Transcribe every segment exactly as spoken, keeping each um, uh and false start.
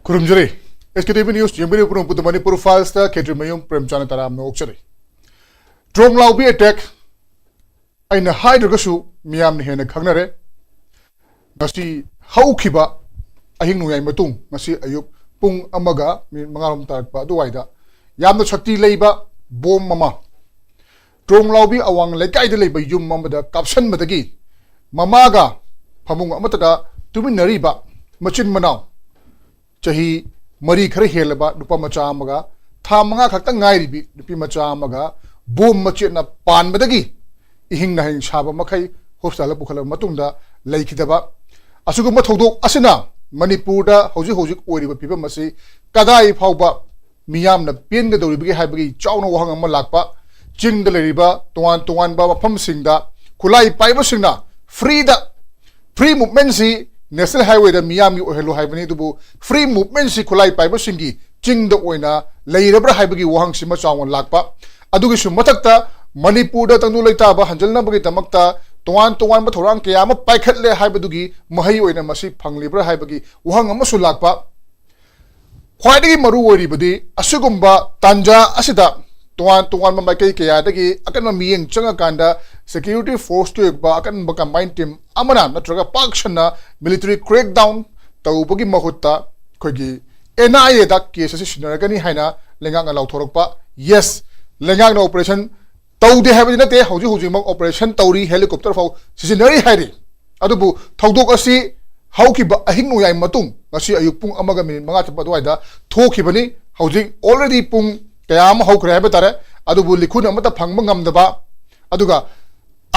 ꯈꯨꯔꯨꯝꯖꯔꯤ꯫ ꯑꯦꯁ ꯀꯦ T V news ꯌꯦꯡꯕꯤꯔꯤꯕ ꯄꯨꯝꯅꯃꯛꯄꯨ ꯃꯅꯤꯄꯨꯔ ꯐꯥꯏꯜꯁꯇ ꯈꯦꯇ꯭ꯔꯤ ꯃꯌꯨꯝ ꯄ꯭ꯔꯦꯝꯆꯥꯟꯗ ꯇꯔꯥꯝꯅ ꯑꯣꯛꯆꯔꯤ꯫ ꯗ꯭ꯔꯣꯡ ꯂꯥꯎꯕꯤ ꯑꯦꯇꯦꯛ ꯑꯩꯅ ꯍꯥꯏꯗ꯭ꯔꯒꯁꯨ ꯃꯤꯌꯥꯝꯅ ꯍꯦꯟꯅ ꯈꯪꯅꯔꯦ꯫ ꯉꯁꯤ ꯍꯧꯈꯤꯕ ꯑꯍꯤꯡ ꯅꯣꯡꯌꯥꯏ ꯃꯇꯨꯡ, ꯉꯁꯤ ꯑꯌꯨꯛ ꯄꯨꯡ ꯑꯃꯒ ꯃꯤꯅꯤꯠ ꯃꯉꯥꯔꯣꯝ ꯇꯥꯔꯛꯄ ꯑꯗꯨꯋꯥꯏꯗ ꯌꯥꯝꯅ ꯁꯛꯇꯤ ꯂꯩꯕ ꯕꯣꯝ ꯑꯃ ꯗ꯭ꯔꯣꯡ ꯂꯥꯎꯕꯤ ꯑꯋꯥꯡ ꯂꯩꯀꯥꯏꯗ ꯂꯩꯕ ꯌꯨꯝ ꯑꯃꯗ ꯀꯥꯞꯁꯟꯕꯗꯒꯤ ꯃꯃꯥꯒ ꯐꯃꯨꯡ ꯑꯃꯠꯇꯗ ꯇꯨꯃꯤꯟꯅꯔꯤꯕ ꯃꯆꯤꯟ ꯃꯅꯥꯎ ꯆꯍꯤ ꯃꯔꯤ ꯈꯔ ꯍꯦꯜꯂꯕ ꯅꯨꯄꯥ ꯃꯆꯥ ꯑꯃꯒ ꯊꯥ ꯃꯉꯥ ꯈꯛꯇ ꯉꯥꯏꯔꯤꯕꯤ ꯅꯨꯄꯤ ꯃꯆꯥ ꯑꯃꯒ ꯕꯣꯝ ꯃꯆꯦꯠꯅ ꯄꯥꯟꯕꯗꯒꯤ ꯏꯍꯤꯡ ꯅꯥꯍꯤꯡ ꯁꯥꯕ ꯃꯈꯩ ꯍꯣꯁꯄꯤꯇꯥꯜꯗ ꯄꯨꯈꯠꯂꯕ ꯃꯇꯨꯡꯗ ꯂꯩꯈꯤꯗꯕ ꯑꯁꯤꯒꯨꯝꯕ ꯊꯧꯗꯣꯛ ꯑꯁꯤꯅ ꯃꯅꯤꯄꯨꯔꯗ ꯍꯧꯖꯤꯛ ꯍꯧꯖꯤꯛ ꯑꯣꯏꯔꯤꯕ ꯐꯤꯕꯝ ꯑꯁꯤ ꯀꯗꯥꯏ ꯐꯥꯎꯕ ꯃꯤꯌꯥꯝꯅ ꯄꯦꯟꯒꯗꯧꯔꯤꯕꯒꯦ ꯍꯥꯏꯕꯒꯤ ꯆꯥꯎꯅ ꯋꯥꯍꯪ ꯑꯃ ꯂꯥꯛꯄ, ꯆꯤꯡꯗ ꯂꯩꯔꯤꯕ ꯇꯣꯉꯥꯟ ꯇꯣꯉꯥꯟꯕ ꯃꯐꯝꯁꯤꯡꯗ ꯈꯨꯠꯂꯥꯏ ꯄꯥꯏꯕꯁꯤꯡꯅ ꯐ꯭ꯔꯤꯗ, ꯐ꯭ꯔꯤ ꯃꯨꯚꯃꯦꯟꯁꯤ ꯅꯦꯁꯅꯦꯜ ꯍꯥꯏꯋꯦꯗ ꯃꯤꯌꯥꯝꯒꯤ ꯑꯣꯏꯍꯜꯂꯨ ꯍꯥꯏꯕꯅꯤ, ꯑꯗꯨꯕꯨ ꯐ꯭ꯔꯤ ꯃꯨꯚꯃꯦꯟꯁꯤ ꯈꯨꯠꯂꯥꯏ ꯄꯥꯏꯕꯁꯤꯡꯒꯤ ꯆꯤꯡꯗ ꯑꯣꯏꯅ ꯂꯩꯔꯕ꯭ꯔꯥ ꯍꯥꯏꯕꯒꯤ ꯋꯥꯍꯪꯁꯤꯃ ꯆꯥꯎꯅ ꯂꯥꯛꯄ꯫ ꯑꯗꯨꯒꯤꯁꯨ ꯃꯊꯛꯇ ꯃꯅꯤꯄꯨꯔꯗ ꯇꯪꯗꯨ ꯂꯩꯇꯥꯕ ꯍꯟꯖꯤꯜꯅꯕꯒꯤꯗꯃꯛꯇ ꯇꯣꯉꯥꯟ ꯇꯣꯉꯥꯟꯕ ꯊꯧꯔꯥꯡ ꯀꯌꯥ ꯑꯃ ꯄꯥꯏꯈꯠꯂꯦ ꯍꯥꯏꯕꯗꯨꯒꯤ ꯃꯍꯩ ꯑꯣꯏꯅ ꯃꯁꯤ ꯐꯪꯂꯤꯕ꯭ꯔꯥ ꯍꯥꯏꯕꯒꯤ ꯋꯥꯍꯪ ꯑꯃꯁꯨ ꯂꯥꯛꯄ꯫ ꯈ꯭ꯋꯥꯏꯗꯒꯤ ꯃꯔꯨ ꯑꯣꯏꯔꯤꯕꯗꯤ ꯑꯁꯤꯒꯨꯝꯕ ꯇꯥꯟꯖꯥ ꯑꯁꯤꯗ ꯇꯣꯉꯥꯟ ꯇꯣꯉꯥꯟꯕ ꯃꯥꯏꯀꯩ ꯀꯌꯥꯗꯒꯤ ꯑꯀꯟꯕ ꯃꯤꯠꯌꯦꯡ ꯆꯪꯉꯀꯥꯟꯗ ꯁꯦꯀ꯭ꯌꯨꯔꯤꯇꯤ ꯐꯣꯔꯁꯀꯤ ꯑꯣꯏꯕ ꯑꯀꯟꯕ ꯀꯝꯕꯥꯏꯟ ꯇꯤꯝ ꯑꯃꯅ ꯅꯠꯇ꯭ꯔꯒ ꯄꯥꯛ ꯁꯟꯅ ꯃꯤꯂꯤꯇꯔꯤ ꯀ꯭ꯔꯦꯛꯗꯥꯎꯟ ꯇꯧꯕꯒꯤ ꯃꯍꯨꯠꯇ ꯑꯩꯈꯣꯏꯒꯤ ꯑꯦꯟ ꯑꯥꯏ ꯑꯦꯗ ꯀꯦꯁ ꯑꯁꯤ ꯁꯤꯟꯅꯔꯒꯅꯤ ꯍꯥꯏꯅ ꯂꯩꯉꯥꯛꯅ ꯂꯥꯎꯊꯣꯔꯛꯄ꯫ ꯌꯦꯁ, ꯂꯩꯉꯥꯛꯅ ꯑꯣꯄꯔꯦꯁꯟ ꯇꯧꯗꯦ ꯍꯥꯏꯕꯗꯤ ꯅꯠꯇꯦ, ꯍꯧꯖꯤꯛ ꯍꯧꯖꯤꯛꯃꯛ ꯑꯣꯄꯔꯦꯁꯟ ꯇꯧꯔꯤ, ꯍꯦꯂꯤꯀꯣꯞꯇꯔ ꯐꯥꯎ ꯁꯤꯖꯤꯟꯅꯔꯤ ꯍꯥꯏꯔꯤ꯫ ꯑꯗꯨꯕꯨ ꯊꯧꯗꯣꯛ ꯑꯁꯤ ꯍꯧꯈꯤꯕ ꯑꯍꯤꯡ ꯅꯣꯡꯌꯥꯏ ꯃꯇꯨꯡ ꯉꯁꯤ ꯑꯌꯨꯛ ꯄꯨꯡ ꯑꯃꯒ ꯃꯤꯅꯤꯠ ꯃꯉꯥ ꯆꯠꯄ ꯑꯗꯨꯋꯥꯏꯗ ꯊꯣꯛꯈꯤꯕꯅꯤ꯫ ꯍꯧꯖꯤꯛ ꯑꯣꯜꯔꯦꯗꯤ ꯄꯨꯡ ꯀꯌꯥ ꯑꯃ ꯍꯧꯈ꯭ꯔꯦ ꯍꯥꯏꯕ ꯇꯥꯔꯦ꯫ ꯑꯗꯨꯕꯨ ꯂꯤꯈꯨꯟ ꯑꯃꯠꯇ ꯐꯪꯕ ꯉꯝꯗꯕ, ꯑꯗꯨꯒ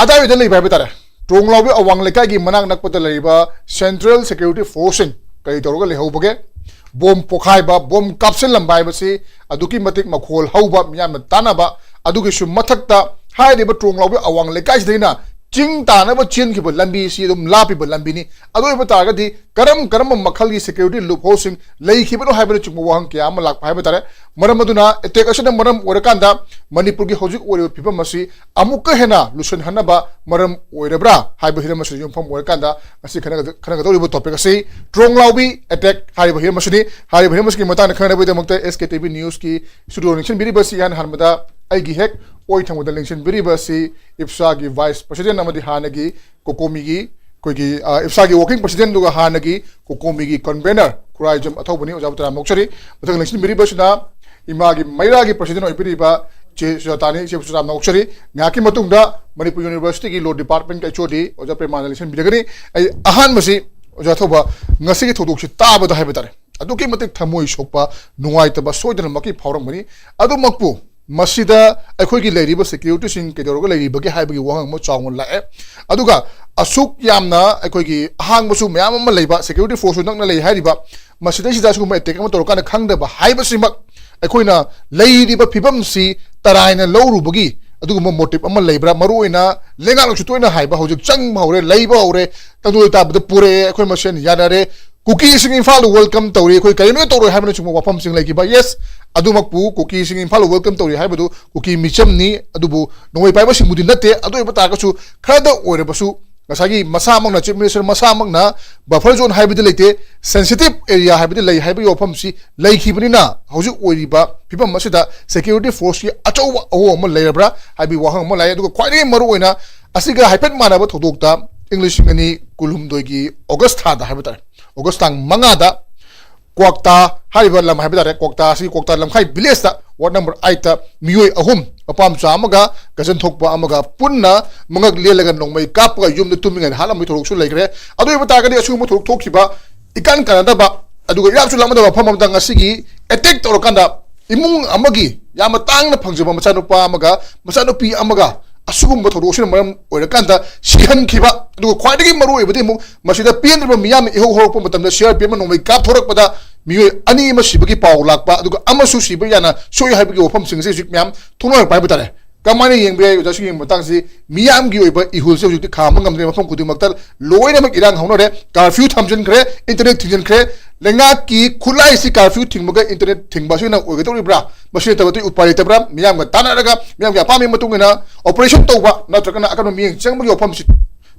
ꯑꯗꯥꯏꯗ ꯂꯩꯕ ꯍꯥꯏꯕ ꯇꯥꯔꯦ, ꯇ꯭ꯔꯣꯡꯂꯥꯎꯕꯤ ꯑꯋꯥꯡ ꯂꯩꯀꯥꯏꯒꯤ ꯃꯅꯥꯛ ꯅꯛꯄꯗ ꯂꯩꯔꯤꯕ ꯁꯦꯟꯇ꯭ꯔꯦꯜ ꯁꯦꯀ꯭ꯌꯨꯔꯤꯇꯤ ꯐꯣꯔꯁꯁꯤꯡ ꯀꯔꯤ ꯇꯧꯔꯒ ꯂꯩꯍꯧꯕꯒꯦ? ꯕꯣꯝ ꯄꯣꯈꯥꯏꯕ, ꯕꯣꯝ ꯀꯥꯞꯁꯤꯜꯂꯝꯕ ꯍꯥꯏꯕꯁꯤ ꯑꯗꯨꯛꯀꯤ ꯃꯇꯤꯛ ꯃꯈꯣꯜ ꯍꯧꯕ, ꯃꯤꯌꯥꯝꯅ ꯇꯥꯅꯕ, ꯑꯗꯨꯒꯤꯁꯨ ꯃꯊꯛꯇ ꯍꯥꯏꯔꯤꯕ ꯇ꯭ꯔꯣꯡꯂꯥꯎꯕꯤ ꯑꯋꯥꯡ ꯂꯩꯀꯥꯏꯁꯤꯗꯩꯅ ꯆꯤꯡ ꯇꯥꯅꯕ ꯆꯦꯟꯈꯤꯕ ꯂꯝꯕꯤꯁꯤ ꯑꯗꯨꯝ ꯂꯥꯞꯄꯤꯕ ꯂꯝꯕꯤꯅꯤ꯫ ꯑꯗꯨ ꯑꯣꯏꯕ ꯇꯥꯔꯒꯗꯤ ꯀꯔꯝ ꯀꯔꯝꯕ ꯃꯈꯜꯒꯤ ꯁꯦꯀ꯭ꯌꯨꯔꯤꯇꯤ ꯂꯨꯞꯍꯣꯜꯁꯤꯡ ꯂꯩꯈꯤꯕꯅꯣ ꯍꯥꯏꯕꯅꯆꯤꯡꯕ ꯋꯥꯍꯪ ꯀꯌꯥ ꯑꯃ ꯂꯥꯛꯄ ꯍꯥꯏꯕ ꯇꯥꯔꯦ꯫ ꯃꯔꯝ ꯑꯗꯨꯅ ꯑꯦꯇꯦꯛ ꯑꯁꯤꯅ ꯃꯔꯝ ꯑꯣꯏꯔꯀꯥꯟꯗ ꯃꯅꯤꯄꯨꯔꯒꯤ ꯍꯧꯖꯤꯛ ꯑꯣꯏꯔꯤꯕ ꯐꯤꯕꯝ ꯑꯁꯤ ꯑꯃꯨꯛꯀ ꯍꯦꯟꯅ ꯂꯨꯁꯟꯍꯟꯅꯕ ꯃꯔꯝ ꯑꯣꯏꯔꯕ꯭ꯔꯥ ꯍꯥꯏꯕ ꯍꯤꯔꯝ ꯑꯁꯤꯗ ꯌꯨꯝꯐꯝ ꯑꯣꯏꯔꯀꯥꯟꯗ ꯉꯁꯤ ꯈꯟꯅꯒꯗ-, ꯈꯟꯅꯒꯗꯧꯔꯤꯕ topic ꯑꯁꯤ ꯇ꯭ꯔꯣꯡꯂꯥꯎꯕꯤ attack ꯍꯥꯏꯔꯤꯕ ꯍꯤꯔꯝ ꯑꯁꯤꯅꯤ꯫ ꯍꯥꯏꯔꯤꯕ ꯍꯤꯔꯝ ꯑꯁꯤꯒꯤ ꯃꯇꯥꯡꯗ ꯈꯟꯅꯅꯕꯒꯤꯗꯃꯛꯇ S K T V News ꯀꯤ studio ꯅꯤꯡꯁꯤꯡꯕꯤꯔꯤꯕ ꯑꯁꯤ ꯏꯍꯥꯟ ꯍꯥꯟꯕꯗ ꯑꯩꯒꯤ ꯍꯦꯛ ꯑꯣꯏ ꯊꯪꯕꯗ ꯂꯦꯡꯁꯤꯟꯕꯤꯔꯤꯕ ꯑꯁꯤ ꯏꯞꯁꯥꯒꯤ vice president ꯑꯃꯗꯤ ꯍꯥꯟꯅꯒꯤ ꯀꯣꯀꯣꯃꯤꯒꯤ ꯑꯩꯈꯣꯏꯒꯤ, ꯑ, ꯏꯞꯁꯥꯒꯤ working president ꯑꯗꯨꯒ ꯍꯥꯟꯅꯒꯤ ꯀꯣꯀꯣꯃꯤꯒꯤ convener ꯈꯨꯔꯥꯏꯖꯝ ꯑꯊꯧꯕꯅꯤ꯫ ꯑꯣꯖꯥꯕꯨ ꯇꯔꯥꯝꯅ ꯑꯣꯛꯆꯔꯤ꯫ ꯃꯊꯪ ꯂꯦꯡꯁꯤꯟꯕꯤꯔꯤꯕꯁꯤꯅ ꯏꯃꯥꯒꯤ ꯃꯩꯔꯥꯒꯤ president ꯑꯣꯏꯕꯤꯔꯤꯕ ꯆꯦ ꯁꯨꯖꯥꯇꯥꯅꯤ꯫ ꯏꯆꯦꯕꯨꯁꯨ ꯇꯔꯥꯝꯅ ꯑꯣꯛꯆꯔꯤ꯫ ꯉꯥꯏꯍꯥꯛꯀꯤ ꯃꯇꯨꯡꯗ ꯃꯅꯤꯄꯨꯔ University ꯒꯤ law department ꯀꯤ H O D ꯑꯣꯖꯥ ꯄ꯭ꯔꯦꯃꯥꯅꯟꯗ ꯂꯦꯡꯁꯤꯟꯕꯤꯔꯒꯅꯤ꯫ ꯑꯩ ꯑꯍꯥꯟꯕꯁꯤ ꯑꯣꯖꯥ ꯊꯧꯕ, ꯉꯁꯤꯒꯤ ꯊꯧꯗꯣꯛꯁꯤ ꯇꯥꯕꯗ ꯍꯥꯏꯕ ꯇꯥꯔꯦ, ꯑꯗꯨꯛꯀꯤ ꯃꯇꯤꯛ ꯊꯃꯣꯏ ꯁꯣꯛꯄ, ꯅꯨꯡꯉꯥꯏꯇꯕ ꯁꯣꯏꯗꯅꯃꯛꯀꯤ ꯐꯥꯎꯔꯝꯒꯅꯤ꯫ ꯑꯗꯨꯃꯛꯄꯨ ꯃꯁꯤꯗ ꯑꯩꯈꯣꯏꯒꯤ ꯂꯩꯔꯤꯕ security ꯁꯤꯡ ꯀꯩꯗꯧꯔꯒ ꯂꯩꯔꯤꯕꯒꯦ ꯍꯥꯏꯕꯒꯤ ꯋꯥꯍꯪ ꯑꯃ ꯆꯥꯎꯅ ꯂꯥꯛꯑꯦ꯫ ꯑꯗꯨꯒ ꯑꯁꯨꯛ ꯌꯥꯝꯅ ꯑꯩꯈꯣꯏꯒꯤ ꯑꯍꯥꯡꯕꯁꯨ ꯃꯌꯥꯝ ꯑꯃ ꯂꯩꯕ, security force ꯁꯨ ꯅꯛꯅ ꯂꯩ ꯍꯥꯏꯔꯤꯕ, ꯃꯁꯤꯗꯩꯁꯤꯗ ꯑꯁꯤꯒꯨꯝꯕ attack ꯑꯃ ꯇꯧꯔꯀꯥꯟꯗ ꯈꯪꯗꯕ ꯍꯥꯏꯕꯁꯤꯃꯛ ꯑꯩꯈꯣꯏꯅ ꯂꯩꯔꯤꯕ ꯐꯤꯕꯝꯁꯤ ꯇꯔꯥꯏꯅ ꯂꯧꯔꯨꯕꯒꯤ ꯑꯗꯨꯒꯨꯝꯕ motive ꯑꯃ ꯂꯩꯕ꯭ꯔꯥ? ꯃꯔꯨꯑꯣꯏꯅ ꯂꯩꯉꯥꯛꯅꯁꯨ ꯇꯣꯏꯅ ꯍꯥꯏꯕ, ꯍꯧꯖꯤꯛ ꯆꯪꯕ ꯍꯧꯔꯦ, ꯂꯩꯕ ꯍꯧꯔꯦ, ꯇꯪꯗꯨ ꯂꯩꯇꯥꯕꯗ ꯄꯨꯔꯛꯑꯦ, ꯑꯩꯈꯣꯏ ꯃꯁꯦꯟ ꯌꯥꯅꯔꯦ, ꯀꯨꯀꯤꯁꯤꯡ ꯏꯝꯐꯥꯜꯗ welcome ꯇꯧꯔꯤ, ꯑꯩꯈꯣꯏ ꯀꯔꯤꯝꯇ ꯇꯧꯔꯣꯏ ꯍꯥꯏꯕꯅꯆꯤꯡꯕ ꯋꯥꯐꯝꯁꯤꯡ ꯂꯩꯈꯤꯕ꯫ Yes, ꯑꯗꯨꯃꯛꯄꯨ ꯀꯨꯀꯤꯁꯤꯡ ꯏꯝꯐꯥꯜꯗ welcome ꯇꯧꯔꯤ ꯍꯥꯏꯕꯗꯨ ꯀꯨꯀꯤ ꯃꯤꯆꯝꯅꯤ, ꯑꯗꯨꯕꯨ ꯅꯣꯡꯃꯩ ꯄꯥꯏꯕꯁꯤꯡꯕꯨꯗꯤ ꯅꯠꯇꯦ꯫ ꯑꯗꯨ ꯑꯣꯏꯕ ꯇꯥꯔꯒꯁꯨ ꯈꯔꯗ ꯑꯣꯏꯔꯕꯁꯨ ꯉꯁꯥꯏꯒꯤ ꯃꯁꯥꯃꯛꯅ, Chief Minister ꯃꯁꯥꯃꯛꯅ buffer zone ꯍꯥꯏꯕꯗꯤ ꯂꯩꯇꯦ, sensitive area ꯍꯥꯏꯕꯗꯤ ꯂꯩ ꯍꯥꯏꯕꯒꯤ ꯋꯥꯐꯝꯁꯤ ꯂꯩꯈꯤꯕꯅꯤꯅ ꯍꯧꯖꯤꯛ ꯑꯣꯏꯔꯤꯕ ꯐꯤꯕꯝ ꯑꯁꯤꯗ security force ꯀꯤ ꯑꯆꯧꯕ ꯑꯍꯣ ꯑꯃ ꯂꯩꯔꯕ꯭ꯔꯥ ꯍꯥꯏꯕꯒꯤ ꯋꯥꯍꯪ ꯑꯃ ꯂꯥꯛꯑꯦ꯫ ꯑꯗꯨꯒ ꯈ꯭ꯋꯥꯏꯗꯒꯤ ꯃꯔꯨꯑꯣꯏꯅ ꯑꯁꯤꯒ ꯍꯥꯏꯐꯦꯠ ꯃꯥꯟꯅꯕ ꯊꯧꯗꯣꯛꯇ ꯏꯪ ꯂꯤꯁꯤꯡ ꯑꯅꯤ ꯀꯨꯟꯍꯨꯝꯗꯣꯏꯒꯤ August ꯊꯥꯗ ꯍꯥꯏꯕ ꯇꯥꯔꯦ, August ꯇꯥꯡ ꯃꯉꯥꯗ ꯀ꯭ꯋꯥꯛꯇꯥ ꯍꯥꯏꯔꯤꯕ ꯂꯝ ꯍꯥꯏꯕ ꯇꯥꯔꯦ, ꯀ꯭ꯋꯥꯛꯇꯥ ꯑꯁꯤ ꯀ꯭ꯋꯥꯛꯇꯥ ꯂꯝꯈꯥꯏ village ꯇ ward number eight ꯇ ꯃꯤꯑꯣꯏ ꯑꯍꯨꯝ, ꯃꯄꯥ ꯃꯆꯥ ꯑꯃꯒ ꯒꯖꯟ ꯊꯣꯛꯄ ꯑꯃꯒ ꯄꯨꯟꯅ ꯃꯉꯛ ꯂꯦꯜꯂꯒ ꯅꯣꯡꯃꯩ ꯀꯥꯞꯄꯒ ꯌꯨꯝꯗ ꯇꯨꯝꯃꯤꯉꯩꯗ ꯍꯥꯠꯂꯝꯕꯒꯤ ꯊꯧꯗꯣꯛꯁꯨ ꯂꯩꯈ꯭ꯔꯦ꯫ ꯑꯗꯨ ꯑꯣꯏꯕ ꯇꯥꯔꯒꯗꯤ ꯑꯁꯤꯒꯨꯝꯕ ꯊꯧꯗꯣꯛ ꯊꯣꯛꯈꯤꯕ ꯏꯀꯥꯟ ꯀꯥꯟꯅꯗꯕ, ꯑꯗꯨꯒ ꯏꯔꯥꯞꯁꯨ ꯂꯥꯞꯅꯗꯕ ꯃꯐꯝ ꯑꯃꯗ ꯉꯁꯤꯒꯤ attack ꯇꯧꯔꯀꯥꯟꯗ ꯏꯃꯨꯡ ꯑꯃꯒꯤ ꯌꯥꯝꯅ ꯇꯥꯡꯅ ꯐꯪꯖꯕ ꯃꯆꯥꯅꯨꯄꯥ ꯑꯃꯒ ꯃꯆꯥꯅꯨꯄꯤ ꯑꯃꯒ ꯑꯁꯤꯒꯨꯝꯕ ꯊꯧꯗꯣꯛ ꯑꯁꯤꯅ ꯃꯔꯝ ꯑꯣꯏꯔꯀꯥꯟꯗ ꯁꯤꯍꯟꯈꯤꯕ꯫ ꯑꯗꯨꯒ ꯈ꯭ꯋꯥꯏꯗꯒꯤ ꯃꯔꯨꯑꯣꯏꯕꯗꯤ ꯑꯃꯨꯛ ꯃꯁꯤꯗ ꯄꯦꯟꯗ꯭ꯔꯕ ꯃꯤꯌꯥꯝꯅ ꯏꯍꯧ ꯍꯧꯔꯛꯄ ꯃꯇꯝꯗ C R P F ꯅ ꯅꯣꯡꯃꯩ ꯀꯥꯞꯊꯣꯔꯛꯄꯗ ꯃꯤꯑꯣꯏ ꯑꯅꯤ ꯑꯃ ꯁꯤꯕꯒꯤ ꯄꯥꯎ ꯂꯥꯛꯄ, ꯑꯗꯨꯒ ꯑꯃꯁꯨ ꯁꯤꯕ ꯌꯥꯅ ꯁꯣꯛꯏ ꯍꯥꯏꯕꯒꯤ ꯋꯥꯐꯝꯁꯤꯡ ꯑꯁꯤ ꯍꯧꯖꯤꯛ ꯃꯌꯥꯝ ꯊꯣꯛꯅꯔꯛꯄ ꯍꯥꯏꯕ ꯇꯥꯔꯦ꯫ ꯀꯃꯥꯏꯅ ꯌꯦꯡꯕ ꯌꯥꯏ? ꯑꯣꯖꯥꯁꯨ ꯌꯦꯡꯕ ꯃꯇꯥꯡꯁꯤ, ꯃꯤꯌꯥꯝꯒꯤ ꯑꯣꯏꯕ ꯏꯍꯨꯜꯁꯦ ꯍꯧꯖꯤꯛꯇꯤ ꯈꯥꯝꯕ ꯉꯝꯗ꯭ꯔꯦ꯫ ꯃꯐꯝ ꯈꯨꯗꯤꯡꯃꯛꯇ ꯂꯣꯏꯅꯃꯛ ꯏꯔꯥꯡ ꯍꯧꯅꯔꯦ, ꯀꯥꯔꯐ꯭ꯌꯨ ꯊꯝꯖꯤꯟꯈ꯭ꯔꯦ, ꯏꯟꯇꯔꯅꯦꯠ ꯊꯤꯡꯖꯤꯟꯈ꯭ꯔꯦ꯫ ꯂꯩꯉꯥꯛꯀꯤ ꯈꯨꯠꯂꯥꯏꯁꯤ ꯀꯥꯔꯐ꯭ꯌꯨ ꯊꯤꯡꯕꯒ ꯏꯟꯇꯔꯅꯦꯠ ꯊꯤꯡꯕ ꯑꯁꯤꯅ ꯑꯣꯏꯒꯗꯧꯔꯤꯕ꯭ꯔꯥ? ꯃꯁꯤ ꯅꯠꯇꯕ ꯑꯇꯩ ꯎꯄꯥꯏ ꯂꯩꯇꯕ꯭ꯔꯥ? ꯃꯤꯌꯥꯝꯒ ꯇꯥꯟꯅꯔꯒ ꯃꯤꯌꯥꯝꯒꯤ ꯑꯄꯥꯝꯕꯒꯤ ꯃꯇꯨꯡ ꯏꯟꯅ ꯑꯣꯄꯔꯦꯁꯟ ꯇꯧꯕ ꯅꯠꯇ꯭ꯔꯒꯅ ꯑꯀꯟꯕ ꯃꯤꯠꯌꯦꯡ ꯆꯪꯕꯒꯤ ꯋꯥꯐꯝꯁꯤ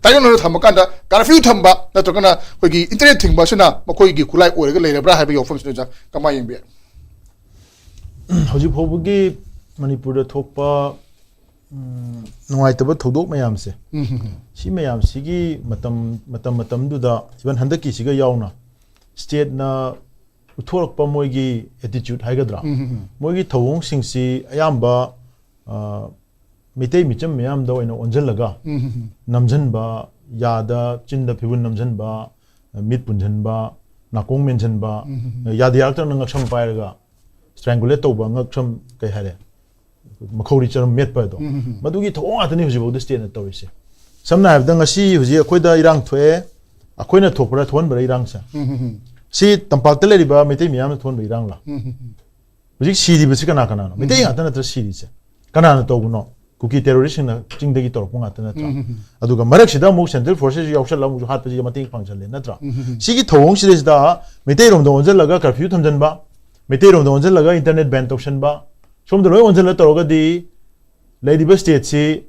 ꯇꯥꯏꯌꯣꯟꯅꯔ ꯊꯝꯃꯀꯥꯟꯗ ꯀꯥꯔꯐ꯭ꯌꯨ ꯊꯝꯕ ꯅꯠꯇ꯭ꯔꯒꯅ ꯑꯩꯈꯣꯏꯒꯤ ꯏꯟꯇꯔꯅꯦꯠ ꯊꯤꯡꯕ ꯑꯁꯤꯅ ꯃꯈꯣꯏꯒꯤ ꯈꯨꯠꯂꯥꯏ ꯑꯣꯏꯔꯒ ꯂꯩꯔꯕ꯭ꯔꯥ ꯍꯥꯏꯕꯒꯤ ꯋꯥꯐꯝꯁꯤꯗ ꯑꯣꯖꯥ ꯀꯃꯥꯏꯅ ꯌꯦꯡꯕꯤ? ꯍꯧꯖꯤꯛ ꯐꯥꯎꯕꯒꯤ ꯃꯅꯤꯄꯨꯔꯗ ꯊꯣꯛꯄ ꯎꯝ, ꯅꯨꯡꯉꯥꯏꯇꯕ ꯊꯧꯗꯣꯛ ꯃꯌꯥꯝꯁꯦ, ꯁꯤ ꯃꯌꯥꯝꯁꯤꯒꯤ ꯃꯇꯝ ꯃꯇꯝ ꯃꯇꯝꯗꯨꯗ, ꯏꯚꯟ ꯍꯟꯗꯛꯀꯤꯁꯤꯒ ꯌꯥꯎꯅ, ꯁ꯭ꯇꯦꯠꯅ ꯎꯠꯊꯣꯔꯛꯄ ꯃꯣꯏꯒꯤ ꯑꯦꯇꯤꯆꯨꯠ ꯍꯥꯏꯒꯗ꯭ꯔꯥ, ꯃꯣꯏꯒꯤ ꯊꯧꯑꯣꯡꯁꯤꯡꯁꯤ ꯑꯌꯥꯝꯕ, ꯑ, ꯃꯤꯇꯩ ꯃꯤꯆꯝ ꯃꯌꯥꯝꯗ ꯑꯣꯏꯅ ꯑꯣꯟꯁꯤꯜꯂꯒ, ꯅꯝꯁꯤꯟꯕ, ꯌꯥꯗ ꯆꯤꯟꯗ ꯐꯤꯕꯨꯟ ꯅꯝꯁꯤꯟꯕ, ꯃꯤꯠ ꯄꯨꯟꯁꯤꯟꯕ, ꯅꯥꯀꯣꯡ ꯃꯦꯟꯁꯤꯟꯕ, ꯌꯥꯗ ꯌꯥꯔꯛꯇ꯭ꯔꯒꯅ ꯉꯛꯁꯝ ꯄꯥꯏꯔꯒ ꯁ꯭ꯇ꯭ꯔꯦꯡꯒꯨꯂꯦꯠ ꯇꯧꯕ, ꯉꯛꯁꯝ, ꯀꯩ ꯍꯥꯏꯔꯦ, ꯃꯈꯧꯔꯤ ꯆꯔꯝ ꯃꯦꯠꯄ ꯍꯥꯏꯗꯣ, ꯃꯗꯨꯒꯤ ꯊꯧꯑꯣꯡ ꯉꯥꯛꯇꯅꯤ ꯍꯧꯖꯤꯛꯐꯥꯎꯗ ꯁ꯭ꯇꯦꯠꯅ ꯇꯧꯔꯤꯁꯦ꯫ ꯁꯝꯅ ꯍꯥꯏꯔꯕꯗ, ꯉꯁꯤ ꯍꯧꯖꯤꯛ ꯑꯩꯈꯣꯏꯗ ꯏꯔꯥꯡ ꯊꯣꯛꯑꯦ, ꯑꯩꯈꯣꯏꯅ ꯊꯣꯛꯄ꯭ꯔꯥ ꯊꯣꯛꯍꯟꯕ꯭ꯔꯥ ꯏꯔꯥꯡꯁꯦ? ꯁꯤ ꯇꯝꯄꯥꯛꯇ ꯂꯩꯔꯤꯕ ꯃꯩꯇꯩ ꯃꯤꯌꯥꯝꯅ ꯊꯣꯛꯍꯟꯕ ꯏꯔꯥꯡꯂ? ꯍꯧꯖꯤꯛ ꯁꯤꯔꯤꯕꯁꯤ ꯀꯅꯥ ꯀꯅꯥꯅꯣ? ꯃꯩꯇꯩ ꯉꯥꯛꯇ ꯅꯠꯇ꯭ꯔꯥ ꯁꯤꯔꯤꯁꯦ? ꯀꯅꯥꯅ ꯇꯧꯕꯅꯣ? ꯀꯨꯀꯤ ꯇꯦꯔꯣꯔꯤꯁꯁꯤꯡꯅ ꯆꯤꯡꯗꯒꯤ ꯇꯧꯔꯛꯄ ꯉꯥꯛꯇ ꯅꯠꯇ꯭ꯔꯥ? ꯑꯗꯨꯒ ꯃꯔꯛꯁꯤꯗ ꯑꯃꯨꯛ ꯁꯦꯟꯇ꯭ꯔꯦꯜ ꯐꯣꯔꯁꯦꯁ ꯌꯥꯎꯁꯜꯂꯒ ꯑꯃꯨꯛꯁꯨ ꯍꯥꯠꯄꯁꯤꯒ ꯃꯇꯦꯡ ꯄꯥꯡꯁꯜꯂꯦ ꯅꯠꯇ꯭ꯔꯥ? ꯁꯤꯒꯤ ꯊꯧꯑꯣꯡꯁꯤꯗꯩꯁꯤꯗ ꯃꯩꯇꯩꯔꯣꯝꯗ ꯑꯣꯟꯁꯤꯜꯂꯒ ꯀꯔꯐ꯭ꯌꯨ ꯊꯝꯖꯤꯟꯕ, ꯃꯩꯇꯩꯔꯣꯝꯗ ꯑꯣꯟꯁꯤꯜꯂꯒ ꯏꯟꯇꯔꯅꯦꯠ ꯕꯦꯟ ꯇꯧꯁꯟꯕ, ꯁꯣꯝꯗ ꯂꯣꯏ ꯑꯣꯟꯁꯤꯜꯂ ꯇꯧꯔꯒꯗꯤ ꯂꯩꯔꯤꯕ ꯁ꯭ꯇꯦꯠꯁꯤ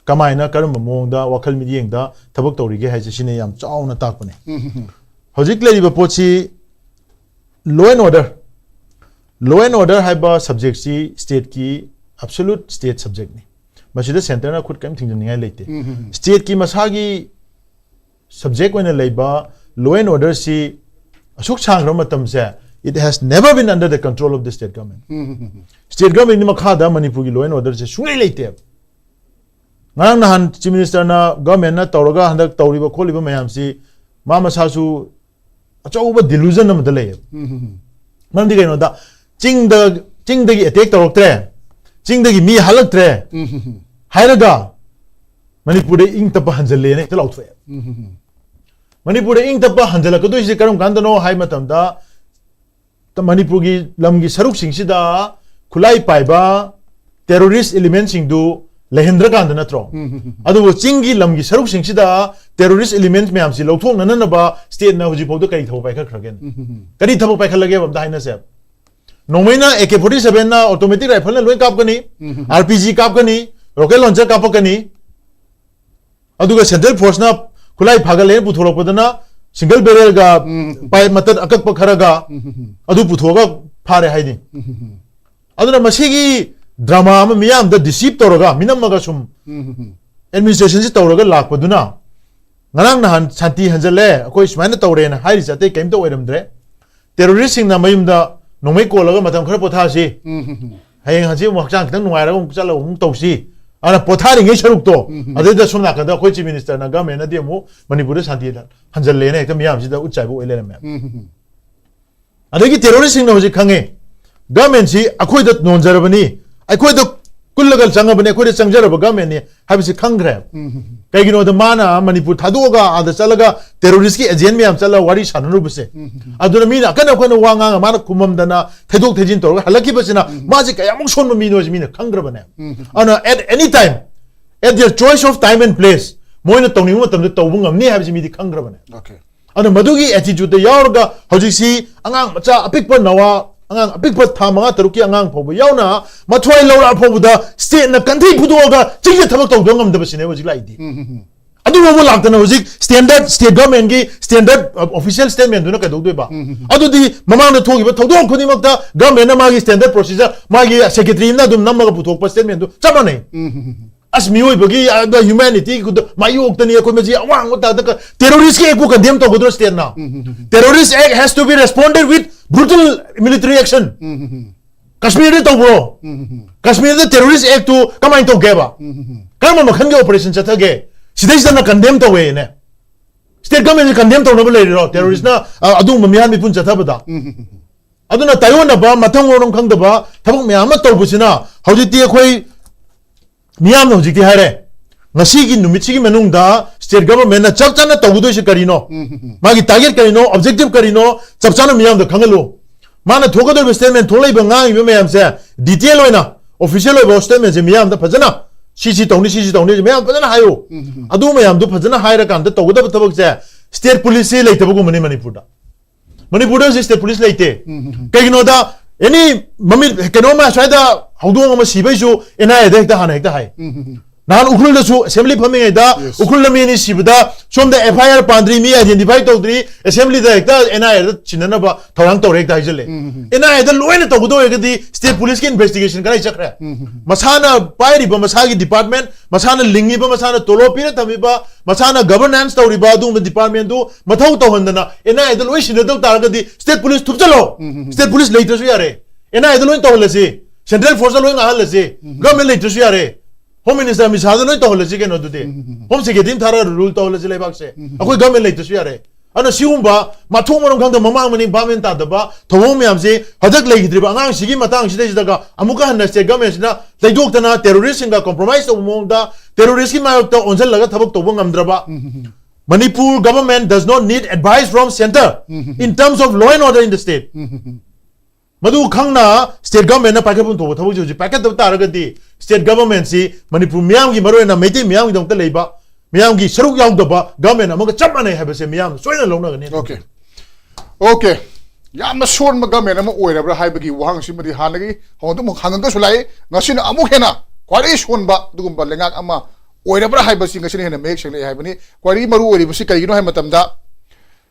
ꯀꯃꯥꯏꯅ, ꯀꯔꯝꯕ ꯃꯑꯣꯡꯗ ꯋꯥꯈꯜ ꯃꯤꯠꯌꯦꯡꯗ ꯊꯕꯛ ꯇꯧꯔꯤꯒꯦ ꯍꯥꯏꯁꯦ ꯁꯤꯅ ꯌꯥꯝ ꯆꯥꯎꯅ ꯇꯥꯛꯄꯅꯦ꯫ ꯍꯧꯖꯤꯛ ꯂꯩꯔꯤꯕ ꯄꯣꯠꯁꯤ law and order, law and order ꯍꯥꯏꯕ ꯁꯕꯖꯦꯛꯁꯤ ꯁ꯭ꯇꯦꯠꯀꯤ ꯑꯦꯕꯁꯣꯂꯨꯠ ꯁ꯭ꯇꯦꯠ ꯁꯕꯖꯦꯛꯅꯤ꯫ ꯃꯁꯤꯗ ꯁꯦꯟꯇꯔꯅ ꯈꯨꯠ ꯀꯔꯤꯝ ꯊꯤꯡꯖꯤꯟꯅꯤꯡꯉꯥꯏ ꯂꯩꯇꯦ꯫ ꯁ꯭ꯇꯦꯠꯀꯤ ꯃꯁꯥꯒꯤ ꯁꯕꯖꯦꯛ ꯑꯣꯏꯅ ꯂꯩꯕ law and orderꯁꯤ ꯑꯁꯨꯛ ꯁꯥꯡꯈ꯭ꯔꯕ ꯃꯇꯝꯁꯦ, it has never been under the control of the state government. State ꯒꯚꯔꯟꯃꯦꯟꯒꯤ ꯃꯈꯥꯗ ꯃꯅꯤꯄꯨꯔꯒꯤ law and orderꯁꯦ ꯁꯨꯡꯂꯩ ꯂꯩꯇꯦꯕ꯫ ꯉꯔꯥꯡ ꯅꯍꯥꯟ ꯆꯤꯐ ꯃꯤꯅꯤꯁꯇꯔꯅ, ꯒꯚꯔꯟꯃꯦꯟꯅ ꯇꯧꯔꯒ ꯍꯟꯗꯛ ꯇꯧꯔꯤꯕ ꯈꯣꯠꯂꯤꯕ ꯃꯌꯥꯝꯁꯤ ꯃꯥ ꯃꯁꯥꯁꯨ ꯑꯆꯧꯕ ꯗꯤꯂꯨꯖꯟ ꯑꯃꯗ ꯂꯩꯌꯦꯕ꯫ ꯃꯔꯝꯗꯤ ꯀꯩꯅꯣꯗ, ꯆꯤꯡꯗ, ꯆꯤꯡꯗꯒꯤ ꯑꯦꯇꯦꯛ ꯇꯧꯔꯛꯇ꯭ꯔꯦ, ꯆꯤꯡꯗꯒꯤ ꯃꯤ ꯍꯜꯂꯛꯇ꯭ꯔꯦ ꯍꯥꯏꯔꯒ ꯃꯅꯤꯄꯨꯔꯗ ꯏꯪ ꯇꯞꯄ ꯍꯟꯖꯜꯂꯦꯅ ꯍꯦꯛꯇ ꯂꯥꯎꯊꯣꯛꯑꯦ꯫ ꯃꯅꯤꯄꯨꯔꯗ ꯏꯪ ꯇꯞꯄ ꯍꯟꯖꯜꯂꯛꯀꯗꯣꯏꯁꯦ ꯀꯔꯝ ꯀꯥꯟꯗꯅꯣ ꯍꯥꯏ ꯃꯇꯝꯗ, ꯃꯅꯤꯄꯨꯔꯒꯤ ꯂꯝꯒꯤ ꯁꯔꯨꯛꯁꯤꯡꯁꯤꯗ ꯈꯨꯠꯂꯥꯏ ꯄꯥꯏꯕ, terrorist elementꯁꯤꯡꯗꯨ ꯂꯩꯍꯟꯗ꯭ꯔꯀꯥꯟꯗ ꯅꯠꯇ꯭ꯔꯣ? ꯑꯗꯨꯕꯨ ꯆꯤꯡꯒꯤ ꯂꯝꯒꯤ ꯁꯔꯨꯛꯁꯤꯡꯁꯤꯗ terrorist element ꯃꯌꯥꯝꯁꯤ ꯂꯧꯊꯣꯛꯅꯅꯕ stateꯅ ꯍꯧꯖꯤꯛ ꯐꯥꯎꯗ ꯀꯔꯤ ꯊꯕꯛ ꯄꯥꯏꯈꯠꯈ꯭ꯔꯒꯦ? ꯀꯔꯤ ꯊꯕꯛ ꯄꯥꯏꯈꯠꯂꯒꯦꯕ ꯑꯝꯇ ꯍꯥꯏꯅꯁꯦ꯫ ꯅꯣꯡꯃꯩꯅ AK forty sevenꯅ automatic rifleꯅ ꯂꯣꯏ ꯀꯥꯞꯀꯅꯤ, RPG ꯀꯥꯞꯀꯅꯤ, rocket launcher ꯀꯥꯞꯄꯛꯀꯅꯤ, ꯑꯗꯨꯒ central forceꯅ ꯈꯨꯠꯂꯥꯏ ꯐꯥꯒꯠꯂꯦꯅ ꯄꯨꯊꯣꯔꯛꯄꯗꯅ single barrelꯒ pipe ꯃꯇꯠ ꯑꯀꯛꯄ ꯈꯔꯒ ꯑꯗꯨ ꯄꯨꯊꯣꯛꯑꯒ ꯐꯥꯔꯦ ꯍꯥꯏꯅꯤ꯫ ꯑꯗꯨꯅ ꯃꯁꯤꯒꯤ drama ꯑꯃ ꯃꯤꯌꯥꯝꯗ deceive ꯇꯧꯔꯒ ꯃꯤꯅꯝꯃꯒ ꯁꯨꯝ administrationꯁꯤ ꯇꯧꯔꯒ ꯂꯥꯛꯄꯗꯨꯅ ꯉꯔꯥꯡ ꯅꯍꯥꯟ ꯁꯥꯟꯇꯤ ꯍꯟꯖꯜꯂꯦ, ꯑꯩꯈꯣꯏ ꯁꯨꯃꯥꯏꯅ ꯇꯧꯔꯦꯅ ꯍꯥꯏꯔꯤꯁꯦ ꯑꯇꯩ ꯀꯔꯤꯝꯇ ꯑꯣꯏꯔꯝꯗ꯭ꯔꯦ꯫ Terroristꯁꯤꯡꯅ ꯃꯌꯨꯝꯗ ꯅꯣꯡꯃꯩ ꯀꯣꯜꯂꯒ ꯃꯇꯝ ꯈꯔ ꯄꯣꯊꯥꯁꯤ, ꯍꯌꯦꯡ ꯍꯪꯆꯤꯠ ꯑꯃꯨꯛ ꯍꯛꯆꯥꯡ ꯈꯤꯇꯪ ꯅꯨꯡꯉꯥꯏꯔꯒ ꯑꯃꯨꯛ ꯆꯠꯂꯒ ꯑꯃꯨꯛ ꯇꯧꯁꯤ ꯑꯅ ꯄꯣꯊꯥꯔꯤꯉꯩ ꯁꯔꯨꯛꯇꯣ, ꯑꯗꯩꯗ ꯁꯣꯝ ꯅꯥꯀꯟꯗ ꯑꯩꯈꯣꯏ Chief Ministerꯅ governmentꯅꯗꯤ ꯑꯃꯨꯛ ꯃꯅꯤꯄꯨꯔꯗ ꯁꯥꯟꯇꯤ ꯍꯟꯖꯜꯂꯦꯅ ꯍꯦꯛꯇ ꯃꯤꯌꯥꯝꯁꯤꯗ ꯎꯠ ꯆꯥꯏꯕ ꯑꯣꯏ ꯂꯩꯔꯝꯃꯦ꯫ ꯑꯗꯒꯤ terroristꯁꯤꯡꯅ ꯍꯧꯖꯤꯛ ꯈꯪꯉꯦ, governmentꯁꯤ ꯑꯩꯈꯣꯏꯗ ꯅꯣꯟꯖꯔꯕꯅꯤ, ꯑꯩꯈꯣꯏꯗ ꯀꯨꯜꯂꯒ ꯆꯪꯉꯕꯅꯤ, ꯑꯩꯈꯣꯏꯗ ꯆꯪꯖꯔꯕ governmentꯅꯤ ꯍꯥꯏꯕꯁꯤ ꯈꯪꯈ꯭ꯔꯦ꯫ ꯀꯩꯒꯤꯅꯣꯗ ꯃꯥꯅ ꯃꯅꯤꯄꯨꯔ ꯊꯥꯗꯣꯛꯑꯒ ꯑꯥꯗ ꯆꯠꯂꯒ terroristꯀꯤ agent ꯃꯌꯥꯝ ꯆꯠꯂꯒ ꯋꯥꯔꯤ ꯁꯥꯟꯅꯔꯨꯕꯁꯦ, ꯑꯗꯨꯅ ꯃꯤꯅ ꯑꯀꯟ ꯑꯩꯈꯣꯏꯅ ꯋꯥ ꯉꯥꯡꯉ ꯃꯥꯅ ꯈꯨꯝꯃꯝꯗꯅ ꯊꯩꯗꯣꯛ ꯊꯩꯖꯤꯟ ꯇꯧꯔꯒ ꯍꯜꯂꯛꯈꯤꯕꯁꯤꯅ ꯃꯥꯁꯦ ꯀꯌꯥꯃꯨꯛ ꯁꯣꯟꯕ ꯃꯤꯅꯣ ꯍꯥꯏꯁꯦ ꯃꯤꯅ ꯈꯪꯈ꯭ꯔꯕꯅꯦ꯫ ꯑꯗꯨꯅ at any time, at their choice of time and place, ꯃꯣꯏꯅ ꯇꯧꯅꯤꯡꯕ ꯃꯇꯝꯗ ꯇꯧꯕ ꯉꯝꯅꯤ ꯍꯥꯏꯕꯁꯤ ꯃꯤꯗꯤ ꯈꯪꯈ꯭ꯔꯕꯅꯦ꯫ Okay. ꯑꯗꯨꯅ ꯃꯗꯨꯒꯤ attitudeꯇ ꯌꯥꯎꯔꯒ ꯍꯧꯖꯤꯛꯁꯤ ꯑꯉꯥꯡ ꯃꯆꯥ ꯑꯄꯤꯛꯄ ꯅꯋꯥ, ꯑꯉꯥꯡ ꯑꯄꯤꯛꯄ ꯊꯥ ꯃꯉꯥ ꯇꯔꯨꯛꯀꯤ ꯑꯉꯥꯡ ꯐꯥꯎꯕ ꯌꯥꯎꯅ ꯃꯊ꯭ꯋꯥꯏ ꯂꯧꯔꯛꯑ ꯐꯥꯎꯕꯗ stateꯅ ꯀꯟꯊꯩ ꯐꯨꯗꯣꯛꯑꯒ ꯆꯤꯡꯗ ꯊꯕꯛ ꯇꯧꯗꯕ ꯉꯝꯗꯕꯁꯤꯅꯦ ꯍꯧꯖꯤꯛ ꯂꯥꯛꯏꯗꯤ꯫ ꯑꯗꯨꯐꯥꯎꯕ ꯂꯥꯛꯇꯅ ꯍꯧꯖꯤꯛ standard, state governmentꯀꯤ standard, uh, official statementꯗꯨꯅ ꯀꯩꯗꯧꯗꯣꯏꯕ? ꯑꯗꯨꯗꯤ ꯃꯃꯥꯡꯗ ꯊꯣꯛꯈꯤꯕ ꯊꯧꯗꯣꯛ ꯈꯨꯗꯤꯡꯃꯛꯇ governmentꯅ ꯃꯥꯒꯤ standard procedure, ꯃꯥꯒꯤ secretaryꯅ ꯑꯗꯨꯝ ꯅꯝꯃꯒ ꯄꯨꯊꯣꯛꯄ statementꯗꯨ ꯆꯞ ꯃꯥꯟꯅꯩ꯫ ꯑꯁ, ꯃꯤꯑꯣꯏꯕꯒꯤ ꯑꯗ humanityꯒꯤ ꯈꯨꯗ-, ꯃꯥꯌꯣꯛꯇꯅꯤ ꯑꯩꯈꯣꯏ ꯃꯁꯤ ꯑꯋꯥꯡꯕ ꯊꯥꯛꯇ ꯀ-, terroristꯀꯤ actꯄꯨ condemn ꯇꯧꯒꯗ꯭ꯔꯣ stateꯅ? Terrorist act has to be responded with brutal military action. ꯀꯥꯁꯃꯤꯔꯗ Toubro? ꯀꯥꯁꯃꯤꯔꯗ terrorist actꯇꯨ ꯀꯃꯥꯏꯅ ꯇꯧꯒꯦꯕ? ꯀꯔꯝꯕ ꯃꯈꯜꯒꯤ operation ꯆꯠꯊꯒꯦ? ꯁꯤꯗꯩꯁꯤꯗꯅ condemn ꯇꯧꯋꯦꯅꯦ꯫ State governmentꯁꯤ condemn ꯇꯧꯅꯕ ꯂꯩꯔꯤꯔꯣ terroristꯅ, ꯑ, ꯑꯗꯨꯒꯨꯝꯕ ꯃꯤꯍꯥꯠ ꯃꯤꯄꯨꯟ ꯆꯠꯊꯕꯗ? ꯑꯗꯨꯅ ꯇꯥꯏꯑꯣꯟꯅꯕ, ꯃꯊꯪ ꯃꯔꯝ ꯈꯪꯗꯕ ꯊꯕꯛ ꯃꯌꯥꯝ ꯑꯃ ꯇꯧꯕꯁꯤꯅ ꯍꯧꯖꯤꯛꯇꯤ ꯑꯩꯈꯣꯏ ꯃꯤꯌꯥꯝꯅ ꯍꯧꯖꯤꯛꯇꯤ ꯍꯥꯏꯔꯦ, ꯉꯁꯤꯒꯤ ꯅꯨꯃꯤꯠꯁꯤꯒꯤ ꯃꯅꯨꯡꯗ state governmentꯅ ꯆꯞ ꯆꯥꯅ ꯇꯧꯒꯗꯣꯏꯁꯦ ꯀꯔꯤꯅꯣ, ꯃꯥꯒꯤ target ꯀꯔꯤꯅꯣ, objective ꯀꯔꯤꯅꯣ, ꯆꯞ ꯆꯥꯅ ꯃꯤꯌꯥꯝꯗ ꯈꯪꯍꯜꯂꯨ꯫ ꯃꯥꯅ ꯊꯣꯛꯀꯗꯧꯔꯤꯕ statement, ꯊꯣꯛꯂꯛꯏꯕ ꯉꯥꯡꯉꯤꯕ ꯃꯌꯥꯝꯁꯦ detail ꯑꯣꯏꯅ ꯑꯣꯐꯤꯁꯤꯌꯦꯜ ꯑꯣꯏꯕ ꯁ꯭ꯇꯦꯠꯃꯦꯟꯁꯦ ꯃꯤꯌꯥꯝꯗ ꯐꯖꯅ ꯁꯤ ꯁꯤ ꯇꯧꯅꯤ, ꯁꯤ ꯁꯤ ꯇꯧꯅꯤ, ꯃꯌꯥꯝ ꯐꯖꯅ ꯍꯥꯏꯌꯨ꯫ ꯑꯗꯨ ꯃꯌꯥꯝꯗꯨ ꯐꯖꯅ ꯍꯥꯏꯔꯀꯥꯟꯗ ꯇꯧꯒꯗꯕ ꯊꯕꯛꯁꯦ, ꯁ꯭ꯇꯦꯠ ꯄꯨꯂꯤꯁꯁꯤ ꯂꯩꯇꯕꯒꯨꯝꯕꯅꯤ ꯃꯅꯤꯄꯨꯔꯗ꯫ ꯃꯅꯤꯄꯨꯔꯗ ꯍꯧꯖꯤꯛ ꯁ꯭ꯇꯦꯠ ꯄꯨꯂꯤꯁ ꯂꯩꯇꯦ꯫ ꯀꯩꯒꯤꯅꯣꯗ, ꯑꯦꯅꯤ ꯃꯃꯤꯠ ꯀꯩꯅꯣꯝꯃ ꯁ꯭ꯋꯥꯏꯗ ꯍꯧꯗꯣꯡ ꯑꯃ ꯁꯤꯕꯩꯁꯨ ꯑꯦꯟ ꯑꯥꯏ ꯑꯦꯗ ꯍꯦꯛꯇ ꯍꯥꯟꯅ ꯍꯦꯛꯇ ꯍꯥꯏ꯫ ꯅꯍꯥꯟ ꯎꯈ꯭ꯔꯨꯜꯗꯁꯨ ꯑꯦꯁꯦꯝꯕ꯭ꯂꯤ ꯐꯝꯃꯤꯉꯩꯗ ꯎꯈ꯭ꯔꯨꯜꯗ ꯃꯤ ꯑꯅꯤ ꯁꯤꯕꯗ ꯁꯣꯝꯗ ꯑꯦꯐ ꯑꯥꯏ ꯑꯥꯔ ꯄꯥꯟꯗ꯭ꯔꯤ, ꯃꯤ ꯑꯥꯏꯗꯦꯟꯇꯤꯐꯥꯏ ꯇꯧꯗ꯭ꯔꯤ, ꯑꯦꯁꯦꯝꯕ꯭ꯂꯤꯗ ꯍꯦꯛꯇ ꯑꯦꯟ ꯑꯥꯏ ꯑꯦꯗ ꯁꯤꯟꯅꯅꯕ ꯊꯧꯔꯥꯡ ꯇꯧꯔꯦ ꯍꯦꯛꯇ ꯍꯥꯏꯖꯜꯂꯦ꯫ ꯑꯦꯟ ꯑꯥꯏ ꯑꯦꯗ ꯂꯣꯏꯅ ꯇꯧꯒꯗꯧ ꯑꯣꯏꯔꯒꯗꯤ ꯁ꯭ꯇꯦꯠ ꯄꯨꯂꯤꯁꯀꯤ ꯏꯟꯚꯦꯁꯇꯤꯒꯦꯁꯟ ꯀꯗꯥꯏ ꯆꯠꯈ꯭ꯔꯦ? ꯃꯁꯥꯅ ꯄꯥꯏꯔꯤꯕ ꯃꯁꯥꯒꯤ ꯗꯤꯄꯥꯔꯠꯃꯦꯟ, ꯃꯁꯥꯅ ꯂꯤꯡꯉꯤꯕ, ꯃꯁꯥꯅ ꯇꯣꯂꯣꯞ ꯄꯤꯔ ꯊꯝꯃꯤꯕ, ꯃꯁꯥꯅ ꯒꯕꯔꯅꯦꯟꯁ ꯇꯧꯔꯤꯕ ꯑꯗꯨꯒꯨꯝꯕ ꯗꯤꯄꯥꯔꯠꯃꯦꯟꯗꯨ ꯃꯊꯧ ꯇꯧꯍꯟꯗꯅ ꯑꯦꯟ ꯑꯥꯏ ꯑꯦꯗ ꯂꯣꯏ ꯁꯤꯟꯅꯗꯧ ꯇꯥꯔꯒꯗꯤ ꯁ꯭ꯇꯦꯠ ꯄꯨꯂꯤꯁ ꯊꯨꯞꯆꯜꯂꯣ꯫ ꯁ꯭ꯇꯦꯠ ꯄꯨꯂꯤꯁ ꯂꯩꯇ꯭ꯔꯁꯨ ꯌꯥꯔꯦ꯫ ꯑꯦꯟ ꯑꯥꯏ ꯑꯦꯗ ꯂꯣꯏ ꯇꯧꯍꯜꯂꯁꯤ, ꯁꯦꯟꯇ꯭ꯔꯦꯜ ꯐꯣꯔꯁꯇ ꯂꯣꯏ ꯉꯥꯛꯍꯜꯂꯁꯤ, ꯒꯚꯔꯟꯃꯦꯟ ꯂꯩꯇ꯭ꯔꯁꯨ ꯌꯥꯔꯦ꯫ ꯍꯣꯝ ꯃꯤꯅꯤꯁꯇꯔ ꯑꯃꯤꯠ ꯁꯥꯍꯗ ꯂꯣꯏ ꯇꯧꯍꯜꯂꯁꯤ ꯀꯩꯅꯣ ꯑꯗꯨꯗꯤ꯫ ꯍꯣꯝ ꯁꯦꯀ꯭ꯔꯦꯇꯔꯤ ꯑꯃ ꯊꯥꯔꯒ ꯔꯨꯜ ꯇꯧꯍꯜꯂꯁꯤ ꯂꯩꯕꯥꯛꯁꯦ꯫ ꯑꯩꯈꯣꯏ ꯒꯚꯔꯟꯃꯦꯟ ꯂꯩꯇ꯭ꯔꯁꯨ ꯌꯥꯔꯦ꯫ ꯑꯗꯨꯅ ꯁꯤꯒꯨꯝꯕ ꯃꯊꯣꯡ ꯃꯔꯝ ꯈꯪꯗꯕ, ꯃꯃꯥꯡ ꯃꯅꯤꯡ ꯚꯥꯞ ꯃꯦꯟ ꯇꯥꯗꯕ ꯊꯧꯑꯣꯡ ꯃꯌꯥꯝꯁꯤ ꯍꯧꯖꯤꯛ ꯂꯩꯈꯤꯗ꯭ꯔꯤꯕ ꯑꯉꯥꯡꯁꯤꯒꯤ ꯃꯇꯥꯡꯁꯤꯗꯩꯁꯤꯗꯒ ꯑꯃꯨꯛꯀ ꯍꯟꯅ ꯁ꯭ꯇꯦꯠ ꯒꯚꯔꯟꯃꯦꯟꯁꯤꯅ ꯂꯩꯗꯣꯛꯇꯅ ꯇꯦꯔꯣꯔꯤꯁꯁꯤꯡꯒ ꯀꯣꯝꯄ꯭ꯔꯣꯃꯥꯏꯁ ꯇꯧꯕ ꯃꯑꯣꯡꯗ ꯇꯦꯔꯣꯔꯤꯁꯀꯤ ꯃꯥꯌꯣꯛꯇ ꯑꯣꯟꯁꯤꯜꯂꯒ ꯊꯕꯛ ꯇꯧꯕ ꯉꯝꯗ꯭ꯔꯕ꯫ Manipur government does not need advice from center in terms of law and order in the state. ꯃꯗꯨ ꯈꯪꯅ ꯁ꯭ꯇꯦꯠ ꯒꯚꯔꯟꯃꯦꯟꯅ ꯄꯥꯏꯈꯠꯐꯝ ꯊꯣꯛꯄ ꯊꯕꯛꯁꯤ ꯍꯧꯖꯤꯛ ꯄꯥꯏꯈꯠꯇꯕ ꯇꯥꯔꯒꯗꯤ ꯁ꯭ꯇꯦꯠ ꯒꯚꯔꯟꯃꯦꯟꯁꯤ ꯃꯅꯤꯄꯨꯔ ꯃꯤꯌꯥꯝꯒꯤ, ꯃꯔꯨꯑꯣꯏꯅ ꯃꯩꯇꯩ ꯃꯤꯌꯥꯝꯒꯤꯗꯃꯛꯇ ꯂꯩꯕ ꯃꯤꯌꯥꯝꯒꯤ ꯁꯔꯨꯛ ꯌꯥꯎꯗꯕ ꯒꯚꯔꯟꯃꯦꯟ ꯑꯃꯒ ꯆꯞ ꯃꯥꯟꯅꯩ ꯍꯥꯏꯕꯁꯦ ꯃꯤꯌꯥꯝꯅ ꯁꯣꯏꯗꯅ ꯂꯧꯅꯒꯅꯤ꯫ Okay, okay. ꯌꯥꯝꯅ ꯁꯣꯟꯕ ꯒꯚꯔꯟꯃꯦꯟ ꯑꯃ ꯑꯣꯏꯔꯕ꯭ꯔꯥ ꯍꯥꯏꯕꯒꯤ ꯋꯥꯍꯪꯁꯤꯃꯗꯤ ꯍꯥꯟꯅꯒꯤ ꯍꯧꯅ ꯑꯗꯨꯝ ꯍꯪꯉꯒꯁꯨ ꯂꯥꯛꯏ, ꯉꯁꯤꯅ ꯑꯃꯨꯛ ꯍꯦꯟꯅ ꯈ꯭ꯋꯥꯏꯗꯒꯤ ꯁꯣꯟꯕ ꯑꯗꯨꯒꯨꯝꯕ ꯂꯩꯉꯥꯛ ꯑꯃ ꯑꯣꯏꯔꯕ꯭ꯔꯥ ꯍꯥꯏꯕꯁꯤ ꯉꯁꯤꯅ ꯍꯦꯟꯅ ꯃꯌꯦꯛ ꯁꯦꯡꯂꯛꯑꯦ ꯍꯥꯏꯕꯅꯤ꯫ ꯈ꯭ꯋꯥꯏꯗꯒꯤ ꯃꯔꯨ ꯑꯣꯏꯔꯤꯕꯁꯤ ꯀꯔꯤꯒꯤꯅꯣ ꯍꯥꯏꯕ ꯃꯇꯝꯗ,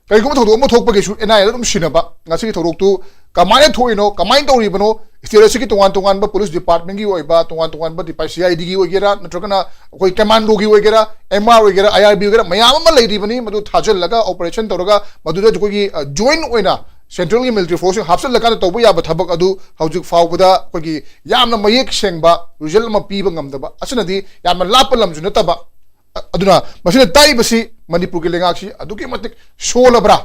ꯀꯔꯤꯒꯨꯝꯕ ꯊꯧꯗꯣꯛ ꯑꯃ ꯊꯣꯛꯄꯒꯤꯁꯨ ꯑꯦꯟ ꯑꯥꯏ ꯑꯦꯗ ꯑꯗꯨꯝ ꯁꯤꯟꯅꯕ, ꯉꯁꯤꯒꯤ ꯊꯧꯗꯣꯛꯇꯨ ꯀꯃꯥꯏꯅ ꯊꯣꯛꯏꯅꯣ, ꯀꯃꯥꯏꯅ ꯇꯧꯔꯤꯕꯅꯣ, ꯁ꯭ꯇꯦꯠ ꯑꯁꯤꯒꯤ ꯇꯣꯉꯥꯟ ꯇꯣꯉꯥꯟꯕ ꯄꯨꯂꯤꯁ ꯗꯤꯄꯥꯔꯠꯃꯦꯟꯒꯤ ꯑꯣꯏꯕ, ꯇꯣꯉꯥꯟ ꯇꯣꯉꯥꯟꯕ ꯗꯤꯄꯥꯔꯠ-, ꯁꯤ ꯑꯥꯏ ꯗꯤꯒꯤ ꯑꯣꯏꯒꯦꯔꯥ, ꯅꯠꯇ꯭ꯔꯒꯅ ꯑꯩꯈꯣꯏ ꯀꯃꯥꯟꯗꯣꯒꯤ ꯑꯣꯏꯒꯦꯔꯥ, ꯑꯦꯝ ꯑꯥꯔ ꯑꯣꯏꯒꯦꯔꯥ, ꯑꯥꯏ ꯑꯥꯔ ꯕꯤ ꯑꯣꯏꯒꯦꯔꯥ, ꯃꯌꯥꯝ ꯑꯃ ꯂꯩꯔꯤꯕꯅꯤ꯫ ꯃꯗꯨ ꯊꯥꯖꯤꯜꯂꯒ ꯑꯣꯄꯔꯦꯁꯟ ꯇꯧꯔꯒ ꯃꯗꯨꯗ ꯑꯩꯈꯣꯏꯒꯤ, ꯑ, ꯖꯣꯏꯟ ꯑꯣꯏꯅ ꯁꯦꯟꯇ꯭ꯔꯦꯜꯒꯤ ꯃꯤꯂꯤꯇꯔꯤ ꯐꯣꯔꯁꯁꯤꯡ ꯍꯥꯞꯆꯤꯜꯂꯀꯥꯟꯗ ꯇꯧꯕ ꯌꯥꯕ ꯊꯕꯛ ꯑꯗꯨ ꯍꯧꯖꯤꯛ ꯐꯥꯎꯕꯗ ꯑꯩꯈꯣꯏꯒꯤ ꯌꯥꯝꯅ ꯃꯌꯦꯛ ꯁꯦꯡꯕ ꯔꯤꯖꯜ ꯑꯃ ꯄꯤꯕ ꯉꯝꯗꯕ ꯑꯁꯤꯅꯗꯤ ꯌꯥꯝꯅ ꯂꯥꯞꯄ ꯂꯝꯁꯨ ꯅꯠꯇꯕ꯫ ꯑ-, ꯑꯗꯨꯅ ꯃꯁꯤꯅ ꯇꯥꯛꯏꯕꯁꯤ ꯃꯅꯤꯄꯨꯔꯒꯤ ꯂꯩꯉꯥꯛꯁꯤ ꯑꯗꯨꯛꯀꯤ ꯃꯇꯤꯛ ꯁꯣꯜꯂꯕ꯭ꯔꯥ?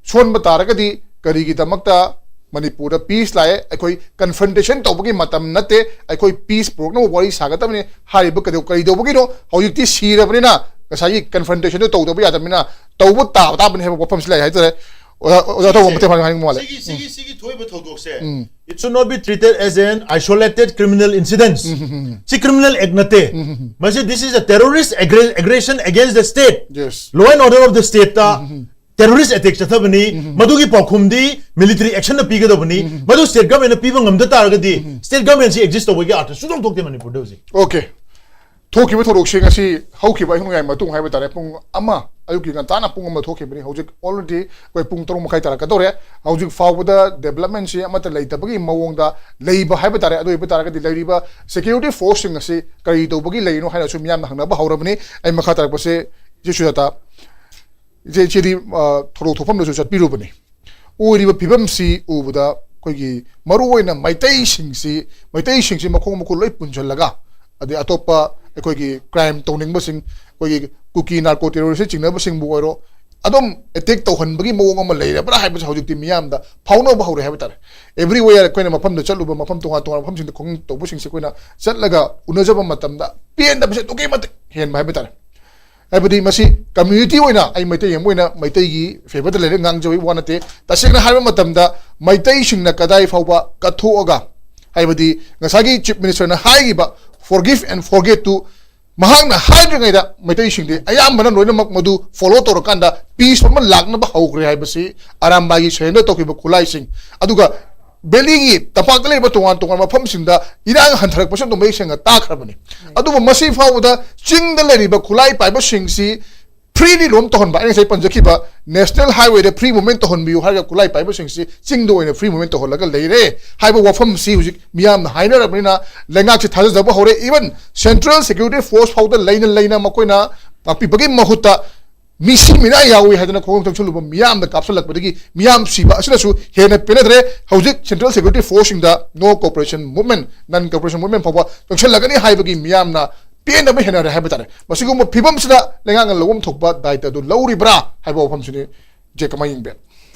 ꯁꯣꯟꯕ ꯇꯥꯔꯒꯗꯤ ꯀꯔꯤꯒꯤꯗꯃꯛꯇ ꯃꯅꯤꯄꯨꯔꯗ ꯄꯤꯁ ꯂꯥꯛꯑꯦ? ꯑꯩꯈꯣꯏ ꯀꯟꯐ꯭ꯔꯟꯇꯦꯁꯟ ꯇꯧꯕꯒꯤ ꯃꯇꯝ ꯅꯠꯇꯦ, ꯑꯩꯈꯣꯏ ꯄꯤꯁ ꯄꯨꯔꯛꯅꯕ ꯋꯥꯔꯤ ꯁꯥꯒꯗꯕꯅꯤ ꯍꯥꯏꯔꯤꯕ ꯀꯩꯗꯧ-, ꯀꯔꯤ ꯇꯧꯕꯒꯤꯅꯣ? ꯍꯧꯖꯤꯛꯇꯤ ꯁꯤꯔꯕꯅꯤꯅ ꯉꯁꯥꯏꯒꯤ ꯀꯟꯐ꯭ꯔꯟꯇꯦꯁꯟꯗꯨ ꯇꯧꯗꯕ ꯌꯥꯗꯕꯅꯤꯅ ꯇꯧꯕ ꯇꯥꯕ ꯇꯥꯕꯅꯤ ꯍꯥꯏꯕ ꯋꯥꯐꯝꯁꯤ ꯂꯩ ꯍꯥꯏꯇꯥꯔꯦ꯫ ꯑꯣꯖꯥ, ꯑꯣꯖꯥ ꯊꯧꯕ ꯃꯇꯦꯡ ꯄꯥꯡꯅꯤꯡꯕ ꯃꯥꯜꯂꯦ꯫ ꯁꯤꯒꯤ ꯁꯤꯒꯤ ꯁꯤꯒꯤ ꯊꯣꯛꯏꯕ ꯊꯧꯗꯣꯛꯁꯦ ꯎꯝ꯫ It should not be treated as an isolated criminal incident. ꯁꯤ criminal act ꯅꯠꯇꯦ꯫ ꯃꯁꯤ, this is a terrorist aggre- aggression against the state. Yes. Law and order of the state ꯇ terrorist attack ꯆꯠꯊꯕꯅꯤ꯫ ꯃꯗꯨꯒꯤ ꯄꯥꯎꯈꯨꯝꯗꯤ military action ꯅ ꯄꯤꯒꯗꯕꯅꯤ꯫ ꯃꯗꯨ state government ꯅ ꯄꯤꯕ ꯉꯝꯗ ꯇꯥꯔꯒꯗꯤ state government ꯁꯤ exist ꯇꯧꯕꯒꯤ ꯑꯥꯔꯊ ꯁꯨꯡꯊꯣꯛ ꯊꯣꯛꯇꯦ ꯃꯅꯤꯄꯨꯔꯗ ꯍꯧꯖꯤꯛ꯫ Okay꯫ ꯊꯣꯛꯈꯤꯕ ꯊꯧꯗꯣꯛꯁꯤꯡ ꯑꯁꯤ ꯍꯧꯈꯤꯕ ꯑꯍꯤꯡ ꯅꯣꯡꯌꯥꯏ ꯃꯇꯨꯡ ꯍꯥꯏꯕ ꯇꯥꯔꯦ, ꯄꯨꯡ ꯑꯃ, ꯑꯌꯨꯛꯀꯤ ꯉꯟꯇꯥꯅ ꯄꯨꯡ ꯑꯃ ꯊꯣꯛꯈꯤꯕꯅꯤ꯫ ꯍꯧꯖꯤꯛ already ꯑꯩꯈꯣꯏ ꯄꯨꯡ ꯇꯔꯨꯛ ꯃꯈꯥꯏ ꯇꯥꯔꯛꯀꯗꯧꯔꯦ꯫ ꯍꯧꯖꯤꯛ ꯐꯥꯎꯕꯗ development ꯁꯤ ꯑꯃꯠꯇ ꯂꯩꯇꯕꯒꯤ ꯃꯑꯣꯡꯗ ꯂꯩꯕ ꯍꯥꯏꯕ ꯇꯥꯔꯦ꯫ ꯑꯗꯨ ꯑꯣꯏꯕ ꯇꯥꯔꯒꯗꯤ ꯂꯩꯔꯤꯕ security force ꯁꯤꯡ ꯑꯁꯤ ꯀꯔꯤ ꯇꯧꯕꯒꯤ ꯂꯩꯔꯤꯅꯣ ꯍꯥꯏꯅꯁꯨ ꯃꯤꯌꯥꯝꯅ ꯍꯪꯅꯕ ꯍꯧꯔꯕꯅꯤ꯫ ꯑꯩ ꯃꯈꯥ ꯇꯥꯔꯛꯄꯁꯦ ꯏꯆꯦ ꯁꯨꯖꯥꯇꯥ, ꯏꯆꯦ, ꯏꯆꯦꯗꯤ, ꯑ, ꯊꯧꯗꯣꯛ ꯊꯣꯛꯐꯝꯗꯁꯨ ꯆꯠꯄꯤꯔꯨꯕꯅꯤ꯫ ꯑꯣꯏꯔꯤꯕ ꯐꯤꯕꯝꯁꯤ ꯎꯕꯗ ꯑꯩꯈꯣꯏꯒꯤ ꯃꯔꯨꯑꯣꯏꯅ ꯃꯩꯇꯩꯁꯤꯡꯁꯤ, ꯃꯩꯇꯩꯁꯤꯡꯁꯤ ꯃꯈꯣꯡ ꯃꯈꯨꯠ ꯂꯣꯏ ꯄꯨꯟꯁꯤꯜꯂꯒ, ꯑꯗꯩ ꯑꯇꯣꯞꯄ ꯑꯩꯈꯣꯏꯒꯤ crime ꯇꯧꯅꯤꯡꯕꯁꯤꯡ, ꯑꯩꯈꯣꯏꯒꯤ ꯀꯨꯀꯤ narco terrorist ꯆꯤꯡꯅꯕꯁꯤꯡꯕꯨ ꯑꯣꯏꯔꯣ, ꯑꯗꯨꯝ attack ꯇꯧꯍꯟꯕꯒꯤ ꯃꯑꯣꯡ ꯑꯃ ꯂꯩꯔꯕ꯭ꯔꯥ ꯍꯥꯏꯕꯁꯤ ꯍꯧꯖꯤꯛꯇꯤ ꯃꯤꯌꯥꯝꯗ ꯐꯥꯎꯅꯕ ꯍꯧꯔꯦ ꯍꯥꯏꯕ ꯇꯥꯔꯦ꯫ Everywhere ꯑꯩꯈꯣꯏꯅ ꯃꯐꯝꯗ ꯆꯠꯂꯨꯕ, ꯃꯐꯝ ꯇꯣꯉꯥꯟ ꯇꯣꯉꯥꯟꯕ ꯃꯐꯝꯁꯤꯡꯗ ꯈꯣꯡ ꯇꯧꯕꯁꯤꯡꯁꯦ ꯑꯩꯈꯣꯏꯅ ꯆꯠꯂꯒ ꯎꯅꯖꯕ ꯃꯇꯝꯗ ꯄꯦꯟꯗꯕꯁꯦ ꯑꯗꯨꯛꯀꯤ ꯃꯇꯤꯛ ꯍꯦꯟꯕ ꯍꯥꯏꯕ ꯇꯥꯔꯦ꯫ ꯍꯥꯏꯕꯗꯤ ꯃꯁꯤ community ꯑꯣꯏꯅ, ꯑꯩ ꯃꯩꯇꯩ ꯑꯃ ꯑꯣꯏꯅ ꯃꯩꯇꯩꯒꯤ favour ꯗ ꯂꯩꯔꯦ ꯉꯥꯡꯖꯕꯒꯤ ꯋꯥ ꯅꯠꯇꯦ꯫ ꯇꯁꯦꯡꯅ ꯍꯥꯏꯕ ꯃꯇꯝꯗ ꯃꯩꯇꯩꯁꯤꯡꯅ ꯀꯗꯥꯏ ꯐꯥꯎꯕ ꯀꯠꯊꯣꯛꯑꯒ, ꯍꯥꯏꯕꯗꯤ ꯉꯁꯥꯏꯒꯤ Chief Minister ꯅ ꯍꯥꯏꯈꯤꯕ forgive and forget ꯇꯨ ꯃꯍꯥꯛꯅ ꯍꯥꯏꯗ꯭ꯔꯤꯉꯩꯗ ꯃꯩꯇꯩꯁꯤꯡꯗꯤ ꯑꯌꯥꯝꯕꯅ ꯂꯣꯏꯅꯃꯛ ꯃꯗꯨ follow ꯇꯧꯔꯀꯥꯟꯗ peace ꯑꯃ ꯂꯥꯛꯅꯕ ꯍꯧꯈ꯭ꯔꯦ ꯍꯥꯏꯕꯁꯤ ꯑꯔꯥꯝꯕꯥꯏꯒꯤ surrender ꯇꯧꯈꯤꯕ ꯈꯨꯠꯂꯥꯏꯁꯤꯡ, ꯑꯗꯨꯒ valley ꯒꯤ ꯇꯝꯄꯥꯛꯇ ꯂꯩꯔꯤꯕ ꯇꯣꯉꯥꯟ ꯇꯣꯉꯥꯟꯕ ꯃꯐꯝꯁꯤꯡꯗ ꯏꯔꯥꯡ ꯍꯟꯊꯔꯛꯄꯁꯨ ꯑꯗꯨꯝ ꯃꯌꯦꯛ ꯁꯦꯡꯅ ꯇꯥꯈ꯭ꯔꯕꯅꯤ꯫ ꯑꯗꯨꯕꯨ ꯃꯁꯤ ꯐꯥꯎꯕꯗ ꯆꯤꯡꯗ ꯂꯩꯔꯤꯕ ꯈꯨꯠꯂꯥꯏ ꯄꯥꯏꯕꯁꯤꯡꯁꯤ freely roam ꯇꯧꯍꯟꯕ, ꯑꯩꯅ ꯉꯁꯥꯏ ꯄꯟꯖꯈꯤꯕ national highway ꯗ free movement ꯇꯧꯍꯟꯕꯤꯌꯨ ꯍꯥꯏꯔꯒ ꯈꯨꯠꯂꯥꯏ ꯄꯥꯏꯕꯁꯤꯡꯁꯤ ꯆꯤꯡꯗ ꯑꯣꯏꯅ free movement ꯇꯧꯍꯜꯂꯒ ꯂꯩꯔꯦ ꯍꯥꯏꯕ ꯋꯥꯐꯝꯁꯤ ꯍꯧꯖꯤꯛ ꯃꯤꯌꯥꯝꯅ ꯍꯥꯏꯅꯔꯕꯅꯤꯅ ꯂꯩꯉꯥꯛꯁꯤ ꯊꯥꯖꯗꯕ ꯍꯧꯔꯦ꯫ Even Central Security Force ꯐꯥꯎꯗ ꯂꯩꯅ ꯂꯩꯅ ꯃꯈꯣꯏꯅ ꯉꯥꯛꯄꯤꯕꯒꯤ ꯃꯍꯨꯠꯇ ꯃꯤꯁꯤ ꯃꯤꯅꯥ ꯌꯥꯎꯏ ꯍꯥꯏꯗꯅ ꯈꯣꯡꯖꯪ ꯆꯪꯁꯤꯜꯂꯨꯕ ꯃꯤꯌꯥꯝꯗ ꯀꯥꯞꯁꯤꯜꯂꯛꯄꯗꯒꯤ ꯃꯤꯌꯥꯝ ꯁꯤꯕ ꯑꯁꯤꯅꯁꯨ ꯍꯦꯟꯅ ꯄꯦꯟꯅꯗ꯭ꯔꯦ꯫ ꯍꯧꯖꯤꯛ Central Security Force ꯁꯤꯡꯗ no cooperation movement, non cooperation movement ꯐꯥꯎꯕ ꯆꯪꯁꯤꯜꯂꯒꯅꯤ ꯍꯥꯏꯕꯒꯤ ꯃꯤꯌꯥꯝꯅ ꯄꯦꯟꯗꯕ ꯍꯦꯟꯅꯔꯦ ꯍꯥꯏꯕ ꯇꯥꯔꯦ꯫ ꯃꯁꯤꯒꯨꯝꯕ ꯐꯤꯕꯝꯁꯤꯗ ꯂꯩꯉꯥꯛꯅ ꯂꯧꯐꯝ ꯊꯣꯛꯄ ꯗꯥꯏꯇ ꯑꯗꯨ ꯂꯧꯔꯤꯕ꯭ꯔꯥ ꯍꯥꯏꯕ ꯋꯥꯐꯝꯁꯤꯅꯤ ꯖꯦ, ꯀꯃꯥꯏꯅ ꯌꯦꯡꯕꯤ?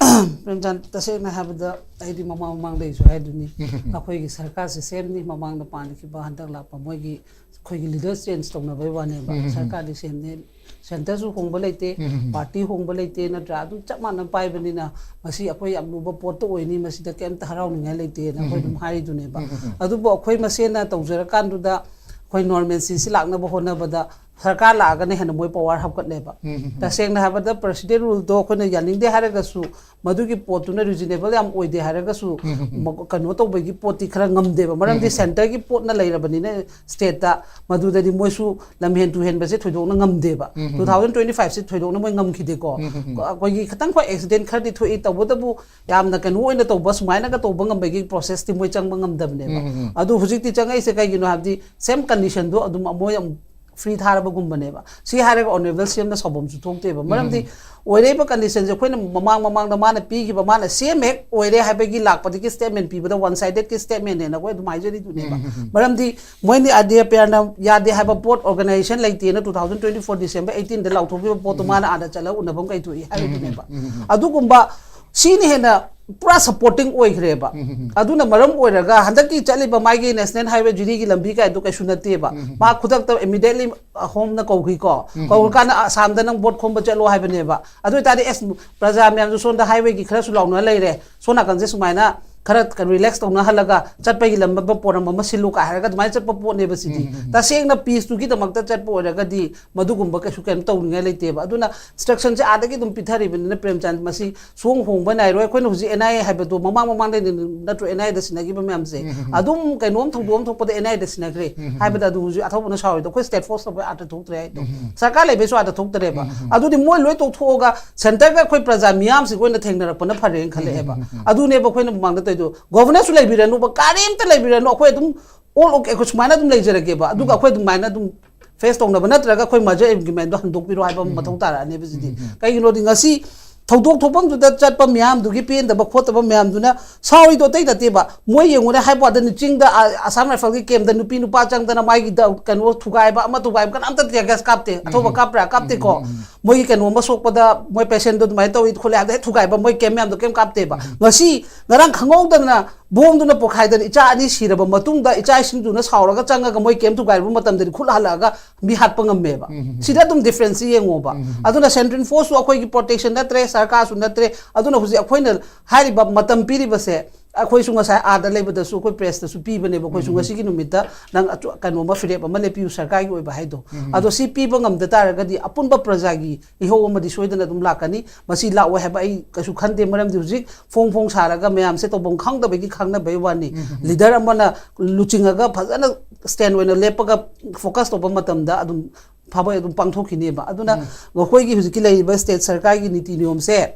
ꯄ꯭ꯔꯦꯝꯆꯥꯟ, ꯇꯁꯦꯡꯅ ꯍꯥꯏꯕꯗ ꯑꯩꯗꯤ ꯃꯃꯥꯡ ꯃꯃꯥꯡꯗꯩꯁꯨ ꯍꯥꯏꯗꯨꯅꯤ, ꯑꯩꯈꯣꯏꯒꯤ ꯁꯔꯀꯥꯔꯁꯦ ꯁꯦꯝꯅꯤ, ꯃꯃꯥꯡꯗ ꯄꯥꯟꯈꯤꯕ, ꯍꯟꯗꯛ ꯂꯥꯛꯄ ꯃꯣꯏꯒꯤ, ꯑꯩꯈꯣꯏꯒꯤ ꯂꯤꯗꯔ ꯆꯦꯟꯖ ꯇꯧꯅꯕꯩ ꯋꯥꯅꯦꯕ꯫ ꯁꯔꯀꯥꯔꯗꯤ ꯁꯦꯝꯅꯤ, ꯁꯦꯟꯇꯔꯁꯨ ꯍꯣꯡꯕ ꯂꯩꯇꯦ, ꯄꯥꯔꯇꯤ ꯍꯣꯡꯕ ꯂꯩꯇꯦ, ꯅꯠꯇ꯭ꯔꯥ? ꯑꯗꯨꯝ ꯆꯞ ꯃꯥꯟꯅ ꯄꯥꯏꯕꯅꯤꯅ ꯃꯁꯤ ꯑꯩꯈꯣꯏ ꯌꯥꯝ ꯂꯨꯕ ꯄꯣꯠꯇ ꯑꯣꯏꯅꯤ, ꯃꯁꯤꯗ ꯀꯩꯝꯇ ꯍꯔꯥꯎꯅꯤꯡꯉꯥꯏ ꯂꯩꯇꯦꯅ ꯑꯩꯈꯣꯏ ꯑꯗꯨꯝ ꯍꯥꯏꯔꯤꯗꯨꯅꯦꯕ꯫ ꯑꯗꯨꯕꯨ ꯑꯩꯈꯣꯏ ꯃꯁꯦꯟꯅ ꯇꯧꯖꯔꯀꯥꯟꯗꯨꯗ ꯑꯩꯈꯣꯏ ꯅꯣꯔꯃꯦꯜꯁꯤꯁꯤ ꯂꯥꯛꯅꯕ ꯍꯣꯠꯅꯕꯗ ꯁꯔꯀꯥꯔ ꯂꯥꯛꯑꯒꯅ ꯍꯦꯟꯅ ꯃꯣꯏ ꯄꯋꯥꯔ ꯍꯥꯞꯀꯠꯂꯦꯕ꯫ ꯇꯁꯦꯡꯅ ꯍꯥꯏꯕꯗ ꯄ꯭ꯔꯦꯁꯤꯗꯦꯟ ꯔꯨꯜꯗꯣ ꯑꯩꯈꯣꯏꯅ ꯌꯥꯅꯤꯡꯗꯦ ꯍꯥꯏꯔꯒꯁꯨ, ꯃꯗꯨꯒꯤ ꯄꯣꯠꯇꯨꯅ ꯔꯤꯖꯅꯦꯕꯜ ꯌꯥꯝ ꯑꯣꯏꯗꯦ ꯍꯥꯏꯔꯒꯁꯨ, ꯃ- ꯀꯩꯅꯣ ꯇꯧꯕꯒꯤ ꯄꯣꯠꯇꯤ ꯈꯔ ꯉꯝꯗꯦꯕ꯫ ꯃꯔꯝꯗꯤ ꯁꯦꯟꯇꯔꯒꯤ ꯄꯣꯠꯅ ꯂꯩꯔꯕꯅꯤꯅ ꯁ꯭ꯇꯦꯠꯇ, ꯃꯗꯨꯗꯗꯤ ꯃꯣꯏꯁꯨ ꯂꯝꯍꯦꯟ ꯇꯨꯍꯦꯟꯕꯁꯦ ꯊꯣꯏꯗꯣꯛꯅ ꯉꯝꯗꯦꯕ꯫ ꯇꯨ ꯊꯥꯎꯖꯟ ꯇ꯭ꯋꯦꯟꯇꯤ ꯐꯥꯏꯚꯁꯤ ꯊꯣꯏꯗꯣꯛꯅ ꯃꯣꯏ ꯉꯝꯈꯤꯗꯦꯀꯣ꯫ ꯑꯩꯈꯣꯏꯒꯤ ꯈꯤꯇꯪ ꯈꯣꯏ ꯑꯦꯛꯁꯤꯗꯦꯟ ꯈꯔꯗꯤ ꯊꯣꯛꯏ, ꯇꯧꯕꯇꯕꯨ ꯌꯥꯝꯅ ꯀꯩꯅꯣ ꯑꯣꯏꯅ ꯇꯧꯕ, ꯁꯨꯃꯥꯏꯅꯒ ꯇꯧꯕ ꯉꯝꯕꯒꯤ ꯄ꯭ꯔꯣꯁꯦꯁꯇꯤ ꯃꯣꯏ ꯆꯪꯕ ꯉꯝꯗꯕꯅꯦꯕ꯫ ꯑꯗꯨ ꯍꯧꯖꯤꯛꯇꯤ ꯆꯪꯉꯛꯏꯁꯦ ꯀꯩꯒꯤꯅꯣ ꯍꯥꯏꯕꯗꯤ ꯁꯦꯝ ꯀꯟꯗꯤꯁꯟꯗꯣ ꯑꯗꯨꯝ ꯃꯣꯏ ꯑꯃꯨꯛ ꯐ꯭ꯔꯤ ꯊꯥꯔꯕꯒꯨꯝꯕꯅꯦꯕ꯫ ꯁꯤ ꯍꯥꯏꯔꯒ ꯑꯣꯅꯔꯦꯕꯜ ꯁꯤ ꯑꯦꯝꯅ ꯁꯥꯎꯐꯝꯁꯨ ꯊꯣꯛꯇꯦꯕ꯫ ꯃꯔꯝꯗꯤ ꯑꯣꯏꯔꯛꯏꯕ ꯀꯟꯗꯤꯁꯟꯁꯦ ꯑꯩꯈꯣꯏꯅ ꯃꯃꯥꯡ ꯃꯃꯥꯡꯗ ꯃꯥꯅ ꯄꯤꯈꯤꯕ, ꯃꯥꯅ ꯁꯤ ꯑꯦꯝ ꯍꯦꯛ ꯑꯣꯏꯔꯦ ꯍꯥꯏꯕꯒꯤ ꯂꯥꯛꯄꯗꯒꯤ ꯁ꯭ꯇꯦꯠꯃꯦꯟ ꯄꯤꯕꯗ ꯋꯥꯟ ꯁꯥꯏꯗꯦꯠꯀꯤ ꯁ꯭ꯇꯦꯠꯃꯦꯟꯅꯦꯅ ꯑꯩꯈꯣꯏ ꯑꯗꯨꯝ ꯍꯥꯏꯖꯔꯤꯗꯨꯅꯦꯕ꯫ ꯃꯔꯝꯗꯤ ꯃꯣꯏꯅ ꯑꯥꯏ ꯗꯤ ꯑꯦꯐ ꯑꯥꯔꯅ ꯌꯥꯗꯦ ꯍꯥꯏꯕ ꯄꯣꯠ, ꯑꯣꯔꯒꯅꯥꯏꯖꯦꯁꯟ ꯂꯩꯇꯦꯅ two thousand twenty four December ꯑꯩꯠꯇꯤꯟꯗ ꯂꯥꯎꯊꯣꯛꯈꯤꯕ ꯄꯣꯠꯇꯣ ꯃꯥꯅ ꯑꯥꯗ ꯆꯠꯂꯒ ꯎꯅꯐꯝ ꯀꯩꯊꯣꯛꯏ ꯍꯥꯏꯔꯤꯗꯨꯅꯦꯕ꯫ ꯑꯗꯨꯒꯨꯝꯕ ꯁꯤꯅ ꯍꯦꯟꯅ ꯄꯨꯔꯥ ꯁꯄꯣꯔꯇꯤꯡ ꯑꯣꯏꯈ꯭ꯔꯦꯕ꯫ ꯑꯗꯨꯅ ꯃꯔꯝ ꯑꯣꯏꯔꯒ ꯍꯟꯗꯛꯀꯤ ꯆꯠꯂꯤꯕ ꯃꯥꯒꯤ ꯅꯦꯁꯅꯦꯜ ꯍꯥꯏꯋꯦ ꯖꯤꯔꯤꯒꯤ ꯂꯝꯕꯤ ꯀꯥꯏꯗꯣ ꯀꯩꯁꯨ ꯅꯠꯇꯦꯕ꯫ ꯃꯥ ꯈꯨꯗꯛꯇ ꯏꯃꯤꯗꯤꯌꯦꯠꯂꯤ ꯍꯣꯝꯅ ꯀꯧꯈꯤꯀꯣ꯫ ꯀꯧꯔꯀꯥꯟꯗ ꯑꯁꯥꯝꯗ ꯅꯪ ꯚꯣꯠ ꯈꯣꯝꯕ ꯆꯠꯂꯣ ꯍꯥꯏꯕꯅꯦꯕ꯫ ꯑꯗꯨ ꯑꯣꯏꯇꯥꯔꯗꯤ ꯑꯦꯁ, ꯄ꯭ꯔꯖꯥ ꯃꯌꯥꯝꯁꯨ ꯁꯣꯝꯗ ꯍꯥꯏꯋꯦꯒꯤ ꯈꯔꯁꯨ ꯂꯥꯎꯅ ꯂꯩꯔꯦ, ꯁꯣꯝ ꯅꯥꯀꯟꯁꯦ ꯁꯨꯃꯥꯏꯅ ꯈꯔ ꯔꯤꯂꯦꯛꯁ ꯇꯧꯅꯍꯜꯂꯒ ꯆꯠꯄꯒꯤ ꯂꯝꯕ ꯄꯣꯔꯝ ꯑꯃ ꯁꯤꯜꯂꯨ ꯀꯥꯏ ꯍꯥꯏꯔꯒ ꯑꯗꯨꯃꯥꯏꯅ ꯆꯠꯄ ꯄꯣꯠꯅꯦꯕ ꯁꯤꯗꯤ꯫ ꯇꯁꯦꯡꯅ ꯄꯤꯁꯇꯨꯒꯤꯗꯃꯛꯇ ꯆꯠꯄ ꯑꯣꯏꯔꯒꯗꯤ ꯃꯗꯨꯒꯨꯝꯕ ꯀꯩꯁꯨ ꯀꯩꯅꯣ ꯇꯧꯅꯤꯡꯉꯥꯏ ꯂꯩꯇꯦꯕ꯫ ꯑꯗꯨꯅ ꯏꯟꯁꯇ꯭ꯔꯛꯁꯟꯁꯦ ꯑꯥꯗꯒꯤ ꯑꯗꯨꯝ ꯄꯤꯊꯔꯤꯕꯅꯤꯅ ꯄ꯭ꯔꯦꯝꯆꯥꯟ, ꯃꯁꯤ ꯁꯨꯍꯣꯡ ꯍꯣꯡꯕ ꯅꯥꯏꯔꯣꯏ꯫ ꯑꯩꯈꯣꯏꯅ ꯍꯧꯖꯤꯛ ꯑꯦꯟ ꯑꯥꯏ ꯑꯦ ꯍꯥꯏꯕꯗꯣ ꯃꯃꯥꯡ ꯃꯃꯥꯡꯗꯩ ꯅꯠꯇ꯭ꯔꯣ ꯑꯦꯟ ꯑꯥꯏ ꯑꯦꯗ ꯁꯤꯟꯅꯈꯤꯕ ꯃꯌꯥꯝꯁꯦ? ꯑꯗꯨꯝ ꯀꯩꯅꯣꯝ ꯊꯧꯗꯣꯛ ꯑꯃ ꯊꯣꯛꯄꯗ ꯑꯦꯟ ꯑꯥꯏ ꯑꯦꯗ ꯁꯤꯟꯅꯈ꯭ꯔꯦ ꯍꯥꯏꯕꯗ ꯑꯗꯨ ꯍꯧꯖꯤꯛ ꯑꯊꯧꯕꯅ ꯁꯥꯎꯔꯤꯗꯣ ꯑꯩꯈꯣꯏ ꯁ꯭ꯇꯦꯠ ꯐꯣꯔꯁ ꯇꯧꯕ ꯑꯥꯗ ꯊꯣꯛꯇ꯭ꯔꯦ ꯍꯥꯏꯗꯣ꯫ ꯁꯔꯀꯥꯔ ꯂꯩꯕꯩꯁꯨ ꯑꯥꯗ ꯊꯣꯛꯇ꯭ꯔꯦꯕ꯫ ꯑꯗꯨꯗꯤ ꯃꯣꯏ ꯂꯣꯏ ꯇꯣꯛꯊꯣꯛꯑꯒ ꯁꯦꯟꯇꯔꯒ ꯑꯩꯈꯣꯏ ꯄ꯭ꯔꯖꯥ ꯃꯤꯌꯥꯝꯁꯤꯒ ꯑꯣꯏꯅ ꯊꯦꯡꯅꯔꯛꯄꯅ ꯐꯔꯦꯅ ꯈꯜꯂꯛꯑꯦꯕ꯫ ꯑꯗꯨꯅꯦꯕ ꯑꯩꯈꯣꯏꯅ ꯃꯃꯥꯡꯗ ꯇꯧꯔꯤꯗꯣ꯫ ꯒꯣꯚꯔꯅꯦꯟꯁꯁꯨ ꯂꯩꯕꯤꯔꯅꯨꯕ, ꯀꯔꯤꯝꯇ ꯂꯩꯕꯤꯔꯅꯨ, ꯑꯩꯈꯣꯏ ꯑꯗꯨꯝ ꯑꯣꯜ ꯑꯣꯀꯦ, ꯑꯩꯈꯣꯏ ꯁꯨꯃꯥꯏꯅ ꯑꯗꯨꯝ ꯂꯩꯖꯔꯒꯦꯕ, ꯑꯗꯨꯒ ꯑꯩꯈꯣꯏ ꯑꯗꯨꯃꯥꯏꯅ ꯑꯗꯨꯝ ꯐꯦꯁ ꯇꯧꯅꯕ, ꯅꯠꯇ꯭ꯔꯒ ꯑꯩꯈꯣꯏ ꯃꯔꯖꯔ ꯑꯦꯒ꯭ꯔꯤꯃꯦꯟꯗꯣ ꯍꯟꯗꯣꯛꯄꯤꯔꯣ ꯍꯥꯏꯕ ꯑꯃ ꯃꯊꯧ ꯇꯥꯔꯛꯑꯅꯦꯕ ꯁꯤꯗꯤ꯫ ꯀꯩꯒꯤꯅꯣꯗꯤ ꯉꯁꯤ ꯊꯧꯗꯣꯛ ꯊꯣꯛꯐꯝꯗꯨꯗ ꯆꯠꯄ ꯃꯌꯥꯝꯗꯨꯒꯤ ꯄꯦꯟꯗꯕ ꯈꯣꯠꯇꯕ ꯃꯌꯥꯝꯗꯨꯅ ꯁꯥꯎꯔꯤꯗꯣ ꯑꯇꯩ ꯅꯠꯇꯦꯕ꯫ ꯃꯣꯏ ꯌꯦꯡꯉꯨꯅꯦ, ꯍꯥꯏꯕ ꯋꯥꯗꯅꯤ, ꯆꯤꯡꯗ ꯑ-, ꯑꯁꯥꯝ ꯔꯥꯏꯐꯜꯒꯤ ꯀꯦꯝꯞꯇ ꯅꯨꯄꯤ ꯅꯨꯄꯥ ꯆꯪꯗꯅ ꯃꯥꯒꯤ ꯗ-, ꯀꯩꯅꯣ ꯊꯨꯒꯥꯏꯕ ꯑꯃ ꯊꯨꯒꯥꯏꯕ ꯀꯅꯥꯝꯇ tear gas ꯀꯥꯞꯇꯦ꯫ ꯑꯊꯧꯕ ꯀꯥꯞꯄ꯭ꯔꯥ? ꯀꯥꯞꯇꯦꯀꯣ꯫ ꯃꯣꯏꯒꯤ ꯀꯩꯅꯣꯝꯃ ꯁꯣꯛꯄꯗ ꯃꯣꯏ patientꯗꯣ ꯑꯗꯨꯃꯥꯏꯅ ꯇꯧꯏ ꯈꯣꯠꯂꯦ ꯍꯥꯏꯕꯗ ꯍꯦꯛ ꯊꯨꯒꯥꯏꯕ, ꯃꯣꯏ ꯀꯦꯝꯞ ꯃꯌꯥꯝꯗꯣ ꯀꯩꯝ ꯀꯥꯞꯇꯦꯕ꯫ ꯉꯁꯤ ꯉꯔꯥꯡ ꯈꯪꯍꯧꯗꯅ ꯕꯣꯝꯗꯨꯅ ꯄꯣꯈꯥꯏꯗꯅ ꯏꯆꯥ ꯑꯅꯤ ꯁꯤꯔꯕ ꯃꯇꯨꯡꯗ ꯏꯆꯥ ꯏꯁꯤꯡꯗꯨꯅ ꯁꯥꯎꯔꯒ ꯆꯪꯉꯒ ꯃꯣꯏ ꯀꯦꯝꯞ ꯊꯨꯒꯥꯏꯔꯨꯕ ꯃꯇꯝꯗꯗꯤ ꯈꯨꯠ ꯍꯜꯂꯛꯑꯒ ꯃꯤ ꯍꯥꯠꯄ ꯉꯝꯃꯦꯕ꯫ ꯁꯤꯗ ꯑꯗꯨꯝ differenceꯁꯤ ꯌꯦꯡꯉꯣꯕ꯫ ꯑꯗꯨꯅ central forceꯁꯨ ꯑꯩꯈꯣꯏꯒꯤ protection ꯅꯠꯇ꯭ꯔꯦ, ꯁꯔꯀꯥꯔꯁꯨ ꯅꯠꯇ꯭ꯔꯦ꯫ ꯑꯗꯨꯅ ꯍꯧꯖꯤꯛ ꯑꯩꯈꯣꯏꯅ ꯍꯥꯏꯔꯤꯕ ꯃꯇꯝ ꯄꯤꯔꯤꯕꯁꯦ, ꯑꯩꯈꯣꯏꯁꯨ ꯉꯁꯥꯏ ꯑꯥꯗ ꯂꯩꯕꯗꯁꯨ ꯑꯩꯈꯣꯏ pressꯇꯁꯨ ꯄꯤꯕꯅꯦꯕ, ꯑꯩꯈꯣꯏꯁꯨ ꯉꯁꯤꯒꯤ ꯅꯨꯃꯤꯠꯇ ꯅꯪ ꯑꯆꯨ-, ꯀꯩꯅꯣꯝꯃ ꯐꯤꯔꯦꯞ ꯑꯃ ꯂꯦꯞꯄꯤꯌꯨ ꯁꯔꯀꯥꯔꯒꯤ ꯑꯣꯏꯕ ꯍꯥꯏꯗꯣ꯫ ꯑꯗꯣ ꯁꯤ ꯄꯤꯕ ꯉꯝꯗ ꯇꯥꯔꯒꯗꯤ ꯑꯄꯨꯟꯕ ꯄ꯭ꯔꯖꯥꯒꯤ ꯏꯍꯧ ꯑꯃꯗꯤ ꯁꯣꯏꯗꯅ ꯑꯗꯨꯝ ꯂꯥꯛꯀꯅꯤ꯫ ꯃꯁꯤ ꯂꯥꯛꯑꯣꯏ ꯍꯥꯏꯕ ꯑꯩ ꯀꯩꯁꯨ ꯈꯟꯗꯦ, ꯃꯔꯝꯗꯤ ꯍꯧꯖꯤꯛ ꯐꯣꯡ ꯐꯣꯡ ꯁꯥꯔꯒ ꯃꯌꯥꯝꯁꯦ ꯇꯧꯐꯝ ꯈꯪꯗꯕꯒꯤ ꯈꯪꯅꯕꯩ ꯋꯥꯅꯤ꯫ Leader ꯑꯃꯅ ꯂꯨꯆꯤꯡꯉꯒ ꯐꯖꯅ stand ꯑꯣꯏꯅ ꯂꯦꯞꯄꯒ focus ꯇꯧꯕ ꯃꯇꯝꯗ ꯑꯗꯨꯝ ꯐꯕ ꯑꯗꯨꯝ ꯄꯥꯡꯊꯣꯛꯈꯤꯅꯦꯕ꯫ ꯑꯗꯨꯅ ꯃꯈꯣꯏꯒꯤ ꯍꯧꯖꯤꯛꯀꯤ ꯂꯩꯔꯤꯕ state ꯁꯔꯀꯥꯔꯒꯤ ꯅꯤꯇꯤ ꯅꯤꯌꯣꯝꯁꯦ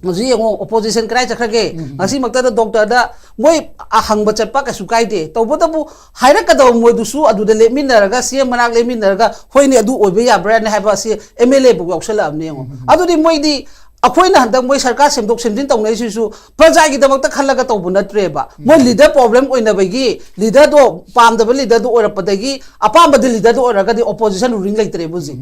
ꯍꯧꯖꯤꯛ ꯌꯦꯡꯉꯣ, opposition ꯀꯗꯥꯏ ꯆꯠꯈ꯭ꯔꯒꯦ? ꯉꯁꯤꯃꯛꯇꯗ doctorꯗ ꯃꯣꯏ ꯑꯍꯪꯕ ꯆꯠꯄ ꯀꯩꯁꯨ ꯀꯥꯏꯗꯦ, ꯇꯧꯕꯇꯕꯨ ꯍꯥꯏꯔꯛꯀꯗꯕ ꯃꯣꯏꯗꯨꯁꯨ ꯑꯗꯨꯗ ꯂꯦꯞꯃꯤꯟꯅꯔꯒ, CM ꯃꯅꯥꯛ ꯂꯦꯞꯃꯤꯟꯅꯔꯒ, "ꯍꯣꯏꯅꯦ, ꯑꯗꯨ ꯑꯣꯏꯕ ꯌꯥꯕ꯭ꯔꯥꯅꯦ?" ꯍꯥꯏꯕ ꯑꯁꯤ MLA ꯐꯥꯎ ꯌꯥꯎꯁꯜꯂꯛꯑꯕꯅꯦ ꯌꯦꯡꯉꯣ꯫ ꯑꯗꯨꯗꯤ ꯃꯣꯏꯗꯤ ꯑꯩꯈꯣꯏꯅ ꯍꯟꯗꯛ ꯃꯣꯏ ꯁꯔꯀꯥꯔ ꯁꯦꯝꯗꯣꯛ ꯁꯦꯝꯖꯤꯟ ꯇꯧꯅꯔꯤꯁꯤꯁꯨ ꯄ꯭ꯔꯖꯥꯒꯤꯗꯃꯛꯇ ꯈꯜꯂꯒ ꯇꯧꯕ ꯅꯠꯇ꯭ꯔꯦꯕ꯫ ꯃꯣꯏ leader problem ꯑꯣꯏꯅꯕꯒꯤ, leaderꯗꯣ ꯄꯥꯝꯗꯕ leaderꯗꯣ ꯑꯣꯏꯔꯛꯄꯗꯒꯤ ꯑꯄꯥꯝꯕꯗꯤ leaderꯗꯣ ꯑꯣꯏꯔꯒꯗꯤ opposition ruling ꯂꯩꯇ꯭ꯔꯦꯕ ꯍꯧꯖꯤꯛ꯫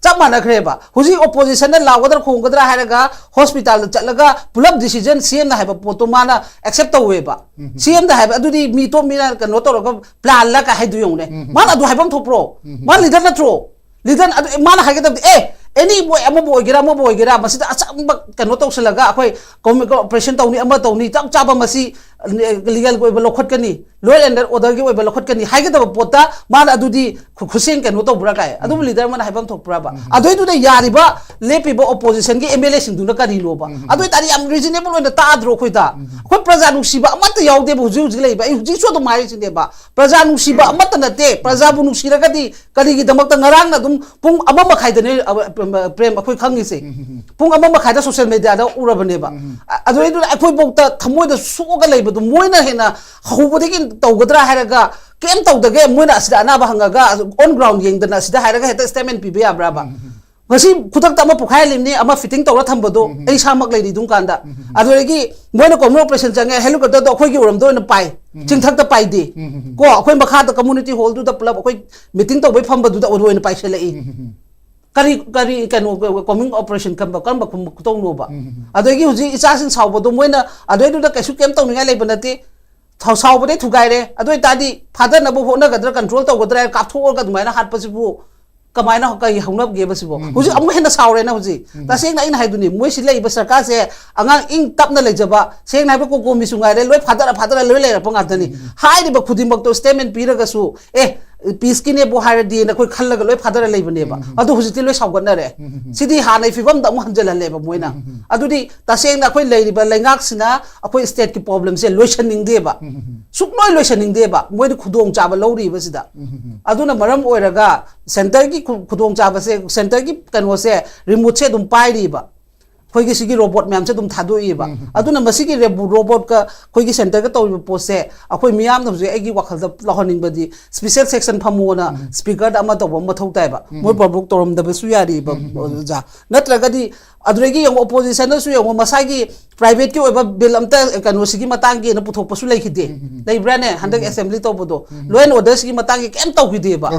ꯆꯞ ꯃꯥꯟꯅꯈ꯭ꯔꯦꯕ꯫ ꯍꯧꯖꯤꯛ oppositionꯅ ꯂꯥꯎꯒꯗ꯭ꯔꯥ ꯈꯣꯡꯒꯗ꯭ꯔꯥ ꯍꯥꯏꯔꯒ hospitalꯗ ꯆꯠꯂꯒ ꯄꯨꯂꯞ decision CMꯅ ꯍꯥꯏꯕ ꯄꯣꯠꯇꯣ ꯃꯥꯅ accept ꯇꯧꯋꯦꯕ꯫ CMꯗ ꯍꯥꯏꯕ ꯑꯗꯨꯗꯤ ꯃꯤ ꯑꯇꯣꯞ ꯃꯤꯅ ꯀꯩꯅꯣ ꯇꯧꯔꯒ planꯂ ꯀꯥꯏ ꯍꯥꯏꯗꯣ ꯌꯦꯡꯉꯨꯅꯦ꯫ ꯃꯥꯅ ꯑꯗꯨ ꯍꯥꯏꯐꯝ ꯊꯣꯛꯄ꯭ꯔꯣ? ꯃꯥ leader ꯅꯠꯇ꯭ꯔꯣ? Leader ꯑꯗꯨ ꯃꯥꯅ ꯍꯥꯏꯒꯗꯕꯗꯤ, "ꯑꯦ, ꯑꯦꯅꯤ ꯃꯣꯏ ꯑꯃꯕꯨ ꯑꯣꯏꯒꯦꯔꯥ ꯑꯃꯕꯨ ꯑꯣꯏꯒꯦꯔꯥ, ꯃꯁꯤꯗ ꯑꯆꯝꯕ ꯀꯩꯅꯣ ꯇꯧꯁꯤꯜꯂꯒ ꯑꯩꯈꯣꯏ communal operation ꯇꯧꯅꯤ, ꯑꯃ ꯇꯧꯅꯤ, ꯆꯞ ꯆꯥꯕ ꯃꯁꯤ legalꯒꯤ ꯑꯣꯏꯕ ꯂꯧꯈꯠꯀꯅꯤ, law and orderꯒꯤ ꯑꯣꯏꯕ ꯂꯧꯈꯠꯀꯅꯤ" ꯍꯥꯏꯒꯗꯕ ꯄꯣꯠꯇ ꯃꯥꯅ ꯑꯗꯨꯗꯤ ꯈꯨ-, ꯈꯨꯠꯁꯦꯝ ꯀꯩꯅꯣ ꯇꯧꯕ꯭ꯔꯥ ꯀꯥꯏ? ꯑꯗꯨꯕꯨ leader ꯑꯃꯅ ꯍꯥꯏꯐꯝ ꯊꯣꯛꯄ꯭ꯔꯕ? ꯑꯗꯨꯏꯗꯨꯗ ꯌꯥꯔꯤꯕ ꯂꯦꯞꯄꯤꯕ oppositionꯒꯤ MLAꯁꯤꯡꯗꯨꯅ ꯀꯔꯤꯅꯣꯕ? ꯑꯗꯨ ꯑꯣꯏꯇꯥꯔꯗꯤ ꯌꯥꯝ reasonable ꯑꯣꯏꯅ ꯇꯥꯗ꯭ꯔꯣ ꯑꯩꯈꯣꯏꯗ? ꯑꯩꯈꯣꯏ ꯄ꯭ꯔꯖꯥ ꯅꯨꯡꯁꯤꯕ ꯑꯃꯠꯇ ꯌꯥꯎꯗꯦꯕ ꯍꯧꯖꯤꯛ ꯍꯧꯖꯤꯛ ꯂꯩꯔꯤꯕ꯫ ꯑꯩ ꯍꯧꯖꯤꯛꯁꯨ ꯑꯗꯨꯝ ꯍꯥꯏꯔꯤꯁꯤꯅꯦꯕ, ꯄ꯭ꯔꯖꯥ ꯅꯨꯡꯁꯤꯕ ꯑꯃꯠꯇ ꯅꯠꯇꯦ꯫ ꯄ꯭ꯔꯖꯥꯕꯨ ꯅꯨꯡꯁꯤꯔꯒꯗꯤ ꯀꯔꯤꯒꯤꯗꯃꯛꯇ ꯉꯔꯥꯡꯅ ꯑꯗꯨꯝ ꯄꯨꯡ ꯑꯃ ꯃꯈꯥꯏꯗꯅꯦ, ꯑ, ꯄ꯭ꯔꯦꯝ, ꯑꯩꯈꯣꯏ ꯈꯪꯉꯤꯁꯦ꯫ ꯄꯨꯡ ꯑꯃ ꯃꯈꯥꯏꯗ social mediaꯗ ꯎꯔꯕꯅꯦꯕ꯫ ꯑ-, ꯑꯗꯨꯗꯩꯗꯨꯗ ꯑꯩꯈꯣꯏꯐꯧꯗ ꯊꯃꯣꯏꯗ ꯁꯣꯛꯑꯒ ꯂꯩꯕꯗꯣ ꯃꯣꯏꯅ ꯍꯦꯟꯅ ꯍꯧꯕꯗꯒꯤ ꯇꯧꯒꯗ꯭ꯔꯥ ꯍꯥꯏꯔꯒ ꯀꯩꯝ ꯇꯧꯗꯒꯦ ꯃꯣꯏꯅ ꯑꯁꯤꯗ ꯑꯅꯥꯕ ꯍꯪꯉꯒ on ground ꯌꯦꯡꯗꯅ ꯑꯁꯤꯗ ꯍꯥꯏꯔꯒ ꯍꯦꯛꯇ statement ꯄꯤꯕ ꯌꯥꯕ꯭ꯔꯥꯕ? ꯉꯁꯤ ꯈꯨꯗꯛꯇ ꯑꯃ ꯄꯣꯛꯈꯥꯏꯍꯜꯂꯤꯕꯅꯤ, ꯑꯃ fitting ꯇꯧꯔ ꯊꯝꯕꯗꯣ ꯑꯩ ꯏꯁꯥꯃꯛ ꯂꯩꯔꯤ ꯑꯗꯨꯝ ꯀꯥꯟꯗ꯫ ꯑꯗꯨꯗꯒꯤ ꯃꯣꯏꯅ common operation ꯆꯪꯉꯦ, helicopterꯗꯣ ꯑꯩꯈꯣꯏꯒꯤ ꯎꯔꯝꯗ ꯑꯣꯏꯅ ꯄꯥꯏ, ꯆꯤꯡꯊꯛꯇ ꯄꯥꯏꯗꯦ꯫ ꯀꯣ, ꯑꯩꯈꯣꯏ ꯃꯈꯥꯗ community hallꯗꯨꯗ ꯄꯨꯂꯞ ꯑꯩꯈꯣꯏ meeting ꯇꯧꯕꯩ ꯐꯝꯕꯗꯨꯗ ꯑꯗꯨ ꯑꯣꯏꯅ ꯄꯥꯏꯁꯜꯂꯛꯏ꯫ ꯀꯔꯤ ꯀꯔꯤ ꯀꯩꯅꯣ, common operation ꯀꯔꯝꯕ ꯀꯔꯝꯕ ꯈꯨꯝ- ꯈꯨꯇꯧꯅꯣꯕ? ꯑꯗꯒꯤ ꯍꯧꯖꯤꯛ ꯏꯆꯥꯁꯤꯡ ꯁꯥꯎꯕꯗꯣ ꯃꯣꯏꯅ ꯑꯗꯨꯏꯗꯨꯗ ꯀꯩꯁꯨ ꯀꯩꯝ ꯇꯧꯅꯤꯡꯉꯥꯏ ꯂꯩꯕ ꯅꯠꯇꯦ꯫ ꯁꯥꯎ- ꯁꯥꯎꯕꯗꯩ ꯊꯨꯒꯥꯏꯔꯦ꯫ ꯑꯗꯨ ꯑꯣꯏꯇꯥꯔꯗꯤ ꯐꯥꯗꯅꯕ ꯍꯣꯠꯅꯒꯗ꯭ꯔꯥ, control ꯇꯧꯒꯗ꯭ꯔꯥ ꯍꯥꯏꯔ ꯀꯥꯞꯊꯣꯛꯑꯒ ꯑꯗꯨꯃꯥꯏꯅ ꯍꯥꯠꯄꯁꯤꯕꯨ ꯀꯃꯥꯏꯅ ꯀꯩ ꯍꯧꯅꯒꯦꯕ ꯁꯤꯕꯣ? ꯍꯧꯖꯤꯛ ꯑꯃꯨꯛ ꯍꯦꯟꯅ ꯁꯥꯎꯔꯦꯅ ꯍꯧꯖꯤꯛ꯫ ꯇꯁꯦꯡꯅ ꯑꯩꯅ ꯍꯥꯏꯗꯨꯅꯤ, ꯃꯣꯏꯁꯤ ꯂꯩꯔꯤꯕ ꯁꯔꯀꯥꯔꯁꯦ ꯑꯉꯥꯡ ꯏꯪ ꯇꯞꯅ ꯂꯩꯖꯕ, ꯁꯦꯡꯅ ꯍꯥꯏꯕ ꯀꯣꯀꯣꯃꯤꯁꯨ ꯉꯥꯏꯔꯦ, ꯂꯣꯏ ꯐꯥꯗꯔ ꯐꯥꯗꯔ ꯂꯣꯏ ꯂꯩꯔꯛꯄ ꯉꯥꯛꯇꯅꯤ꯫ ꯍꯥꯏꯔꯤꯕ ꯈꯨꯗꯤꯡꯃꯛꯇꯣ statement ꯄꯤꯔꯒꯁꯨ, ꯑꯦ, peaceꯀꯤꯅꯦꯕꯨ ꯍꯥꯏꯔꯗꯤꯅ ꯑꯩꯈꯣꯏ ꯈꯜꯂꯒ ꯂꯣꯏ ꯐꯥꯗꯔ ꯂꯩꯕꯅꯦꯕ꯫ ꯑꯗꯣ ꯍꯧꯖꯤꯛꯇꯤ ꯂꯣꯏ ꯁꯥꯎꯒꯠꯅꯔꯦ꯫ ꯁꯤꯗꯤ ꯍꯥꯟꯅꯩ ꯐꯤꯕꯝꯗ ꯑꯃꯨꯛ ꯍꯟꯖꯤꯜꯍꯜꯂꯦꯕ ꯃꯣꯏꯅ꯫ ꯑꯗꯨꯗꯤ ꯇꯁꯦꯡꯅ ꯑꯩꯈꯣꯏ ꯂꯩꯔꯤꯕ ꯂꯩꯉꯥꯛꯁꯤꯅ ꯑꯩꯈꯣꯏ stateꯀꯤ problemꯁꯦ ꯂꯣꯏꯁꯟꯅꯤꯡꯗꯦꯕ꯫ ꯁꯨꯛꯂꯣꯏ ꯂꯣꯏꯁꯟꯅꯤꯡꯗꯦꯕ, ꯃꯣꯏꯗꯤ ꯈꯨꯗꯣꯡꯆꯥꯕ ꯂꯧꯔꯤꯕꯁꯤꯗ꯫ ꯑꯗꯨꯅ ꯃꯔꯝ ꯑꯣꯏꯔꯒ centreꯒꯤ ꯈꯨ- ꯈꯨꯗꯣꯡꯆꯥꯕꯁꯦ, centreꯒꯤ ꯀꯩꯅꯣꯁꯦ, remoteꯁꯦ ꯑꯗꯨꯝ ꯄꯥꯏꯔꯤꯕ꯫ ꯑꯩꯈꯣꯏꯒꯤ ꯁꯤꯒꯤ robot ꯃꯌꯥꯝꯁꯦ ꯑꯗꯨꯝ ꯊꯥꯗꯣꯛꯏꯕ꯫ ꯑꯗꯨꯅ ꯃꯁꯤꯒꯤ ꯔꯦꯕꯨ- robotꯀ ꯑꯩꯈꯣꯏꯒꯤ centreꯒ ꯇꯧꯔꯤꯕ ꯄꯣꯠꯁꯦ, ꯑꯩꯈꯣꯏ ꯃꯤꯌꯥꯝꯅ ꯍꯧꯖꯤꯛ ꯑꯩꯒꯤ ꯋꯥꯈꯜꯗ ꯂꯧꯍꯟꯅꯤꯡꯕꯗꯤ, special session ꯐꯝꯃꯣꯅ speakerꯗ ꯑꯃ ꯇꯧꯕ ꯑꯃ ꯃꯊꯧ ꯇꯥꯏꯕ꯫ ꯃꯣꯏ provoke ꯇꯧꯔꯝꯗꯕꯁꯨ ꯌꯥꯔꯤꯕ, ꯑꯣꯖꯥ꯫ ꯅꯠꯇ꯭ꯔꯒꯗꯤ ꯑꯗꯨꯗꯒꯤ ꯌꯦꯡꯉꯣ, oppositionꯗꯁꯨ ꯌꯦꯡꯉꯣ, ꯃꯁꯥꯒꯤ privateꯀꯤ ꯑꯣꯏꯕ bill ꯑꯝꯇ ꯀꯩꯅꯣꯁꯤꯒꯤ ꯃꯇꯥꯡꯒꯤꯅ ꯄꯨꯊꯣꯛꯄꯁꯨ ꯂꯩꯈꯤꯗꯦ꯫ ꯂꯩꯕ꯭ꯔꯥꯅꯦ? ꯍꯟꯗꯛ assembly ꯇꯧꯕꯗꯣ, law and orderꯁꯤꯒꯤ ꯃꯇꯥꯡꯒꯤ ꯀꯩꯝ ꯇꯧꯈꯤꯗꯦꯕ꯫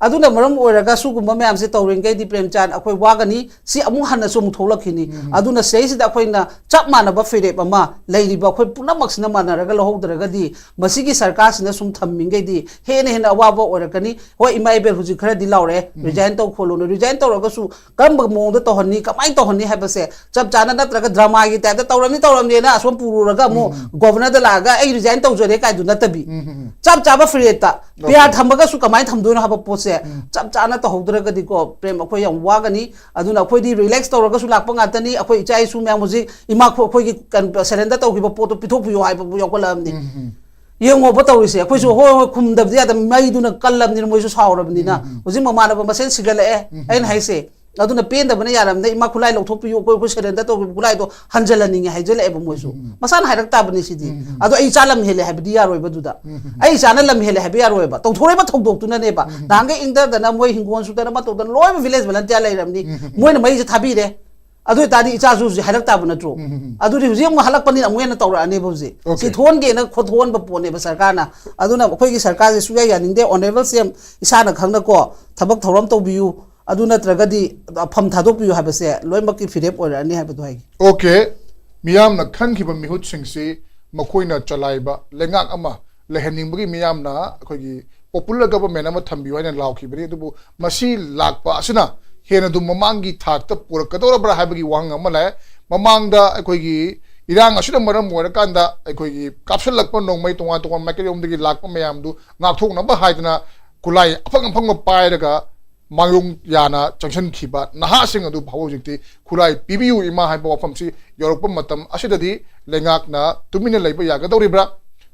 ꯑꯗꯨꯅ ꯃꯔꯝ ꯑꯣꯏꯔꯒ ꯁꯤꯒꯨꯝꯕ ꯃꯌꯥꯝꯁꯦ ꯇꯧꯔꯤꯉꯩꯗꯤ, ꯄ꯭ꯔꯦꯝꯆꯥꯟ, ꯑꯩꯈꯣꯏ ꯋꯥꯒꯅꯤ꯫ ꯁꯤ ꯑꯃꯨꯛ ꯍꯟꯅꯁꯨ ꯑꯃꯨꯛ ꯊꯣꯛꯂꯛꯈꯤꯅꯤ꯫ ꯑꯗꯨꯅ ꯁꯤꯗꯩꯁꯤꯗ ꯑꯩꯈꯣꯏꯅ ꯆꯞ ꯃꯥꯟꯅꯕ ꯐꯤꯔꯦꯞ ꯑꯃ ꯂꯩꯔꯤꯕ ꯑꯩꯈꯣꯏ ꯄꯨꯝꯅꯃꯛꯁꯤꯅ ꯃꯥꯟꯅꯔꯒ ꯂꯧꯍꯧꯗ꯭ꯔꯒꯗꯤ, ꯃꯁꯤꯒꯤ ꯁꯔꯀꯥꯔꯁꯤꯅ ꯁꯨꯝ ꯊꯝꯃꯤꯉꯩꯗꯤ ꯍꯦꯟꯅ ꯍꯦꯟꯅ ꯑꯋꯥꯕ ꯑꯣꯏꯔꯛꯀꯅꯤ꯫ ꯍꯣꯏ, ꯏꯃꯥ ꯏꯕꯦꯜ ꯍꯧꯖꯤꯛ ꯈꯔꯗꯤ ꯂꯥꯎꯔꯛꯑꯦ, resign ꯇꯧ ꯈꯣꯠꯂꯣꯅ꯫ Resign ꯇꯧꯔꯒꯁꯨ ꯀꯔꯝꯕ ꯃꯑꯣꯡꯗ ꯇꯧꯍꯟꯅꯤ, ꯀꯃꯥꯏꯅ ꯇꯧꯍꯟꯅꯤ ꯍꯥꯏꯕꯁꯦ ꯆꯞ ꯆꯥꯅ, ꯅꯠꯇ꯭ꯔꯒ dramaꯒꯤ typeꯇ ꯇꯧꯔꯝꯅꯤ ꯇꯧꯔꯝꯅꯤꯅ ꯑꯁꯣꯝ ꯄꯨꯔꯨꯔꯒ ꯑꯃꯨꯛ governorꯗ ꯂꯥꯛꯑꯒ ꯑꯩ resign ꯇꯧꯖꯔꯦ ꯀꯥꯏꯗꯨ ꯅꯠꯇꯕꯤ, ꯆꯞ ꯆꯥꯕ ꯐꯤꯔꯦꯞꯇ PR ꯊꯝꯃꯒꯁꯨ ꯀꯃꯥꯏꯅ ꯊꯝꯗꯣꯏꯅꯣ ꯍꯥꯏꯕ ꯄꯣꯠꯁꯦ ꯆꯞ ꯆꯥꯅ ꯇꯧꯍꯧꯗ꯭ꯔꯒꯗꯤꯀꯣ, ꯄ꯭ꯔꯦꯝ, ꯑꯩꯈꯣꯏ ꯌꯥꯝ ꯋꯥꯒꯅꯤ꯫ ꯑꯗꯨꯅ ꯑꯩꯈꯣꯏꯗꯤ relax ꯇꯧꯔꯒꯁꯨ ꯂꯥꯛꯄ ꯉꯥꯛꯇꯅꯤ꯫ ꯑꯩꯈꯣꯏ ꯏꯆꯥ ꯏꯁꯨ ꯃꯌꯥꯝ ꯍꯧꯖꯤꯛ ꯏꯃꯥ ꯈꯣ-, ꯑꯩꯈꯣꯏꯒꯤ ꯀꯩꯅꯣ, surrender ꯇꯧꯈꯤꯕ ꯄꯣꯠꯇꯣ ꯄꯤꯊꯣꯛꯄꯤꯌꯣ ꯍꯥꯏꯕꯕꯨ ꯌꯥꯎꯈꯠꯂꯛꯑꯕꯅꯤ꯫ ꯌꯦꯡꯉꯣꯕ ꯇꯧꯔꯤꯁꯦ꯫ ꯑꯩꯈꯣꯏꯁꯨ ꯍꯣꯏ ꯍꯣꯏ ꯈꯨꯝꯗꯕꯗꯤ ꯌꯥꯗꯕ, ꯃꯩꯗꯨꯅ ꯀꯜꯂꯕꯅꯤꯅ ꯃꯣꯏꯁꯨ ꯁꯥꯎꯔꯕꯅꯤꯅ꯫ ꯍꯧꯖꯤꯛ ꯃꯃꯥꯟꯅꯕ ꯃꯁꯦꯟ ꯁꯤꯒꯠꯂꯛꯑꯦ꯫ ꯑꯩꯅ ꯍꯥꯏꯁꯦ, ꯑꯗꯨꯅ ꯄꯦꯟꯗꯕꯅ ꯌꯥꯔꯝꯗ, "ꯏꯃꯥ, ꯈꯨꯠꯂꯥꯏ ꯂꯧꯊꯣꯛꯄꯤꯌꯨ, ꯑꯩꯈꯣꯏ, ꯑꯩꯈꯣꯏ ꯁꯔꯦꯟꯗꯔ ꯇꯧꯕꯤꯌꯨ, ꯈꯨꯠꯂꯥꯏꯗꯣ ꯍꯟꯖꯤꯜꯍꯟꯅꯤꯡꯉꯦ" ꯍꯥꯏꯖꯜꯂꯛꯑꯦꯕ ꯃꯣꯏꯁꯨ꯫ ꯎꯝ, ꯎꯝ꯫ ꯃꯁꯥꯅ ꯍꯥꯏꯔꯛ ꯇꯥꯕꯅꯤ ꯁꯤꯗꯤ꯫ ꯎꯝ, ꯎꯝ꯫ ꯑꯗꯣ ꯑꯩ ꯏꯆꯥ ꯂꯝ ꯍꯦꯜꯂꯦ ꯍꯥꯏꯕꯗꯤ ꯌꯥꯔꯣꯏꯕ ꯑꯗꯨꯗ꯫ ꯎꯝ, ꯎꯝ, ꯎꯝ꯫ ꯑꯩ ꯏꯆꯥꯅ ꯂꯝ ꯍꯦꯜꯂꯦ ꯍꯥꯏꯕ ꯌꯥꯔꯣꯏꯕ, ꯇꯧꯊꯣꯔꯛꯏꯕ ꯊꯧꯗꯣꯛꯇꯨꯅꯅꯦꯕ꯫ ꯎꯝ, ꯎꯝ꯫ ꯅꯍꯥꯟꯈꯩ ꯏꯪꯊꯗꯅ ꯃꯣꯏ ꯍꯤꯡꯒꯣꯜ ꯁꯨꯗꯅ ꯑꯃ ꯇꯧꯗꯅ ꯂꯣꯏꯅ ꯚꯤꯂꯦꯖ ꯚꯣꯂꯟꯇꯤꯌꯥꯔ ꯂꯩꯔꯕꯅꯤ꯫ ꯎꯝ, ꯎꯝ, ꯎꯝ꯫ ꯃꯣꯏꯅ ꯃꯩꯁꯦ ꯊꯥꯕꯤꯔꯦ꯫ ꯑꯗꯨ ꯑꯣꯏꯇꯥꯔꯗꯤ ꯏꯆꯥꯁꯨ ꯍꯧꯖꯤꯛ ꯍꯥꯏꯔꯛ ꯇꯥꯕ ꯅꯠꯇ꯭ꯔꯣ? ꯎꯝ, ꯎꯝ, ꯎꯝ꯫ ꯑꯗꯨꯗꯤ ꯍꯧꯖꯤꯛ ꯑꯃꯨꯛ ꯍꯜꯂꯛꯄꯅꯤꯅ ꯑꯃꯨꯛ ꯍꯦꯟꯅ ꯇꯧꯔꯛꯑꯅꯦꯕ ꯍꯧꯖꯤꯛ꯫ ꯑꯣꯀꯦ꯫ ꯁꯤ ꯊꯣꯛꯍꯟꯒꯦꯅ ꯈꯣꯠ-, ꯊꯣꯛꯍꯟꯕ ꯄꯣꯠꯅꯦꯕ ꯁꯔꯀꯥꯔꯅ꯫ ꯑꯗꯨꯅ ꯑꯩꯈꯣꯏꯒꯤ ꯁꯔꯀꯥꯔꯁꯦ ꯁꯨꯡꯌꯥ ꯌꯥꯅꯤꯡꯗꯦ꯫ Honourable C M ꯏꯁꯥꯅ ꯈꯪꯅꯀꯣ ꯊꯕꯛ ꯊꯧꯔꯝ ꯇꯧꯕꯤꯌꯨ꯫ ꯑꯗꯨ ꯅꯠꯇ꯭ꯔꯒꯗꯤ ꯐꯝ ꯊꯥꯗꯣꯛꯄꯤꯌꯨ ꯍꯥꯏꯕꯁꯦ ꯂꯣꯏꯅꯃꯛꯀꯤ ꯐꯤꯔꯦꯞ ꯑꯣꯏꯔꯛꯑꯅꯤ ꯍꯥꯏꯕꯗꯣ ꯍꯥꯏꯒꯦ꯫ ꯑꯣꯀꯦ꯫ ꯃꯤꯌꯥꯝꯅ ꯈꯟꯈꯤꯕ ꯃꯤꯍꯨꯠꯁꯤꯡꯁꯤ ꯃꯈꯣꯏꯅ ꯆꯂꯥꯏꯕ ꯂꯩꯉꯥꯛ ꯑꯃ ꯂꯩꯍꯟꯅꯤꯡꯕꯒꯤ ꯃꯤꯌꯥꯝꯅ ꯑꯩꯈꯣꯏꯒꯤ popular government ꯑꯃ ꯊꯝꯕꯤꯌꯨ ꯍꯥꯏꯅ ꯂꯥꯎꯈꯤꯕꯅꯤ꯫ ꯑꯗꯨꯕꯨ ꯃꯁꯤ ꯂꯥꯛꯄ ꯑꯁꯤꯅ ꯍꯦꯟꯅ ꯑꯗꯨꯝ ꯃꯃꯥꯡꯒꯤ ꯊꯥꯛꯇ ꯄꯨꯔꯛꯀꯗꯧꯔꯕ꯭ꯔꯥ ꯍꯥꯏꯕꯒꯤ ꯋꯥꯍꯪ ꯑꯃ ꯂꯥꯛꯑꯦ꯫ ꯃꯃꯥꯡꯗ ꯑꯩꯈꯣꯏꯒꯤ ꯏꯔꯥꯡ ꯑꯁꯤꯅ ꯃꯔꯝ ꯑꯣꯏꯔꯀꯥꯟꯗ ꯑꯩꯈꯣꯏꯒꯤ ꯀꯥꯞꯁꯤꯜꯂꯛꯄ ꯅꯣꯡꯃꯩ ꯇꯣꯉꯥꯟ ꯇꯣꯉꯥꯟꯕ ꯃꯥꯏꯀꯩꯔꯣꯝꯗꯒꯤ ꯂꯥꯛꯄ ꯃꯌꯥꯝꯗꯨ ꯉꯥꯛꯊꯣꯛꯅꯕ ꯍꯥꯏꯗꯅ ꯈꯨꯠꯂꯥꯏ ꯑꯐꯪ ꯑꯐꯪꯕ ꯄꯥꯏꯔꯒ ꯃꯥꯡꯌꯣꯡ ꯌꯥꯅ ꯆꯪꯁꯤꯟꯈꯤꯕ ꯅꯍꯥꯁꯤꯡ ꯑꯗꯨ ꯐꯥꯎꯕ ꯍꯧꯖꯤꯛꯇꯤ "ꯈꯨꯠꯂꯥꯏ ꯄꯤꯕꯤꯌꯨ ꯏꯃꯥ" ꯍꯥꯏꯕ ꯋꯥꯐꯝꯁꯤ ꯌꯧꯔꯛꯄ ꯃꯇꯝ ꯑꯁꯤꯗꯗꯤ ꯂꯩꯉꯥꯛꯅ ꯇꯨꯃꯤꯟꯅ ꯂꯩꯕ ꯌꯥꯒꯗꯧꯔꯤꯕ꯭ꯔꯥ?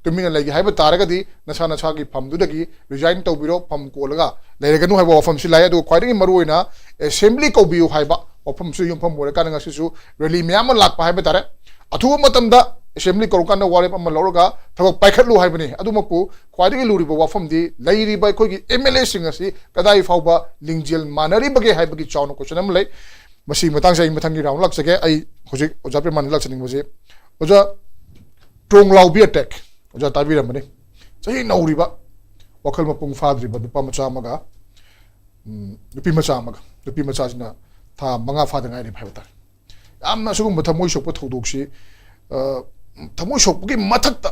ꯇꯨꯃꯤꯟꯅ ꯂꯩꯒꯦ ꯍꯥꯏꯕ ꯇꯥꯔꯒꯗꯤ ꯅꯁꯥ ꯅꯁꯥꯒꯤ ꯐꯝꯗꯨꯗꯒꯤ resign ꯇꯧꯕꯤꯔꯣ, ꯐꯝ ꯀꯣꯜꯂꯒ ꯂꯩꯔꯒꯅꯨ ꯍꯥꯏꯕ ꯋꯥꯐꯝꯁꯤ ꯂꯥꯛꯑꯦ꯫ ꯑꯗꯨꯒ ꯈ꯭ꯋꯥꯏꯗꯒꯤ ꯃꯔꯨꯑꯣꯏꯅ assembly ꯀꯧꯕꯤꯌꯨ ꯍꯥꯏꯕ ꯋꯥꯐꯝꯁꯨ ꯌꯨꯝꯐꯝ ꯑꯣꯏꯔꯀꯥꯟꯗ ꯉꯁꯤꯁꯨ rally ꯃꯌꯥꯝ ꯑꯃ ꯂꯥꯛꯄ ꯍꯥꯏꯕ ꯇꯥꯔꯦ꯫ ꯑꯊꯨꯕ ꯃꯇꯝꯗ assembly ꯀꯧꯔꯀꯥꯟꯗ ꯋꯥꯔꯦꯞ ꯑꯃ ꯂꯧꯔꯒ ꯊꯕꯛ ꯄꯥꯏꯈꯠꯂꯨ ꯍꯥꯏꯕꯅꯤ꯫ ꯑꯗꯨꯃꯛꯄꯨ ꯈ꯭ꯋꯥꯏꯗꯒꯤ ꯂꯨꯔꯤꯕ ꯋꯥꯐꯝꯗꯤ ꯂꯩꯔꯤꯕ ꯑꯩꯈꯣꯏꯒꯤ M L A ꯁꯤꯡ ꯑꯁꯤ ꯀꯗꯥꯏ ꯐꯥꯎꯕ ꯂꯤꯡꯖꯦꯜ ꯃꯥꯟꯅꯔꯤꯕꯒꯦ ꯍꯥꯏꯕꯒꯤ ꯆꯥꯎꯅ question ꯑꯃ ꯂꯩ꯫ ꯃꯁꯤꯒꯤ ꯃꯇꯥꯡꯁꯦ ꯑꯩ ꯃꯊꯪꯒꯤ round ꯂꯥꯛꯆꯒꯦ꯫ ꯑꯩ ꯍꯧꯖꯤꯛ ꯑꯣꯖꯥ ꯄ꯭ꯔꯦꯃꯥꯅꯟꯗ ꯂꯥꯛꯆꯅꯤꯡꯕꯁꯦ, ꯑꯣꯖꯥ, ꯇ꯭ꯔꯣꯡꯂꯥꯎꯕꯤ attack, ꯑꯣꯖꯥ ꯇꯥꯕꯤꯔꯝꯃꯅꯤ, ꯆꯍꯤ ꯅꯧꯔꯤꯕ ꯋꯥꯈꯜ ꯃꯄꯨꯡ ꯐꯥꯗ꯭ꯔꯤꯕ ꯅꯨꯄꯥ ꯃꯆꯥ ꯑꯃꯒ, ꯎꯝ, ꯅꯨꯄꯤ ꯃꯆꯥ ꯑꯃꯒ, ꯅꯨꯄꯤ ꯃꯆꯥꯁꯤꯅ ꯊꯥ ꯃꯉꯥ ꯐꯥꯗ ꯉꯥꯏꯔꯤꯕ ꯍꯥꯏꯕ ꯇꯥꯔꯦ꯫ ꯌꯥꯝꯅ ꯑꯁꯤꯒꯨꯝꯕ ꯊꯃꯣꯏ ꯁꯣꯛꯄ ꯊꯧꯗꯣꯛꯁꯤ, ꯑ, ꯊꯃꯣꯏ ꯁꯣꯛꯄꯒꯤ ꯃꯊꯛꯇ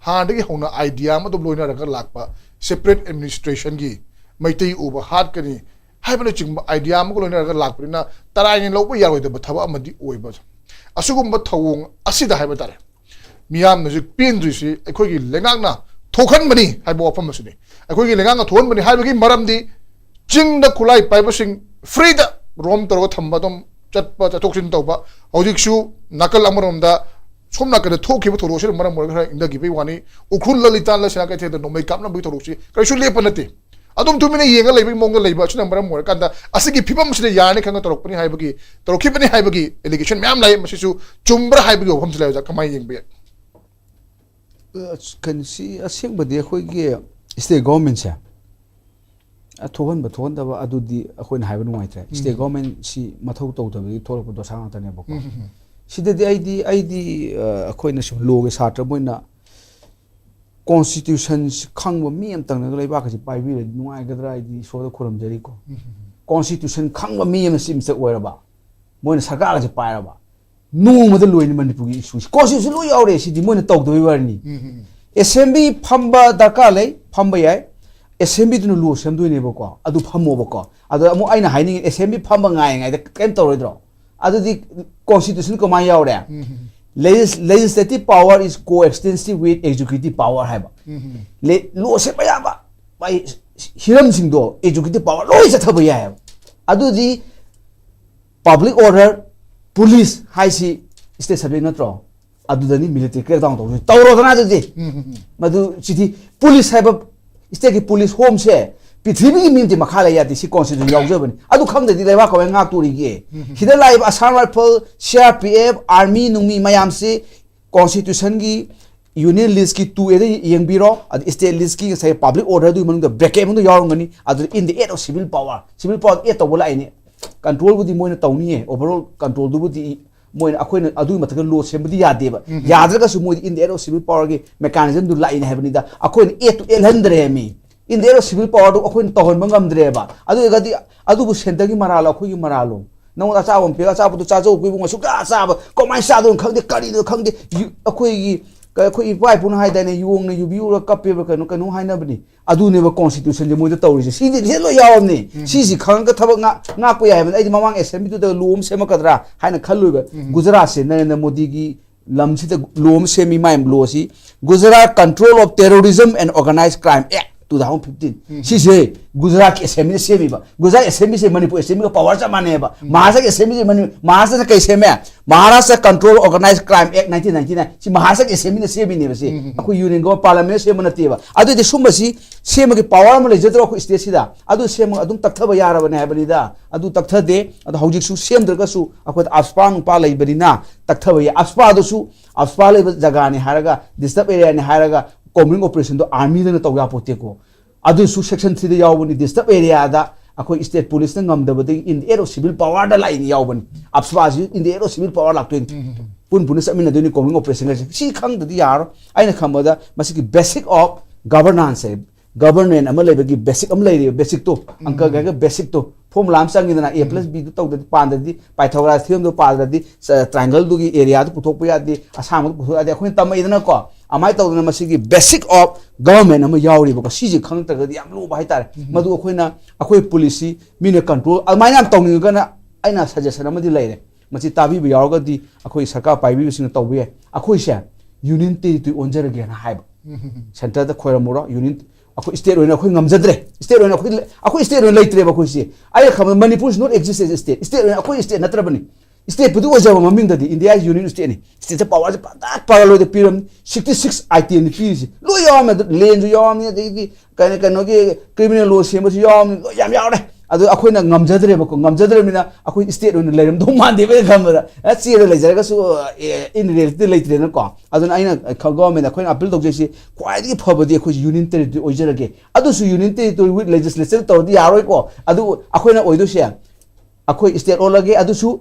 ꯍꯥꯟꯅꯗꯒꯤ ꯍꯧꯅ idea ꯑꯃ ꯑꯗꯨꯝ ꯂꯣꯏꯅꯔꯒ ꯂꯥꯛꯄ, separate administrationꯒꯤ ꯃꯩꯇꯩ ꯎꯕ ꯍꯥꯠꯀꯅꯤ ꯍꯥꯏꯕꯅꯆꯤꯡꯕ idea ꯑꯃꯒ ꯂꯣꯏꯅꯔꯒ ꯂꯥꯛꯄꯅꯤꯅ ꯇꯔꯥꯏꯅ ꯂꯧꯕ ꯌꯥꯔꯣꯏꯗꯕ ꯊꯕꯛ ꯑꯃꯗꯤ ꯑꯣꯏꯕ꯫ ꯑꯁꯤꯒꯨꯝꯕ ꯊꯧꯑꯣꯡ ꯑꯁꯤꯗ ꯍꯥꯏꯕ ꯇꯥꯔꯦ, ꯃꯤꯌꯥꯝꯅ ꯍꯧꯖꯤꯛ ꯄꯦꯟꯗ꯭ꯔꯤꯁꯤ ꯑꯩꯈꯣꯏꯒꯤ ꯂꯩꯉꯥꯛꯅ ꯊꯣꯛꯍꯟꯕꯅꯤ ꯍꯥꯏꯕ ꯋꯥꯐꯝ ꯑꯁꯤꯅꯤ꯫ ꯑꯩꯈꯣꯏꯒꯤ ꯂꯩꯉꯥꯛꯅ ꯊꯣꯛꯍꯟꯕꯅꯤ ꯍꯥꯏꯕꯒꯤ ꯃꯔꯝꯗꯤ ꯆꯤꯡꯗ ꯈꯨꯠꯂꯥꯏ ꯄꯥꯏꯕꯁꯤꯡ freeꯗ roam ꯇꯧꯔꯒ ꯊꯝꯕ, ꯑꯗꯨꯝ ꯆꯠꯄ, ꯆꯠꯊꯣꯛ ꯆꯠꯁꯤꯟ ꯇꯧꯕ꯫ ꯍꯧꯖꯤꯛꯁꯨ ꯅꯥꯀꯜ ꯑꯃꯔꯣꯝꯗ ꯁꯣꯝ ꯅꯥꯀꯟꯗ ꯊꯣꯛꯈꯤꯕ ꯊꯧꯗꯣꯛ ꯑꯁꯤꯅ ꯃꯔꯝ ꯑꯣꯏꯔꯒ ꯈꯔ ꯏꯪꯊꯈꯤꯕꯒꯤ ꯋꯥꯅꯤ꯫ ꯎꯈ꯭ꯔꯨꯜ, ꯂꯂꯤꯇꯥ, ꯂꯁꯤꯅꯥ ꯀꯩꯊꯦꯜꯗ ꯅꯣꯡꯃꯩ ꯀꯥꯞꯅꯕꯒꯤ ꯊꯧꯗꯣꯛꯁꯤ ꯀꯔꯤꯁꯨ ꯂꯦꯞꯄ ꯅꯠꯇꯦ꯫ ꯑꯗꯨꯝ ꯇꯨꯃꯤꯟꯅ ꯌꯦꯡꯉ ꯂꯩꯕꯒꯤ ꯃꯑꯣꯡꯗ ꯂꯩꯕ ꯑꯁꯤꯅ ꯃꯔꯝ ꯑꯣꯏꯔꯀꯥꯟꯗ ꯑꯁꯤꯒꯤ ꯐꯤꯕꯝꯁꯤꯗ ꯌꯥꯔꯅꯤ ꯈꯪꯉ ꯇꯧꯔꯛꯄꯅꯤ ꯍꯥꯏꯕꯒꯤ, ꯇꯧꯔꯛꯈꯤꯕꯅꯤ ꯍꯥꯏꯕꯒꯤ allegation ꯃꯌꯥꯝ ꯂꯥꯛꯏ꯫ ꯃꯁꯤꯁꯨ ꯆꯨꯝꯕ꯭ꯔꯥ ꯍꯥꯏꯕꯒꯤ ꯋꯥꯐꯝꯁꯤ ꯂꯩ, ꯑꯣꯖꯥ, ꯀꯃꯥꯏꯅ ꯌꯦꯡꯕ ꯌꯥꯏ? ꯑꯁ, ꯀꯩꯅꯣ, ꯁꯤ ꯑꯁꯦꯡꯕꯗꯤ ꯑꯩꯈꯣꯏꯒꯤ state government ꯁꯦ, ꯑ, ꯊꯣꯛꯍꯟꯕ ꯊꯣꯛꯍꯟꯗꯕ ꯑꯗꯨꯗꯤ ꯑꯩꯈꯣꯏꯅ ꯍꯥꯏꯕ ꯅꯨꯡꯉꯥꯏꯇ꯭ꯔꯦ꯫ State government ꯁꯤ ꯃꯊꯧ ꯇꯧꯗꯕꯒꯤ ꯊꯣꯛꯂꯛꯄ ꯗꯣꯁꯥ ꯉꯥꯛꯇꯅꯦꯕꯀꯣ꯫ ꯁꯤꯗꯗꯤ ꯑꯩꯗꯤ, ꯑꯩꯗꯤ, ꯑ, ꯑꯩꯈꯣꯏꯅ ꯁꯨꯝ law ꯒꯤ ꯁꯥꯇ꯭ꯔ ꯑꯃ ꯑꯣꯏꯅ constitution ꯁꯤ ꯈꯪꯕ ꯃꯤ ꯑꯃꯇꯪꯅꯒ ꯂꯩꯕꯥꯛꯀꯁꯤ ꯄꯥꯏꯕꯤꯔꯗꯤ ꯅꯨꯡꯉꯥꯏꯒꯗ꯭ꯔꯥ, ꯑꯩꯗꯤ ꯏꯁꯣꯔꯗ ꯈꯨꯔꯨꯝꯖꯔꯤꯀꯣ꯫ Constitution ꯈꯪꯕ ꯃꯤ ꯑꯃ chief minister ꯑꯣꯏꯔꯕ, ꯃꯣꯏꯅ ꯁꯔꯀꯥꯔꯒꯁꯦ ꯄꯥꯏꯔꯕ, ꯅꯣꯡꯃꯗ ꯂꯣꯏꯅ ꯃꯅꯤꯄꯨꯔꯒꯤ issue ꯁꯤ꯫ Constitution ꯂꯣꯏ ꯌꯥꯎꯔꯦ, ꯁꯤꯗꯤ ꯃꯣꯏꯅ ꯇꯧꯗꯕꯩ ꯋꯥꯔꯤꯅꯤ꯫ Assembly ꯐꯝꯕ ꯗꯔꯀꯥꯔ ꯂꯩ, ꯐꯝꯕ ꯌꯥꯏ꯫ Assembly ꯗꯨꯅ law ꯁꯦꯝꯗꯣꯏꯅꯦꯕꯀꯣ, ꯑꯗꯨ ꯐꯝꯃꯣꯕꯀꯣ꯫ ꯑꯗꯣ ꯑꯃꯨꯛ ꯑꯩꯅ ꯍꯥꯏꯅꯤꯡꯉꯤ, assembly ꯐꯝꯕ ꯉꯥꯏꯔꯤꯉꯩꯗ ꯀꯩꯝ ꯇꯧꯔꯣꯏꯗ꯭ꯔꯣ? ꯑꯗꯨꯗꯤ constitution ꯀꯃꯥꯏꯅ ꯌꯥꯎꯔꯦ? Legis- legislative power is coextensive with executive power ꯍꯥꯏꯕ꯫ ꯂꯦ- law ꯁꯦꯝꯕ ꯌꯥꯕ, ꯃꯥꯏ ꯍꯤꯔꯝꯁꯤꯡꯗꯣ executive power ꯂꯣꯏ ꯆꯠꯊꯕ ꯌꯥꯏꯑꯕ꯫ ꯑꯗꯨꯗꯤ public order, police ꯍꯥꯏꯁꯤ state subject ꯅꯠꯇ꯭ꯔꯣ? ꯑꯗꯨꯗꯅꯤ military crackdown ꯇꯧꯗꯣꯏꯁꯦ꯫ ꯇꯧꯔꯣꯗꯅ ꯑꯗꯨꯗꯤ꯫ ꯃꯗꯨ ꯁꯤꯗꯤ police ꯍꯥꯏꯕ state ꯀꯤ police, home ꯁꯦ ꯄ꯭ꯔꯤꯊꯤꯕꯤꯒꯤ ꯃꯤ ꯑꯃꯗꯤ ꯃꯈꯥ ꯂꯩ ꯌꯥꯗꯦ꯫ ꯁꯤ constitution ꯌꯥꯎꯖꯕꯅꯤ꯫ ꯑꯗꯨ ꯈꯪꯗ꯭ꯔꯗꯤ ꯂꯩꯕꯥꯛ ꯀꯃꯥꯏꯅ ꯉꯥꯛꯇꯣꯔꯤꯒꯦ? ꯁꯤꯗ ꯂꯥꯛꯏꯕ Assam Rifle, C R P F, army ꯅꯨꯡꯃꯤ ꯃꯌꯥꯝꯁꯤ constitution ꯒꯤ union list ꯀꯤ two A ꯗ ꯌꯦꯡꯕꯤꯔꯣ꯫ ꯑꯗ state list ꯀꯤ ꯉꯁꯥꯏ public order ꯗꯨꯒꯤ ꯃꯅꯨꯡꯗ bracket ꯃꯅꯨꯡꯗ ꯌꯥꯎꯔꯝꯒꯅꯤ꯫ ꯑꯗꯨꯗ in the act of civil power, civil power add ꯇꯧꯕ ꯂꯥꯛꯏꯅꯦ꯫ Control ꯕꯨꯗꯤ ꯃꯣꯏꯅ ꯇꯧꯅꯤꯌꯦ, overall control ꯗꯨꯕꯨꯗꯤ ꯃꯣꯏꯅ, ꯑꯩꯈꯣꯏꯅ ꯑꯗꯨꯒꯤ ꯃꯊꯛꯇ law ꯁꯦꯝꯕꯗꯤ ꯌꯥꯗꯦꯕ꯫ ꯌꯥꯗ꯭ꯔꯒꯁꯨ ꯃꯣꯏꯗꯤ in the act of civil power ꯒꯤ mechanism ꯗꯨ ꯂꯥꯛꯏꯅꯦ ꯍꯥꯏꯕꯅꯤꯗ꯫ ꯑꯩꯈꯣꯏꯅ add ꯇꯨ ꯑꯦꯜꯍꯟꯗ꯭ꯔꯦ ꯃꯤ꯫ In the act of civil power ꯗꯨ ꯑꯩꯈꯣꯏꯅ ꯇꯧꯍꯟꯕ ꯉꯝꯗ꯭ꯔꯦꯕ꯫ ꯑꯗꯨ ꯑꯣꯏꯔꯒꯗꯤ ꯑꯗꯨꯕꯨ centre ꯒꯤ ꯃꯔꯥꯜꯂꯣ, ꯑꯩꯈꯣꯏꯒꯤ ꯃꯔꯥꯜꯂꯣ? ꯅꯉꯣꯟꯗ ꯑꯆꯥꯕ ꯑꯃ ꯄꯤꯔꯒ, "ꯑꯆꯥꯄꯣꯠꯇꯣ ꯆꯥꯖꯧ" ꯄꯤꯕ ꯉꯁꯨ ꯀꯌꯥ ꯆꯥꯕ, ꯀꯃꯥꯏꯅ ꯆꯥꯗꯣꯏꯅꯣ ꯈꯪꯗꯦ, ꯀꯔꯤꯅꯣ ꯈꯪꯗꯦ꯫ ꯌꯨ- ꯑꯩꯈꯣꯏꯒꯤ, ꯑꯩꯈꯣꯏ ꯏꯄꯥ ꯏꯄꯨꯅ ꯍꯥꯏꯗꯥꯏꯅꯦ, "ꯌꯣꯡꯅ ꯌꯨꯕꯤ ꯎꯔꯒ ꯀꯞꯄꯦꯕ", ꯀꯩꯅꯣ, ꯀꯩꯅꯣ ꯍꯥꯏꯅꯕꯅꯤ꯫ ꯑꯗꯨꯅꯦꯕ constitution ꯁꯦ ꯃꯣꯏꯗ ꯇꯧꯔꯤꯁꯦ꯫ ꯁꯤꯗꯤ, ꯁꯤꯗ ꯂꯣꯏ ꯌꯥꯎꯔꯝꯅꯤ꯫ ꯁꯤꯁꯤ ꯈꯪꯉꯒ ꯊꯕꯛ ꯉꯥꯛ-, ꯉꯥꯛꯄ ꯌꯥꯏ ꯍꯥꯏꯕꯅꯤ꯫ ꯑꯩꯗꯤ ꯃꯃꯥꯡ assembly ꯗꯨꯗ law ꯑꯃ ꯁꯦꯝꯃꯛꯀꯗ꯭ꯔꯥ ꯍꯥꯏꯅ ꯈꯜꯂꯨꯏꯕ꯫ ꯒꯨꯖꯔꯥꯠꯁꯦ ꯅꯔꯦꯟꯗ꯭ꯔ ꯃꯣꯗꯤꯒꯤ ꯂꯝꯁꯤꯗ law ꯑꯃ ꯁꯦꯝꯃꯤ, ꯃꯥꯏ law ꯁꯤ Gujarat Control of Terrorism and Organised Crime Act two thousand fifteen ꯁꯤꯁꯦ ꯒꯨꯖꯔꯥꯠꯀꯤ ꯑꯦꯁꯦꯝꯕ꯭ꯂꯤꯅ ꯁꯦꯝꯃꯤꯕ꯫ ꯒꯨꯖꯔꯥꯠ ꯑꯦꯁꯦꯝꯕ꯭ꯂꯤꯁꯦ ꯃꯅꯤꯄꯨꯔ ꯑꯦꯁꯦꯝꯕ꯭ꯂꯤꯒ ꯄꯋꯥꯔ ꯆꯞ ꯃꯥꯟꯅꯩꯕ꯫ ꯃꯍꯥꯔꯥꯁꯇ꯭ꯔꯒꯤ ꯑꯦꯁꯦꯝꯕ꯭ꯂꯤꯁꯦ ꯃꯅꯤ- ꯃꯍꯥꯔꯥꯁꯇ꯭ꯔꯅ ꯀꯩ ꯁꯦꯝꯃꯦ? ꯃꯍꯥꯔꯥꯁꯇ꯭ꯔ ꯀꯟꯇ꯭ꯔꯣꯜ ꯑꯣꯔꯒꯅꯥꯏꯖ ꯀ꯭ꯔꯥꯏꯝ ꯑꯦꯛ ꯅꯥꯏꯟꯇꯤꯟ ꯅꯥꯏꯟꯇꯤ ꯅꯥꯏꯟ ꯁꯤ ꯃꯍꯥꯔꯥꯁꯇ꯭ꯔꯒꯤ ꯑꯦꯁꯦꯝꯕ꯭ꯂꯤꯅ ꯁꯦꯝꯃꯤꯅꯦꯕ꯫ ꯁꯤ ꯑꯩꯈꯣꯏ ꯌꯨꯅꯤꯌꯟ ꯒꯣ ꯄꯥꯔꯂꯥꯃꯦꯟꯅ ꯁꯦꯝꯕ ꯅꯠꯇꯦꯕ꯫ ꯑꯗꯨꯗꯤ ꯁꯨꯝꯕꯁꯤ ꯁꯦꯝꯕꯒꯤ ꯄꯋꯥꯔ ꯑꯃ ꯂꯩꯖꯗ꯭ꯔꯣ ꯑꯩꯈꯣꯏ ꯁ꯭ꯇꯦꯠꯁꯤꯗ? ꯑꯗꯨ ꯁꯦꯝꯃꯒ ꯑꯗꯨꯝ ꯇꯛꯊꯕ ꯌꯥꯔꯕꯅꯦ ꯍꯥꯏꯕꯅꯤꯗ꯫ ꯑꯗꯨ ꯇꯛꯊꯗꯦ꯫ ꯑꯗꯣ ꯍꯧꯖꯤꯛꯁꯨ ꯁꯦꯝꯗ꯭ꯔꯒꯁꯨ ꯑꯩꯈꯣꯏꯗ ꯑꯞꯁꯄꯥ ꯅꯨꯄꯥ ꯂꯩꯕꯅꯤꯅ ꯇꯛꯊꯕ ꯌꯥꯏ꯫ ꯑꯞꯁꯄꯥꯗꯨꯁꯨ, ꯑꯞꯁꯄꯥ ꯂꯩꯕ ꯖꯒꯥꯅꯤ ꯍꯥꯏꯔꯒ, ꯗꯤꯁꯇꯔꯕ ꯑꯦꯔꯤꯌꯥꯅꯤ ꯍꯥꯏꯔꯒ ꯀꯣꯝꯕꯤꯡ ꯑꯣꯄꯔꯦꯁꯟꯗꯣ ꯑꯥꯔꯃꯤꯗꯅ ꯇꯧ ꯌꯥꯄꯣꯠꯇꯦꯀꯣ꯫ ꯑꯗꯨꯁꯨ ꯁꯦꯛꯁꯟ ꯊ꯭ꯔꯤꯗ ꯌꯥꯎꯕꯅꯤ꯫ ꯗꯤꯁꯇꯔꯕ ꯑꯦꯔꯤꯌꯥꯗ ꯑꯩꯈꯣꯏ ꯁ꯭ꯇꯦꯠ ꯄꯨꯂꯤꯁꯅ ꯉꯝꯗꯕꯗꯒꯤ in the aid of civil powerꯗ ꯂꯥꯛꯏꯅꯤ ꯌꯥꯎꯕꯅꯤ꯫ ꯑꯞꯁꯄꯥꯁꯤ in the aid of civil power ꯂꯥꯛꯇꯣꯏꯅꯤ꯫ ꯄꯨꯟ ꯄꯨꯟꯅ ꯆꯠꯃꯤꯟꯅꯗꯣꯏꯅꯤ ꯀꯣꯝꯕꯤꯡ ꯑꯣꯄꯔꯦꯁꯟꯒꯁꯦ꯫ ꯁꯤ ꯈꯪꯗꯗꯤ ꯌꯥꯔꯣꯏ꯫ ꯑꯩꯅ ꯈꯪꯕꯗ ꯃꯁꯤꯒꯤ basic of governance ꯍꯥꯏ, ꯒꯕꯔꯅꯦꯟ ꯑꯃ ꯂꯩꯕꯒꯤ ꯕꯦꯁꯤꯛ ꯑꯃ ꯂꯩꯔꯤꯕ, ꯕꯦꯁꯤꯛꯇꯣ, ꯑꯪꯀꯒ ꯍꯥꯏꯔꯒ ꯕꯦꯁꯤꯛꯇꯣ, ꯐꯣꯔꯃꯨꯂꯥ ꯑꯃ ꯆꯪꯉꯤꯗꯅ, ꯑꯦ ꯄ꯭ꯂꯁ ꯕꯤꯗꯨ ꯇꯧꯗ꯭ꯔꯗꯤ, ꯄꯥꯟꯗ꯭ꯔꯗꯤ, ꯄꯥꯏꯊꯒꯣꯔꯥꯁ ꯊꯤꯑꯣꯔꯝꯗꯣ ꯄꯥꯟꯗ꯭ꯔꯗꯤ, ꯆ-, ꯇ꯭ꯔꯥꯏꯡꯒꯜꯗꯨꯒꯤ ꯑꯦꯔꯤꯌꯥꯗꯨ ꯄꯨꯊꯣꯛꯄ ꯌꯥꯗꯦ, ꯑꯁꯥꯡꯕꯗꯨ ꯄꯨꯊꯣꯛꯄ ꯌꯥꯗꯦ, ꯑꯩꯈꯣꯏꯅ ꯇꯝꯃꯛꯏꯗꯅꯀꯣ꯫ ꯑꯗꯨꯃꯥꯏꯅ ꯇꯧꯗꯅ ꯃꯁꯤꯒꯤ basic of government ꯑꯃ ꯌꯥꯎꯔꯤꯕꯀꯣ꯫ ꯁꯤꯁꯦ ꯈꯪꯉꯛꯇ꯭ꯔꯒꯗꯤ ꯌꯥꯝ ꯂꯨꯕ ꯍꯥꯏꯇꯥꯔꯦ꯫ ꯃꯗꯨ ꯑꯩꯈꯣꯏꯅ, ꯑꯩꯈꯣꯏ ꯄꯨꯂꯤꯁꯁꯤ ꯃꯤꯅ ꯀꯟꯇ꯭ꯔꯣꯜ, ꯑꯗꯨꯃꯥꯏꯅ ꯌꯥꯝ ꯇꯧꯅꯤꯡꯉꯒꯅ ꯑꯩꯅ ꯁꯖꯦꯁꯟ ꯑꯃꯗꯤ ꯂꯩꯔꯦ꯫ ꯃꯁꯤ ꯇꯥꯕꯤꯕ ꯌꯥꯎꯔꯒꯗꯤ ꯑꯩꯈꯣꯏ ꯁꯔꯀꯥꯔ ꯄꯥꯏꯕꯤꯕꯁꯤꯡꯅ ꯇꯧꯕ ꯌꯥꯏ꯫ ꯑꯩꯈꯣꯏꯁꯦ ꯌꯨꯅꯤꯌꯟ ꯇꯦꯔꯤꯇꯣꯔꯤ ꯑꯣꯟꯖꯔꯒꯦꯅ ꯍꯥꯏꯕ꯫ ꯁꯦꯟꯇꯔꯗ ꯈꯣꯏꯔꯝꯃꯨꯔꯣ, ꯌꯨꯅꯤꯌꯟ, ꯑꯩꯈꯣꯏ ꯁ꯭ꯇꯦꯠ ꯑꯣꯏꯅ ꯑꯩꯈꯣꯏ ꯉꯝꯖꯗ꯭ꯔꯦ, ꯁ꯭ꯇꯦꯠ ꯑꯣꯏꯅ ꯑꯩꯈꯣꯏ, ꯑꯩꯈꯣꯏ ꯁ꯭ꯇꯦꯠ ꯑꯣꯏꯅ ꯂꯩꯇ꯭ꯔꯦꯕ ꯑꯩꯈꯣꯏꯁꯦ꯫ ꯑꯩꯅ ꯈꯪꯕꯗ Manipur is not exist as a state, state ꯑꯣꯏꯅ ꯑꯩꯈꯣꯏ ꯁ꯭ꯇꯦꯠ ꯅꯠꯇ꯭ꯔꯕꯅꯤ꯫ ꯁ꯭ꯇꯦꯠꯄꯨꯗꯤ ꯑꯣꯏꯖꯕ ꯃꯃꯤꯡꯗꯗꯤ ꯏꯟꯗꯤꯌꯥ ꯌꯨꯅꯤꯌꯟ ꯁ꯭ꯇꯦꯠꯅꯤ꯫ ꯁ꯭ꯇꯦꯠꯁꯦ ꯄꯋꯥꯔꯁꯦ ꯄꯥꯔꯠ ꯄꯥꯔꯠ ꯂꯣꯏꯗ ꯄꯤꯔꯝꯅꯤ꯫ Sixty six ꯑꯥꯏꯇꯦꯝꯅꯤ ꯄꯤꯔꯤꯁꯦ꯫ ꯂꯣꯏ ꯌꯥꯎꯔꯝꯃꯦ꯫ ꯑꯗꯨ ꯂꯦꯟꯁꯨ ꯌꯥꯎꯔꯝꯅꯤ, ꯑꯗꯩꯗꯤ ꯀꯩꯅꯣ, ꯀꯩꯅꯣꯒꯤ ꯀ꯭ꯔꯤꯃꯤꯅꯦꯜ ꯂꯣ ꯁꯦꯝꯕꯁꯨ ꯌꯥꯎꯔꯝꯅꯤ, ꯂꯣꯏ ꯌꯥꯝ ꯌꯥꯎꯔꯦ꯫ ꯑꯗꯨ ꯑꯩꯈꯣꯏꯅ ꯉꯝꯖꯗ꯭ꯔꯦꯕꯀꯣ꯫ ꯉꯝꯖꯗ꯭ꯔꯕꯅꯤꯅ ꯑꯩꯈꯣꯏ ꯁ꯭ꯇꯦꯠ ꯑꯣꯏꯅ ꯂꯩꯔꯝꯗꯧ ꯃꯥꯟꯗꯦꯕ ꯑꯩꯅ ꯈꯟꯕꯗ꯫ ꯑ, ꯆꯦꯗ ꯂꯩꯖꯔꯒꯁꯨ, ꯑꯦ, in reality ꯂꯩꯇ꯭ꯔꯦꯅꯀꯣ꯫ ꯑꯗꯨꯅ ꯑꯩꯅ ꯈ-, ꯒꯣꯔꯃꯦꯟꯗ ꯑꯩꯈꯣꯏꯅ ꯑꯄꯤꯜ ꯇꯧꯖꯩꯁꯤ, ꯈ꯭ꯋꯥꯏꯗꯒꯤ ꯐꯕꯗꯤ ꯑꯩꯈꯣꯏꯁꯤ ꯌꯨꯅꯤꯌꯟ ꯇꯦꯔꯤꯇꯣꯔꯤ ꯑꯣꯏꯖꯔꯒꯦ꯫ ꯑꯗꯨꯁꯨ ꯌꯨꯅꯤꯌꯟ ꯇꯦꯔꯤꯇꯣꯔꯤ with legislature ꯇꯧꯔꯗꯤ ꯌꯥꯔꯣꯏꯀꯣ꯫ ꯑꯗꯨ ꯑꯩꯈꯣꯏꯅ ꯑꯣꯏꯗꯣꯏꯁꯦ ꯑꯩꯈꯣꯏ ꯁ꯭ꯇꯦꯠ ꯑꯣꯜꯂꯒꯦ, ꯑꯗꯨꯁꯨ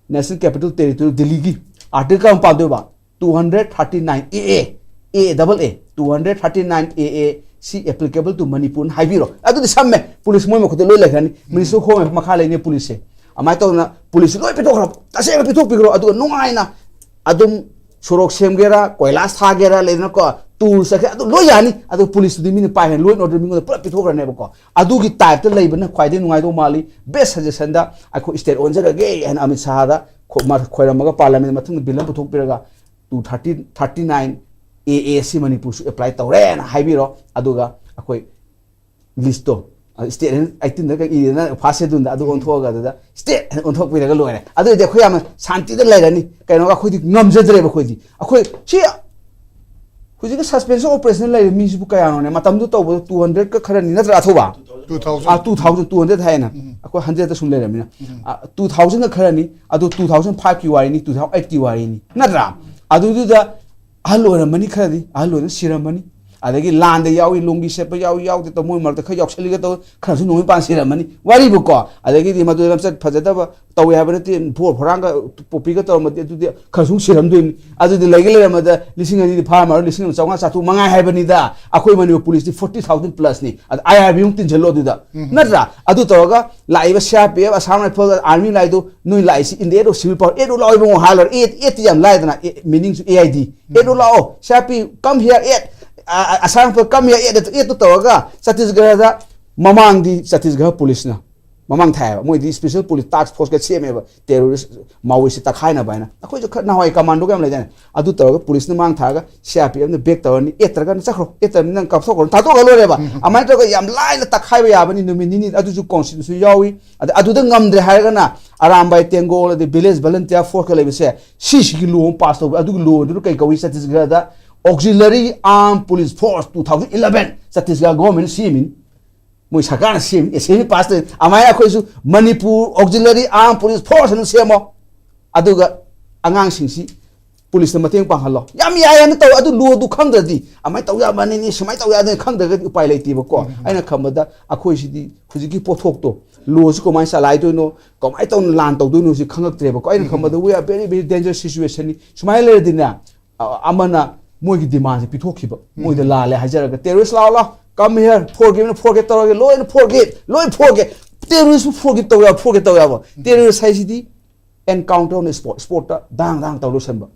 National Capital Territory ꯗꯤꯜꯂꯤꯒꯤ ꯑꯥꯔꯇꯤꯀꯜ ꯑꯃ ꯄꯥꯟꯗꯣꯏꯕ, two hundred thirty nine A A, A double A, two hundred thirty nine A A ꯁꯤ applicable to ꯃꯅꯤꯄꯨꯔꯅ ꯍꯥꯏꯕꯤꯔꯣ꯫ ꯑꯗꯨꯗꯤ ꯁꯝꯃꯦ, ꯄꯨꯂꯤꯁ ꯃꯣꯏ ꯃꯈꯨꯠꯇ ꯂꯣꯏ ꯂꯩꯈ꯭ꯔꯅꯤ꯫ ꯃꯤꯅꯤꯁꯇꯔ ꯍꯣꯝ ꯃꯈꯥ ꯂꯩꯅꯤ ꯄꯨꯂꯤꯁꯁꯦ꯫ ꯑꯗꯨꯃꯥꯏꯅ ꯇꯧꯗꯅ ꯄꯨꯂꯤꯁꯁꯦ ꯂꯣꯏ ꯄꯤꯊꯣꯛꯈ꯭ꯔꯣ, ꯇꯁꯦꯡꯅ ꯄꯤꯊꯣꯛꯄꯤꯈ꯭ꯔꯣ, ꯑꯗꯨꯒ ꯅꯨꯡꯉꯥꯏꯅ ꯑꯗꯨꯝ ꯁꯣꯔꯣꯛ ꯁꯦꯝꯒꯦꯔꯥ, ꯀꯣꯏꯂꯥꯁ ꯊꯥꯒꯦꯔꯥ, ꯂꯩꯗꯅꯀꯣ, ꯇꯨꯔ ꯆꯠꯀꯦ, ꯑꯗꯨ ꯂꯣꯏ ꯌꯥꯅꯤ꯫ ꯑꯗꯨ ꯄꯨꯂꯤꯁꯇꯨꯗꯤ ꯃꯤꯅ ꯄꯥꯏꯈ꯭ꯔꯅꯤ, ꯂꯣ ꯑꯦꯟ ꯑꯣꯔꯗꯔ ꯃꯤꯉꯣꯟꯗ ꯄꯨꯂꯞ ꯄꯤꯊꯣꯛꯈ꯭ꯔꯅꯦꯕꯀꯣ꯫ ꯑꯗꯨꯒꯤ ꯇꯥꯏꯞꯇ ꯂꯩꯕꯅ ꯈ꯭ꯋꯥꯏꯗꯒꯤ ꯅꯨꯡꯉꯥꯏꯗꯧ ꯃꯥꯜꯂꯤ꯫ ꯕꯦꯁ ꯁꯖꯦꯁꯟꯗ ꯑꯩꯈꯣꯏ ꯁ꯭ꯇꯦꯠ ꯑꯣꯟꯖꯔꯒꯦ ꯍꯥꯏꯅ ꯑꯃꯤꯠ ꯁꯥꯍꯗ ꯈꯣ-, ꯃꯥ-, ꯈꯣꯏꯔꯝꯃꯒ ꯄꯥꯔꯂꯤꯌꯥꯃꯦꯟ ꯃꯊꯪꯗ ꯕꯤꯜ ꯑꯃ ꯄꯨꯊꯣꯛꯄꯤꯔꯒ two thirty, thirty nine A A ꯁꯤ ꯃꯅꯤꯄꯨꯔꯁꯨ ꯑꯦꯄ꯭ꯂꯥꯏ ꯇꯧꯔꯦꯅ ꯍꯥꯏꯕꯤꯔꯣ꯫ ꯑꯗꯨꯒ ꯑꯩꯈꯣꯏ ꯂꯤꯁꯇꯣ ꯁ꯭ꯇꯦꯠ ꯍꯥꯏꯅ ꯑꯩꯠꯇꯤꯟꯗ ꯀꯩ ꯏꯗꯅ ꯐꯥꯔꯁ ꯁꯦꯗꯨꯜꯗ ꯑꯗꯨ ꯑꯣꯟꯊꯣꯛꯑꯒ ꯑꯗꯨꯗ ꯁ꯭ꯇꯦꯠ ꯍꯥꯏꯅ ꯑꯣꯟꯊꯣꯛꯄꯤꯔꯒ ꯂꯣꯏꯔꯦ꯫ ꯑꯗꯨ ꯑꯣꯏꯔꯗꯤ ꯑꯩꯈꯣꯏ ꯌꯥꯝꯅ ꯁꯥꯟꯇꯤꯗ ꯂꯩꯔꯅꯤ꯫ ꯀꯩꯅꯣꯒ ꯑꯩꯈꯣꯏꯗꯤ ꯉꯝꯖꯗ꯭ꯔꯦꯕ꯫ ꯑꯩꯈꯣꯏꯗꯤ ꯑꯩꯈꯣꯏ ꯁꯤ ꯍꯧꯖꯤꯛꯀꯤ ꯁꯁꯄꯦꯟꯁꯟ ꯑꯣꯄꯔꯦꯁꯟ ꯂꯩꯔꯤꯕ ꯃꯤꯁꯤꯕꯨ ꯀꯌꯥꯅꯣꯅꯦ? ꯃꯇꯝꯗꯨ ꯇꯧꯕꯗ ꯇꯨ ꯍꯟꯗ꯭ꯔꯦꯗꯀ ꯈꯔꯅꯤ ꯅꯠꯇ꯭ꯔꯥ, ꯑꯊꯧꯕ? ꯇꯨ ꯊꯥꯎꯖꯟ ꯑꯥ, ꯇꯨ ꯊꯥꯎꯖꯟ ꯇꯨ ꯍꯟꯗ꯭ꯔꯦꯗ ꯍꯥꯏꯌꯦꯅ꯫ ꯎꯝ. ꯑꯩꯈꯣꯏ ꯍꯟꯗ꯭ꯔꯦꯗꯇ ꯁꯨꯝ ꯂꯩꯔꯕꯅꯤꯅ꯫ ꯎꯝ. ꯑꯥ, ꯇꯨ ꯊꯥꯎꯖꯟꯒ ꯈꯔꯅꯤ, ꯑꯗꯨ ꯇꯨ ꯊꯥꯎꯖꯟ ꯐꯥꯏꯚꯀꯤ ꯋꯥꯔꯤꯅꯤ, ꯇꯨ ꯊꯥꯎꯖꯟ ꯑꯩꯠꯀꯤ ꯋꯥꯔꯤꯅꯤ ꯅꯠꯇ꯭ꯔꯥ? ꯑꯗꯨꯗꯨꯗ ꯑꯍꯜ ꯑꯣꯏꯔꯝꯃꯅꯤ ꯈꯔꯗꯤ, ꯑꯍꯜ ꯑꯣꯏꯅ ꯁꯤꯔꯝꯃꯅꯤ꯫ ꯑꯗꯒꯤ ꯂꯥꯟꯗ ꯌꯥꯎꯏ, ꯂꯣꯡꯒꯤ ꯁꯦꯠꯄ ꯌꯥꯎꯏ, ꯌꯥꯎꯗꯦ ꯇꯧ, ꯃꯣꯏ ꯃꯔꯛꯇ ꯈꯔ ꯌꯥꯎꯁꯜꯂꯤꯒ ꯇꯧ, ꯈꯔꯁꯨ ꯅꯣꯡꯃꯩ ꯄꯥꯟ ꯁꯤꯔꯝꯃꯅꯤ꯫ ꯋꯥꯔꯤꯕꯨꯀꯣ꯫ ꯑꯗꯒꯤꯗꯤ ꯃꯗꯨ ꯂꯝꯆꯠ ꯐꯖꯗꯕ ꯇꯧꯋꯦ ꯍꯥꯏꯕ ꯅꯠꯇꯦ, ꯐꯣꯔ ꯐꯣꯔꯥꯡꯒ ꯄꯣꯄꯤꯒ ꯇꯧꯔꯝꯃꯗꯤ ꯑꯗꯨꯗꯤ ꯈꯔꯁꯨ ꯁꯤꯔꯝꯗꯣꯏꯅꯤ꯫ ꯑꯗꯨꯗꯤ ꯂꯩꯒ ꯂꯩꯔꯝꯃꯗ ꯂꯤꯁꯤꯡ ꯑꯅꯤꯗꯤ ꯐꯥꯔꯝꯃꯔꯣꯏ, ꯂꯤꯁꯤꯡ ꯑꯃ ꯆꯥꯝꯃꯉꯥ ꯆꯥꯇ꯭ꯔꯨꯛ ꯃꯉꯥꯏ ꯍꯥꯏꯕꯅꯤꯗ꯫ ꯑꯩꯈꯣꯏ ꯃꯅꯤꯄꯨꯔ ꯄꯨꯂꯤꯁꯇꯤ ꯐꯣꯔꯇꯤ ꯊꯥꯎꯖꯟ ꯄ꯭ꯂꯁꯅꯤ꯫ ꯑꯗ ꯑꯥꯏ ꯑꯥꯔ ꯕꯤ ꯑꯃꯨꯛ ꯇꯤꯟꯁꯤꯜꯂꯣ ꯑꯗꯨꯗ꯫ ꯅꯠꯇ꯭ꯔꯥ? ꯑꯗꯨ ꯇꯧꯔꯒ ꯂꯥꯛꯏꯕ C R P F, Assam rifle, army ꯂꯥꯛꯏꯗꯣ, ꯅꯣꯏ ꯂꯥꯛꯏꯁꯤ in the aid of civil power, act ꯂꯥꯛꯑꯣ ꯏꯕꯨꯡꯉꯣ ꯍꯥꯏꯔ ꯂꯣꯏꯔꯦ꯫ ꯑꯦꯠ, ꯑꯦꯠꯇꯤ ꯌꯥꯝ ꯂꯥꯏꯗꯅ, meaningꯁꯨ ꯑꯦ ꯑꯥꯏ ꯗꯤ꯫ ꯑꯦꯠ ꯂꯥꯛꯑꯣ, C R P, come here, act, Assam rifle, come here, act, ꯑꯦꯠꯇꯨ ꯇꯧꯔꯒ ꯆꯇꯤꯁꯒꯔꯗ ꯃꯃꯥꯡꯗꯤ ꯆꯇꯤꯁꯒꯔ ꯄꯨꯂꯤꯁꯅ ꯃꯃꯥꯡ ꯊꯥꯏꯑꯕ꯫ ꯃꯣꯏꯗꯤ ꯁ꯭ꯄꯦꯁꯦꯜ ꯄꯨꯂꯤꯁ ꯇꯥꯛꯁ ꯐꯣꯔꯁꯀ ꯁꯦꯝꯃꯦꯕ, ꯇꯦꯔꯣꯔꯤꯁ ꯃꯥꯑꯣꯏꯁꯤ ꯇꯛꯈꯥꯏꯅꯕ ꯍꯥꯏꯅ꯫ ꯑꯩꯈꯣꯏꯁꯨ ꯈꯔ ꯅꯍꯥꯟꯋꯥꯏ ꯀꯃꯥꯟꯗꯣꯒ ꯌꯥꯝ ꯂꯩꯗꯥꯏꯅꯦ? ꯑꯗꯨ ꯇꯧꯔꯒ ꯄꯨꯂꯤꯁꯅ ꯃꯥꯡ ꯊꯥꯔꯒ ꯁꯤ ꯑꯥꯔ ꯄꯤ ꯑꯦꯐꯅ ꯕꯦꯛ ꯇꯧꯔꯅꯤ, ꯑꯦꯠ ꯇꯧꯔꯒꯅ ꯆꯠꯈ꯭ꯔꯣ, ꯑꯦꯠ ꯇꯧꯔꯅꯤ ꯅꯪ ꯀꯥꯞꯊꯣꯛꯈ꯭ꯔꯣ, ꯊꯥꯗꯣꯛꯈ꯭ꯔ ꯂꯣꯏꯔꯦꯕ꯫ ꯑꯗꯨꯃꯥꯏꯅ ꯇꯧꯔꯒ ꯌꯥꯝ ꯂꯥꯏꯅ ꯇꯛꯈꯥꯏꯕ ꯌꯥꯕꯅꯤ ꯅꯨꯃꯤꯠ ꯅꯤꯅꯤ꯫ ꯑꯗꯨꯁꯨ ꯀꯣꯟꯁꯇꯤꯇ꯭ꯌꯨꯁꯟ ꯌꯥꯎꯏ꯫ ꯑꯗ ꯑꯗꯨꯗ ꯉꯝꯗ꯭ꯔꯦ ꯍꯥꯏꯔꯒꯅ ꯑꯔꯥꯝꯕꯥꯏ ꯇꯦꯡꯒꯣꯜ ꯑꯗꯩ ꯚꯤꯂꯦꯖ ꯚꯣꯂꯟꯇꯤꯌꯔ ꯐꯣꯔꯁꯀ ꯂꯩꯕꯁꯦ, ꯁꯤꯁꯤꯒꯤ ꯂꯣ ꯑꯃ ꯄꯥꯁ ꯇꯧꯕ꯫ ꯑꯗꯨꯒꯤ ꯂꯣꯗꯨꯅ ꯀꯩ ꯀꯧꯏ ꯆꯇꯤꯁꯒꯔꯗ? Auxiliary Armed Police Force two thousand eleven, Chhattisgarh government ꯁꯦꯝꯃꯤꯅꯤ꯫ ꯃꯣꯏ ꯁꯔꯀꯥꯔꯅ ꯁꯦꯝꯃꯤ, ꯑꯦꯁꯦꯝꯕ꯭ꯂꯤ ꯄꯥꯁ ꯇꯧꯔꯤ꯫ ꯑꯗꯨꯃꯥꯏꯅ ꯑꯩꯈꯣꯏꯁꯨ Manipur Auxiliary Armed Police Force ꯑꯅ ꯁꯦꯝꯃꯣ꯫ ꯑꯗꯨꯒ ꯑꯉꯥꯡꯁꯤꯡꯁꯤ ꯄꯨꯂꯤꯁꯅ ꯃꯇꯦꯡ ꯄꯥꯡꯍꯜꯂꯣ꯫ ꯌꯥꯝ ꯌꯥꯏꯌꯦꯅ ꯇꯧ, ꯑꯗꯨ ꯂꯣꯗꯨ ꯈꯪꯗ꯭ꯔꯗꯤ, ꯑꯗꯨꯃꯥꯏꯅ ꯇꯧ ꯌꯥꯕꯅꯤꯅꯦ, ꯁꯨꯃꯥꯏꯅ ꯇꯧ ꯌꯥꯗꯣꯏꯅꯤ ꯈꯪꯗ꯭ꯔꯒꯗꯤ ꯎꯄꯥꯏ ꯂꯩꯇꯦꯕꯀꯣ꯫ ꯑꯩꯅ ꯈꯟꯕꯗ ꯑꯩꯈꯣꯏꯁꯤꯗꯤ ꯍꯧꯖꯤꯛꯀꯤ ꯄꯣꯠꯊꯣꯛꯇꯣ, ꯂꯣꯁꯤ ꯀꯃꯥꯏꯅ ꯆꯂꯥꯏꯗꯣꯏꯅꯣ, ꯀꯃꯥꯏꯅ ꯇꯧꯅ ꯂꯥꯟ ꯇꯧꯗꯣꯏꯅꯣ ꯁꯤ ꯈꯪꯉꯛꯇ꯭ꯔꯦꯕꯀꯣ꯫ ꯑꯩꯅ ꯈꯟꯕꯗ we are very, very dangerous situationꯅꯤ꯫ ꯁꯨꯃꯥꯏꯅ ꯂꯩꯔꯗꯤꯅꯦ, ꯑ-, ꯑꯃꯅ ꯃꯣꯏꯒꯤ ꯗꯤꯃꯥꯟꯁꯦ ꯄꯤꯊꯣꯛꯈꯤꯕ, ꯃꯣꯏꯗ ꯂꯥꯜꯂꯦ ꯍꯥꯏꯖꯔꯒ, "Terrorist ꯂꯥꯛꯑꯣ, ꯂꯥꯛꯑꯣ, come here, forgiveꯅ forgive ꯇꯧꯔꯒꯦ, ꯂꯣꯏꯅ forgive, ꯂꯣꯏ forgive." Terroristꯄꯨ forgive ꯇꯧ ꯌꯥꯕ, forgive ꯇꯧ ꯌꯥꯕ? Terrorist ꯍꯥꯏꯁꯤꯗꯤ encounter on the spot, spotꯇ ꯗꯥꯡ ꯗꯥꯡ ꯇꯧꯔ ꯂꯣꯏꯁꯟꯕ꯫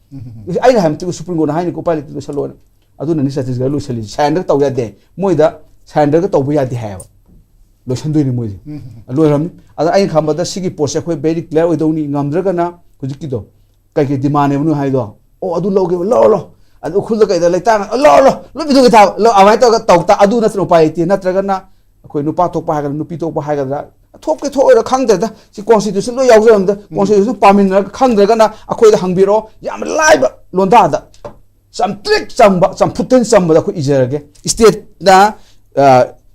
ꯑꯩꯅ ꯍꯥꯏꯕ ꯃꯇꯤꯛ ꯁꯨꯄ꯭ꯔꯤꯝ ꯀꯣꯔꯠꯅ ꯍꯥꯏꯅꯤꯀꯣ, ꯎꯄꯥꯏ ꯂꯩꯇꯦ, ꯂꯣꯏꯁꯜꯂꯣꯅ꯫ ꯑꯗꯨꯅꯅꯤ ꯆꯇꯤꯁꯒꯔ ꯂꯣꯏꯁꯜꯂꯤꯁꯦ꯫ Surrender ꯇꯧ ꯌꯥꯗꯦ, ꯃꯣꯏꯗ surrender ꯇꯧꯕ ꯌꯥꯗꯦ ꯍꯥꯏꯌꯦꯕ꯫ ꯂꯣꯏꯁꯟꯗꯣꯏꯅꯤ ꯃꯣꯏꯁꯦ꯫ ꯂꯣꯏꯔꯝꯅꯤ꯫ ꯑꯗ ꯑꯩꯅ ꯈꯟꯕꯗ ꯁꯤꯒꯤ ꯄꯣꯠꯁꯦ ꯑꯩꯈꯣꯏ very clear ꯑꯣꯏꯗꯧꯅꯤ꯫ ꯉꯝꯗ꯭ꯔꯒꯅ ꯍꯧꯖꯤꯛꯀꯤꯗꯣ, ꯀꯩꯀꯩ demandꯅꯦꯕ ꯅꯣꯏ ꯍꯥꯏꯗꯣ? ꯑꯣ, ꯑꯗꯨ ꯂꯧꯒꯦꯕ, ꯂꯧꯔꯣ, ꯂꯧ꯫ ꯑꯗꯨ ꯎꯈ꯭ꯔꯨꯜꯗ ꯀꯩꯗ ꯂꯩꯇꯥꯔꯒ ꯂꯣ ꯂꯣ ꯂꯣꯏ ꯄꯤꯊꯣꯛꯀꯦ ꯊꯥꯕ ꯂꯣ ꯑꯗꯨꯃꯥꯏꯅ ꯇꯧꯔꯒ ꯇꯧ ꯇꯥ ꯑꯗꯨ ꯅꯠꯇꯅ ꯎꯄꯥꯏ ꯂꯩꯇꯦ꯫ ꯅꯠꯇ꯭ꯔꯒꯅ ꯑꯩꯈꯣꯏ ꯅꯨꯄꯥ ꯊꯣꯛꯄ ꯍꯥꯏꯒꯗ꯭ꯔꯥ, ꯅꯨꯄꯤ ꯊꯣꯛꯄ ꯍꯥꯏꯒꯗ꯭ꯔꯥ, ꯊꯣꯛꯀꯦ ꯊꯣꯛꯑꯣꯏꯔꯥ ꯈꯪꯗ꯭ꯔꯦꯗ꯫ ꯁꯤ ꯀꯣꯟꯁꯇꯤꯇ꯭ꯌꯨꯁꯟ ꯂꯣꯏ ꯌꯥꯎꯖꯔꯝꯗ ꯀꯣꯟꯁꯇꯤꯇ꯭ꯌꯨꯁꯟ ꯄꯥꯃꯤꯟꯅꯔꯒ ꯈꯪꯗ꯭ꯔꯒꯅ ꯑꯩꯈꯣꯏꯗ ꯍꯪꯕꯤꯔꯛꯑꯣ꯫ ꯌꯥꯝ ꯂꯥꯏꯕ ꯂꯣꯟꯗꯥꯗ ꯆꯝꯇ꯭ꯔꯤꯛ ꯆꯝꯕ, ꯆꯝꯐꯨꯠꯇꯅ ꯆꯝꯕꯗ ꯑꯩꯈꯣꯏ ꯏꯖꯔꯒꯦ꯫ ꯁ꯭ꯇꯦꯠꯅ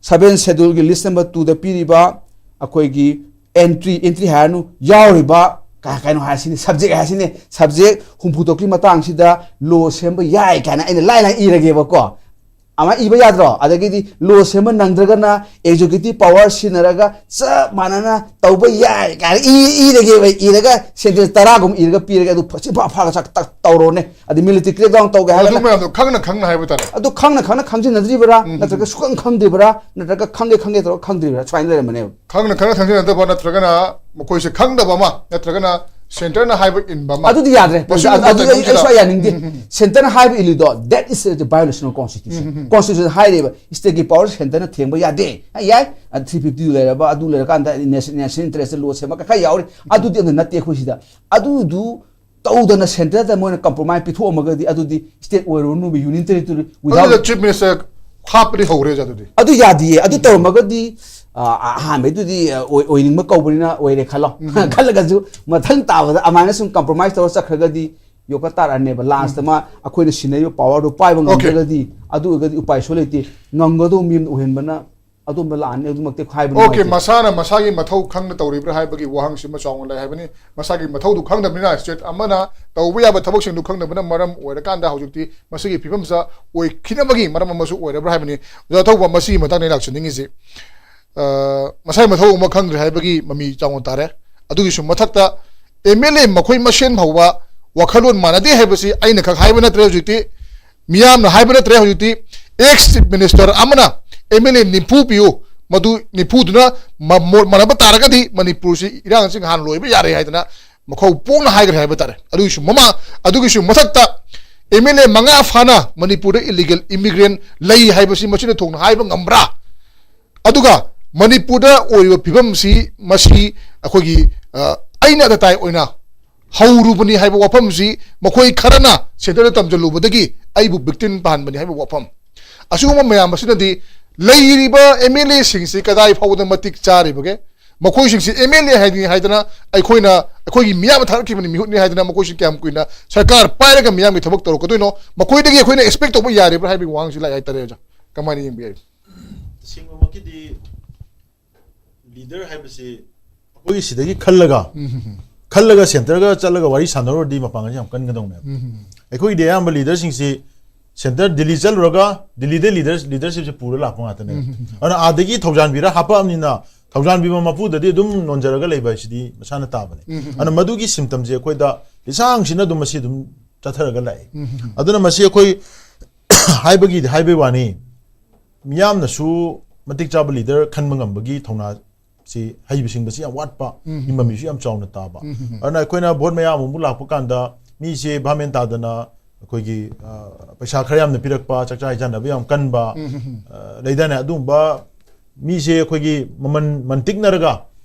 ꯁꯕꯦꯟ ꯁꯦꯗꯨꯜꯒꯤ ꯂꯤꯁ ꯅꯝꯕꯔ ꯇꯨꯗ ꯄꯤꯔꯤꯕ ꯑꯩꯈꯣꯏꯒꯤ ꯑꯦꯟꯇ꯭ꯔꯤ, ꯑꯦꯟꯇ꯭ꯔꯤ ꯍꯥꯏꯔꯅꯨ, ꯌꯥꯎꯔꯤꯕ ꯀ-, ꯀꯩꯅꯣ ꯍꯥꯏꯁꯤꯅꯦ, ꯁꯕꯖꯦꯛ ꯍꯥꯏꯁꯤꯅꯦ, ꯁꯕꯖꯦꯛ ꯍꯨꯝꯐꯨ ꯇꯔꯨꯛꯀꯤ ꯃꯇꯥꯡꯁꯤꯗ ꯂꯣ ꯁꯦꯝꯕ ꯌꯥꯏ ꯀꯥꯏꯅ ꯑꯩꯅ ꯂꯥꯏ ꯂꯥꯏ ꯏꯔꯒꯦꯕꯀꯣ꯫ ꯑꯃ ꯏꯕ ꯌꯥꯗ꯭ꯔꯣ? ꯑꯗꯒꯤꯗꯤ ꯂꯣ ꯁꯦꯝꯕ ꯅꯪꯗ꯭ꯔꯒꯅ ꯑꯦꯛꯖꯤꯀ꯭ꯌꯨꯇꯤꯚ ꯄꯋꯥꯔ ꯁꯤꯖꯤꯟꯅꯔꯒ ꯆꯞ ꯃꯥꯟꯅꯅ ꯇꯧꯕ ꯌꯥꯏ ꯀꯥꯏꯅ ꯏ-, ꯏꯔꯒꯦꯕ, ꯏꯔꯒ ꯁꯦꯟꯇꯦꯟꯁ ꯇꯔꯥꯒꯨꯝꯕ ꯏꯔꯒ ꯄꯤꯔꯒꯦ꯫ ꯑꯗꯨ ꯐ-, ꯁꯤ ꯐ-, ꯐꯥꯒ ꯆꯥꯛ ꯇꯛ ꯇꯧꯔꯣꯅꯦ꯫ ꯑꯗꯩ ꯃꯤꯂꯤꯇꯔꯤ ꯀ꯭ꯔꯦꯛꯗꯥꯎꯟ ꯇꯧꯒꯦ ꯑꯗꯨ ꯍꯥꯏꯔꯒꯅ ꯃꯌꯥꯝꯗꯣ ꯈꯪꯅ ꯈꯪꯅ ꯍꯥꯏꯕ ꯇꯥꯔꯦ꯫ ꯑꯗꯨ ꯈꯪꯅ ꯈꯪꯅ ꯈꯪꯖꯤꯟꯅꯗ꯭ꯔꯤꯕ꯭ꯔꯥ? ꯎꯝ꯫ ꯅꯠꯇ꯭ꯔꯒ ꯁꯨꯈꯪ ꯈꯪꯗ꯭ꯔꯤꯕ꯭ꯔꯥ? ꯅꯠꯇ꯭ꯔꯒ ꯈꯪꯒꯦ ꯈꯪꯒꯦ ꯇꯧꯔꯒ ꯈꯪꯗ꯭ꯔꯤꯕ꯭ꯔꯥ? ꯁꯨꯃꯥꯏꯅ ꯂꯩꯔꯝꯕꯅꯦꯕ꯫ ꯈꯪꯅ ꯈꯪꯅ ꯈꯪꯖꯤꯟꯅꯗꯕ ꯅꯠꯇ꯭ꯔꯒꯅ ꯃꯈꯣꯏꯁꯦ ꯈꯪꯗꯕ ꯑꯃ ꯅꯠꯇ꯭ꯔꯒꯅ ꯁꯦꯟꯇꯔꯅ ꯍꯥꯏꯕ ꯏꯟꯕ ꯑꯃ꯫ ꯑꯗꯨꯗꯤ ꯌꯥꯗ꯭ꯔꯦ꯫ ꯃꯁꯤ ꯑꯗꯨ, ꯑꯗꯨꯗꯤ ꯑꯩ, ꯑꯩ ꯁ꯭ꯋꯥꯏ ꯌꯥꯅꯤꯡꯗꯦ꯫ ꯎꯝ, ꯎꯝ, ꯎꯝ꯫ ꯁꯦꯟꯇꯔꯅ ꯍꯥꯏꯕ ꯏꯜꯂꯤꯗꯣ, that is a violation of constitution꯫ Um, um, um. Constitution ꯍꯥꯏꯔꯤꯕ ꯁ꯭ꯇꯦꯠꯀꯤ ꯄꯋꯥꯔ ꯁꯦꯟꯇꯔꯅ ꯊꯦꯡꯕ ꯌꯥꯗꯦ꯫ ꯑ, ꯌꯥꯏ꯫ ꯑ, ꯊ꯭ꯔꯤ ꯐꯤꯐꯇꯤ ꯂꯩꯔꯕ, ꯑꯗꯨ ꯂꯩꯔꯀꯥꯟꯗ ꯅꯦꯁ-, ꯅꯦꯁꯅꯦꯜ ꯏꯟꯇꯔꯦꯁꯇ ꯂꯣ ꯁꯦꯝꯕ ꯈꯔ ꯌꯥꯎꯔꯤ꯫ ꯑꯗꯨꯗꯤ ꯑꯝꯇ ꯅꯠꯇꯦ ꯑꯩꯈꯣꯏ ꯁꯤꯗ꯫ ꯑꯗꯨꯗꯨ ꯇꯧꯗꯅ ꯁꯦꯟꯇꯔꯗ ꯃꯣꯏꯅ ꯀꯝꯄ꯭ꯔꯣꯃꯥꯏꯁ ꯄꯤꯊꯣꯛꯑꯝꯃꯒꯗꯤ ꯑꯗꯨꯗꯤ ꯁ꯭ꯇꯦꯠ ꯑꯣꯏꯔꯨꯔꯅꯨꯕ, ꯌꯨꯅꯤꯌꯟ ꯇꯦꯔꯤꯇꯣꯔꯤ without ꯑꯗꯨꯗ ꯆꯤꯐ ꯃꯤꯅꯤꯁꯇꯔ ꯍꯥꯞꯄꯗꯤ ꯍꯧꯔꯦ ꯑꯗꯨꯗꯤ꯫ ꯑꯗꯨ ꯌꯥꯗꯤꯌꯦ꯫ ꯑꯗꯨ ꯎꯝ꯫ ꯇꯧꯔꯝꯃꯒꯗꯤ, ꯑ, ꯑꯍꯥꯟꯕꯩꯗꯨꯗꯤ, ꯑ, ꯑꯣꯏ-, ꯑꯣꯏꯅꯤꯡꯕ ꯀꯧꯕꯅꯤꯅ ꯑꯣꯏꯔꯦ ꯈꯜꯂꯣ꯫ ꯎꯝ꯫ ꯈꯜꯂꯒꯁꯨ ꯃꯊꯪ ꯇꯥꯕꯗ ꯑꯃꯥꯏꯅ ꯁꯨꯝ ꯀꯝꯄ꯭ꯔꯣꯃꯥꯏꯁ ꯇꯧꯔ ꯆꯠꯈ꯭ꯔꯒꯗꯤ ꯌꯣꯛꯈꯠ ꯇꯥꯔꯛꯑꯅꯦꯕ꯫ ꯂꯥꯁꯇ ꯎꯝ꯫ ꯃꯥ ꯑꯩꯈꯣꯏꯅ ꯁꯤꯟꯅꯔꯤꯕ ꯄꯋꯥꯔꯗꯣ ꯄꯥꯏꯕ ꯑꯣꯀꯦ꯫ ꯉꯝꯗ꯭ꯔꯒꯗꯤ, ꯑꯗꯨ ꯑꯣꯏꯔꯒꯗꯤ ꯎꯄꯥꯏ ꯁꯨꯡꯂꯩ ꯂꯩꯇꯦ꯫ ꯉꯝꯒꯗꯧꯕ ꯃꯤ ꯑꯃ ꯑꯣꯏꯍꯟꯕꯅ ꯑꯗꯣꯝꯗ ꯂꯥꯛꯑꯅꯤ꯫ ꯑꯗꯨꯃꯛꯇꯤ ꯍꯥꯏꯕ ꯑꯣꯀꯦ, ꯅꯨꯡꯉꯥꯏꯇꯦ꯫ ꯃꯁꯥꯅ ꯃꯁꯥꯒꯤ ꯃꯊꯧ ꯈꯪꯅ ꯇꯧꯔꯤꯕ꯭ꯔꯥ ꯍꯥꯏꯕꯒꯤ ꯋꯥꯍꯪꯁꯤꯃ ꯆꯥꯎꯅ ꯂꯩ ꯍꯥꯏꯕꯅꯤ꯫ ꯃꯁꯥꯒꯤ ꯃꯊꯧꯗꯨ ꯈꯪꯗꯕꯅꯤꯅ ꯁ꯭ꯇꯦꯠ ꯑꯃꯅ ꯇꯧꯕ ꯌꯥꯕ ꯊꯕꯛꯁꯤꯡꯗꯨ ꯈꯪꯗꯕꯅ ꯃꯔꯝ ꯑꯣꯏꯔꯀꯥꯟꯗ ꯍꯧꯖꯤꯛꯇꯤ ꯃꯁꯤꯒꯤ ꯐꯤꯕꯝꯁꯤꯗ ꯑꯣꯏꯈꯤꯅꯕꯒꯤ ꯃꯔꯝ ꯑꯃꯁꯨ ꯑꯣꯏꯔꯕ꯭ꯔꯥ ꯍꯥꯏꯕꯅꯤ꯫ ꯑꯣꯖꯥ ꯊꯧꯕ, ꯃꯁꯤꯒꯤ ꯃꯇꯥꯡꯗ ꯑꯩꯅ ꯂꯥꯛꯆꯅꯤꯡꯉꯤꯁꯤ, ꯑ, ꯃꯁꯥꯒꯤ ꯃꯊꯧ ꯑꯃ ꯈꯪꯗ꯭ꯔꯦ ꯍꯥꯏꯕꯒꯤ ꯃꯃꯤ ꯆꯥꯎꯅ ꯇꯥꯔꯦ꯫ ꯑꯗꯨꯒꯤꯁꯨ ꯃꯊꯛꯇ ꯑꯦꯝ ꯑꯦꯜ ꯑꯦ ꯃꯈꯣꯏ ꯃꯁꯦꯟ ꯐꯥꯎꯕ ꯋꯥꯈꯜꯂꯣꯟ ꯃꯥꯟꯅꯗꯦ ꯍꯥꯏꯕꯁꯤ ꯑꯩꯅ ꯈꯛ ꯍꯥꯏꯕ ꯅꯠꯇ꯭ꯔꯦ꯫ ꯍꯧꯖꯤꯛꯇꯤ ꯃꯤꯌꯥꯝꯅ ꯍꯥꯏꯕ ꯅꯠꯇ꯭ꯔꯦ꯫ ꯍꯧꯖꯤꯛꯇꯤ ꯑꯦꯛꯁ ꯆꯤꯐ ꯃꯤꯅꯤꯁꯇꯔ ꯑꯃꯅ ꯑꯦꯝ ꯑꯦꯜ ꯑꯦ ꯅꯤꯐꯨ ꯄꯤꯌꯨ, ꯃꯗꯨ ꯅꯤꯐꯨꯗꯨꯅ ꯃ-, ꯃꯣꯠ ꯃꯥꯟꯅꯕ ꯇꯥꯔꯒꯗꯤ ꯃꯅꯤꯄꯨꯔꯁꯤ ꯏꯔꯥꯡꯁꯤ ꯉꯍꯥꯟ ꯂꯣꯏꯕ ꯌꯥꯔꯦ ꯍꯥꯏꯗꯅ ꯃꯈꯧ ꯄꯣꯛꯅ ꯍꯥꯏꯈ꯭ꯔꯦ ꯍꯥꯏꯕ ꯇꯥꯔꯦ꯫ ꯑꯗꯨꯒꯤꯁꯨ ꯃꯃꯥ-, ꯑꯗꯨꯒꯤꯁꯨ ꯃꯊꯛꯇ ꯑꯦꯝ ꯑꯦꯜ ꯑꯦ ꯃꯉꯥ ꯐꯥꯅ ꯃꯅꯤꯄꯨꯔꯗ ꯏꯂꯤꯒꯦꯜ ꯏꯃꯤꯒ꯭ꯔꯦꯟ ꯂꯩ ꯍꯥꯏꯕꯁꯤ ꯃꯁꯤꯅ ꯊꯣꯛꯅ ꯍꯥꯏꯕ ꯉꯝꯕ꯭ꯔꯥ? ꯑꯗꯨꯒ ꯃꯅꯤꯄꯨꯔꯗ ꯑꯣꯏꯔꯤꯕ ꯐꯤꯕꯝꯁꯤ ꯃꯁꯤ ꯑꯩꯈꯣꯏꯒꯤ, ꯑ, ꯑꯩꯅ ꯑꯇꯇꯥꯏ ꯑꯣꯏꯅ ꯍꯧꯔꯨꯕꯅꯤ ꯍꯥꯏꯕ ꯋꯥꯐꯝꯁꯤ ꯃꯈꯣꯏ ꯈꯔꯅ ꯁꯦꯟꯇꯔꯗ ꯇꯝꯁꯤꯜꯂꯨꯕꯗꯒꯤ ꯑꯩꯕꯨ victim ꯄꯥꯍꯟꯕꯅꯤ ꯍꯥꯏꯕ ꯋꯥꯐꯝ꯫ ꯑꯁꯤꯒꯨꯝꯕ ꯃꯌꯥꯝ ꯑꯁꯤꯅꯗꯤ ꯂꯩꯔꯤꯕ M L A ꯁꯤꯡꯁꯤ ꯀꯗꯥꯏ ꯐꯥꯎꯕꯗ ꯃꯇꯤꯛ ꯆꯥꯔꯤꯕꯒꯦ? ꯃꯈꯣꯏꯁꯤꯡꯁꯤ M L A ꯍꯥꯏꯗꯤ ꯍꯥꯏꯗꯅ ꯑꯩꯈꯣꯏꯅ, ꯑꯩꯈꯣꯏꯒꯤ ꯃꯤꯌꯥꯝꯅ ꯊꯥꯔꯛꯈꯤꯕꯅꯤ, ꯃꯤꯍꯨꯠꯅꯤ ꯍꯥꯏꯗꯅ ꯃꯈꯣꯏꯁꯤ ꯀꯌꯥꯝ ꯀꯨꯏꯅ ꯁꯔꯀꯥꯔ ꯄꯥꯏꯔꯒ ꯃꯤꯌꯥꯝꯒꯤ ꯊꯕꯛ ꯇꯧꯔꯛꯀꯗꯣꯏꯅꯣ? ꯃꯈꯣꯏꯗꯒꯤ ꯑꯩꯈꯣꯏꯅ expect ꯇꯧꯕ ꯌꯥꯔꯤꯕ꯭ꯔꯥ ꯍꯥꯏꯕꯒꯤ ꯋꯥꯍꯪꯁꯤ ꯂꯥꯛꯑꯦ ꯍꯥꯏꯇꯥꯔꯦ ꯑꯣꯖꯥ꯫ ꯀꯃꯥꯏꯅ ꯌꯦꯡꯕꯤꯔꯤ? ꯇꯁꯦꯡꯕꯃꯛꯀꯤꯗꯤ leader ꯍꯥꯏꯕꯁꯤ ꯑꯩꯈꯣꯏꯒꯤ ꯁꯤꯗꯒꯤ ꯈꯜꯂꯒ, ꯈꯜꯂꯒ centreꯒ ꯆꯠꯂꯒ ꯋꯥꯔꯤ ꯁꯥꯟꯅꯔꯨꯔꯗꯤ ꯃꯄꯥꯡꯒꯜ ꯌꯥꯝ ꯀꯟꯒꯗꯧꯅꯦꯕ꯫ ꯑꯩꯈꯣꯏꯒꯤꯗꯤ ꯑꯌꯥꯝꯕ leaderꯁꯤꯡꯁꯤ centre ꯗꯤꯜꯂꯤ ꯆꯠꯂꯨꯔꯒ ꯗꯤꯜꯂꯤꯗ leaders, leadershipꯁꯦ ꯄꯨꯔ ꯂꯥꯛꯄ ꯉꯥꯛꯇꯅꯦꯕ꯫ ꯑꯗꯨꯅ ꯑꯥꯗꯒꯤ ꯊꯧꯖꯥꯟꯕꯤꯔ ꯍꯥꯞꯄꯛꯑꯕꯅꯤꯅ ꯊꯧꯖꯥꯟꯕꯤꯕ ꯃꯄꯨꯗꯗꯤ ꯑꯗꯨꯝ ꯅꯣꯟꯖꯔꯒ ꯂꯩꯕ ꯍꯥꯏꯁꯤꯗꯤ ꯃꯁꯥꯅ ꯇꯥꯕꯅꯦ꯫ ꯑꯗꯨꯅ ꯃꯗꯨꯒꯤ symptomꯁꯦ ꯑꯩꯈꯣꯏꯗ ꯂꯤꯁꯥꯡꯁꯤꯟꯅ ꯑꯗꯨꯝ ꯃꯁꯤ ꯑꯗꯨꯝ ꯆꯠꯊꯔꯒ ꯂꯥꯛꯑꯦ꯫ ꯑꯗꯨꯅ ꯃꯁꯤ ꯑꯩꯈꯣꯏ ꯍꯥꯏꯕꯒꯤꯗꯤ ꯍꯥꯏꯕꯩ ꯋꯥꯅꯤ, ꯃꯤꯌꯥꯝꯅꯁꯨ ꯃꯇꯤꯛ ꯆꯥꯕ leader ꯈꯟꯕ ꯉꯝꯕꯒꯤ ꯊꯧꯅꯥꯁꯤ, ꯍꯩꯕ ꯁꯤꯡꯕꯁꯤ ꯌꯥꯝ ꯋꯥꯠꯄ, ꯃꯃꯤꯁꯨ ꯌꯥꯝ ꯆꯥꯎꯅ ꯇꯥꯕ꯫ ꯑꯗꯨꯅ ꯑꯩꯈꯣꯏꯅ vote ꯃꯌꯥꯝ ꯑꯃꯨꯛ ꯂꯥꯛꯄ ꯀꯥꯟꯗ ꯃꯤꯁꯦ ꯚꯥꯞ ꯃꯦꯟ ꯇꯥꯗꯅ ꯑꯩꯈꯣꯏꯒꯤ, ꯑ, ꯄꯩꯁꯥ ꯈꯔ ꯌꯥꯝꯅ ꯄꯤꯔꯛꯄ, ꯆꯥꯛꯆꯥ ꯍꯩꯖꯥꯟꯅꯕ ꯌꯥꯝ ꯀꯟꯕ, ꯑ, ꯂꯩꯗꯥꯏꯅꯦ, ꯑꯗꯨꯒꯨꯝꯕ ꯃꯤꯁꯦ ꯑꯩꯈꯣꯏꯒꯤ ꯃꯃꯜ ꯃꯟꯇꯤꯛꯅꯔꯒ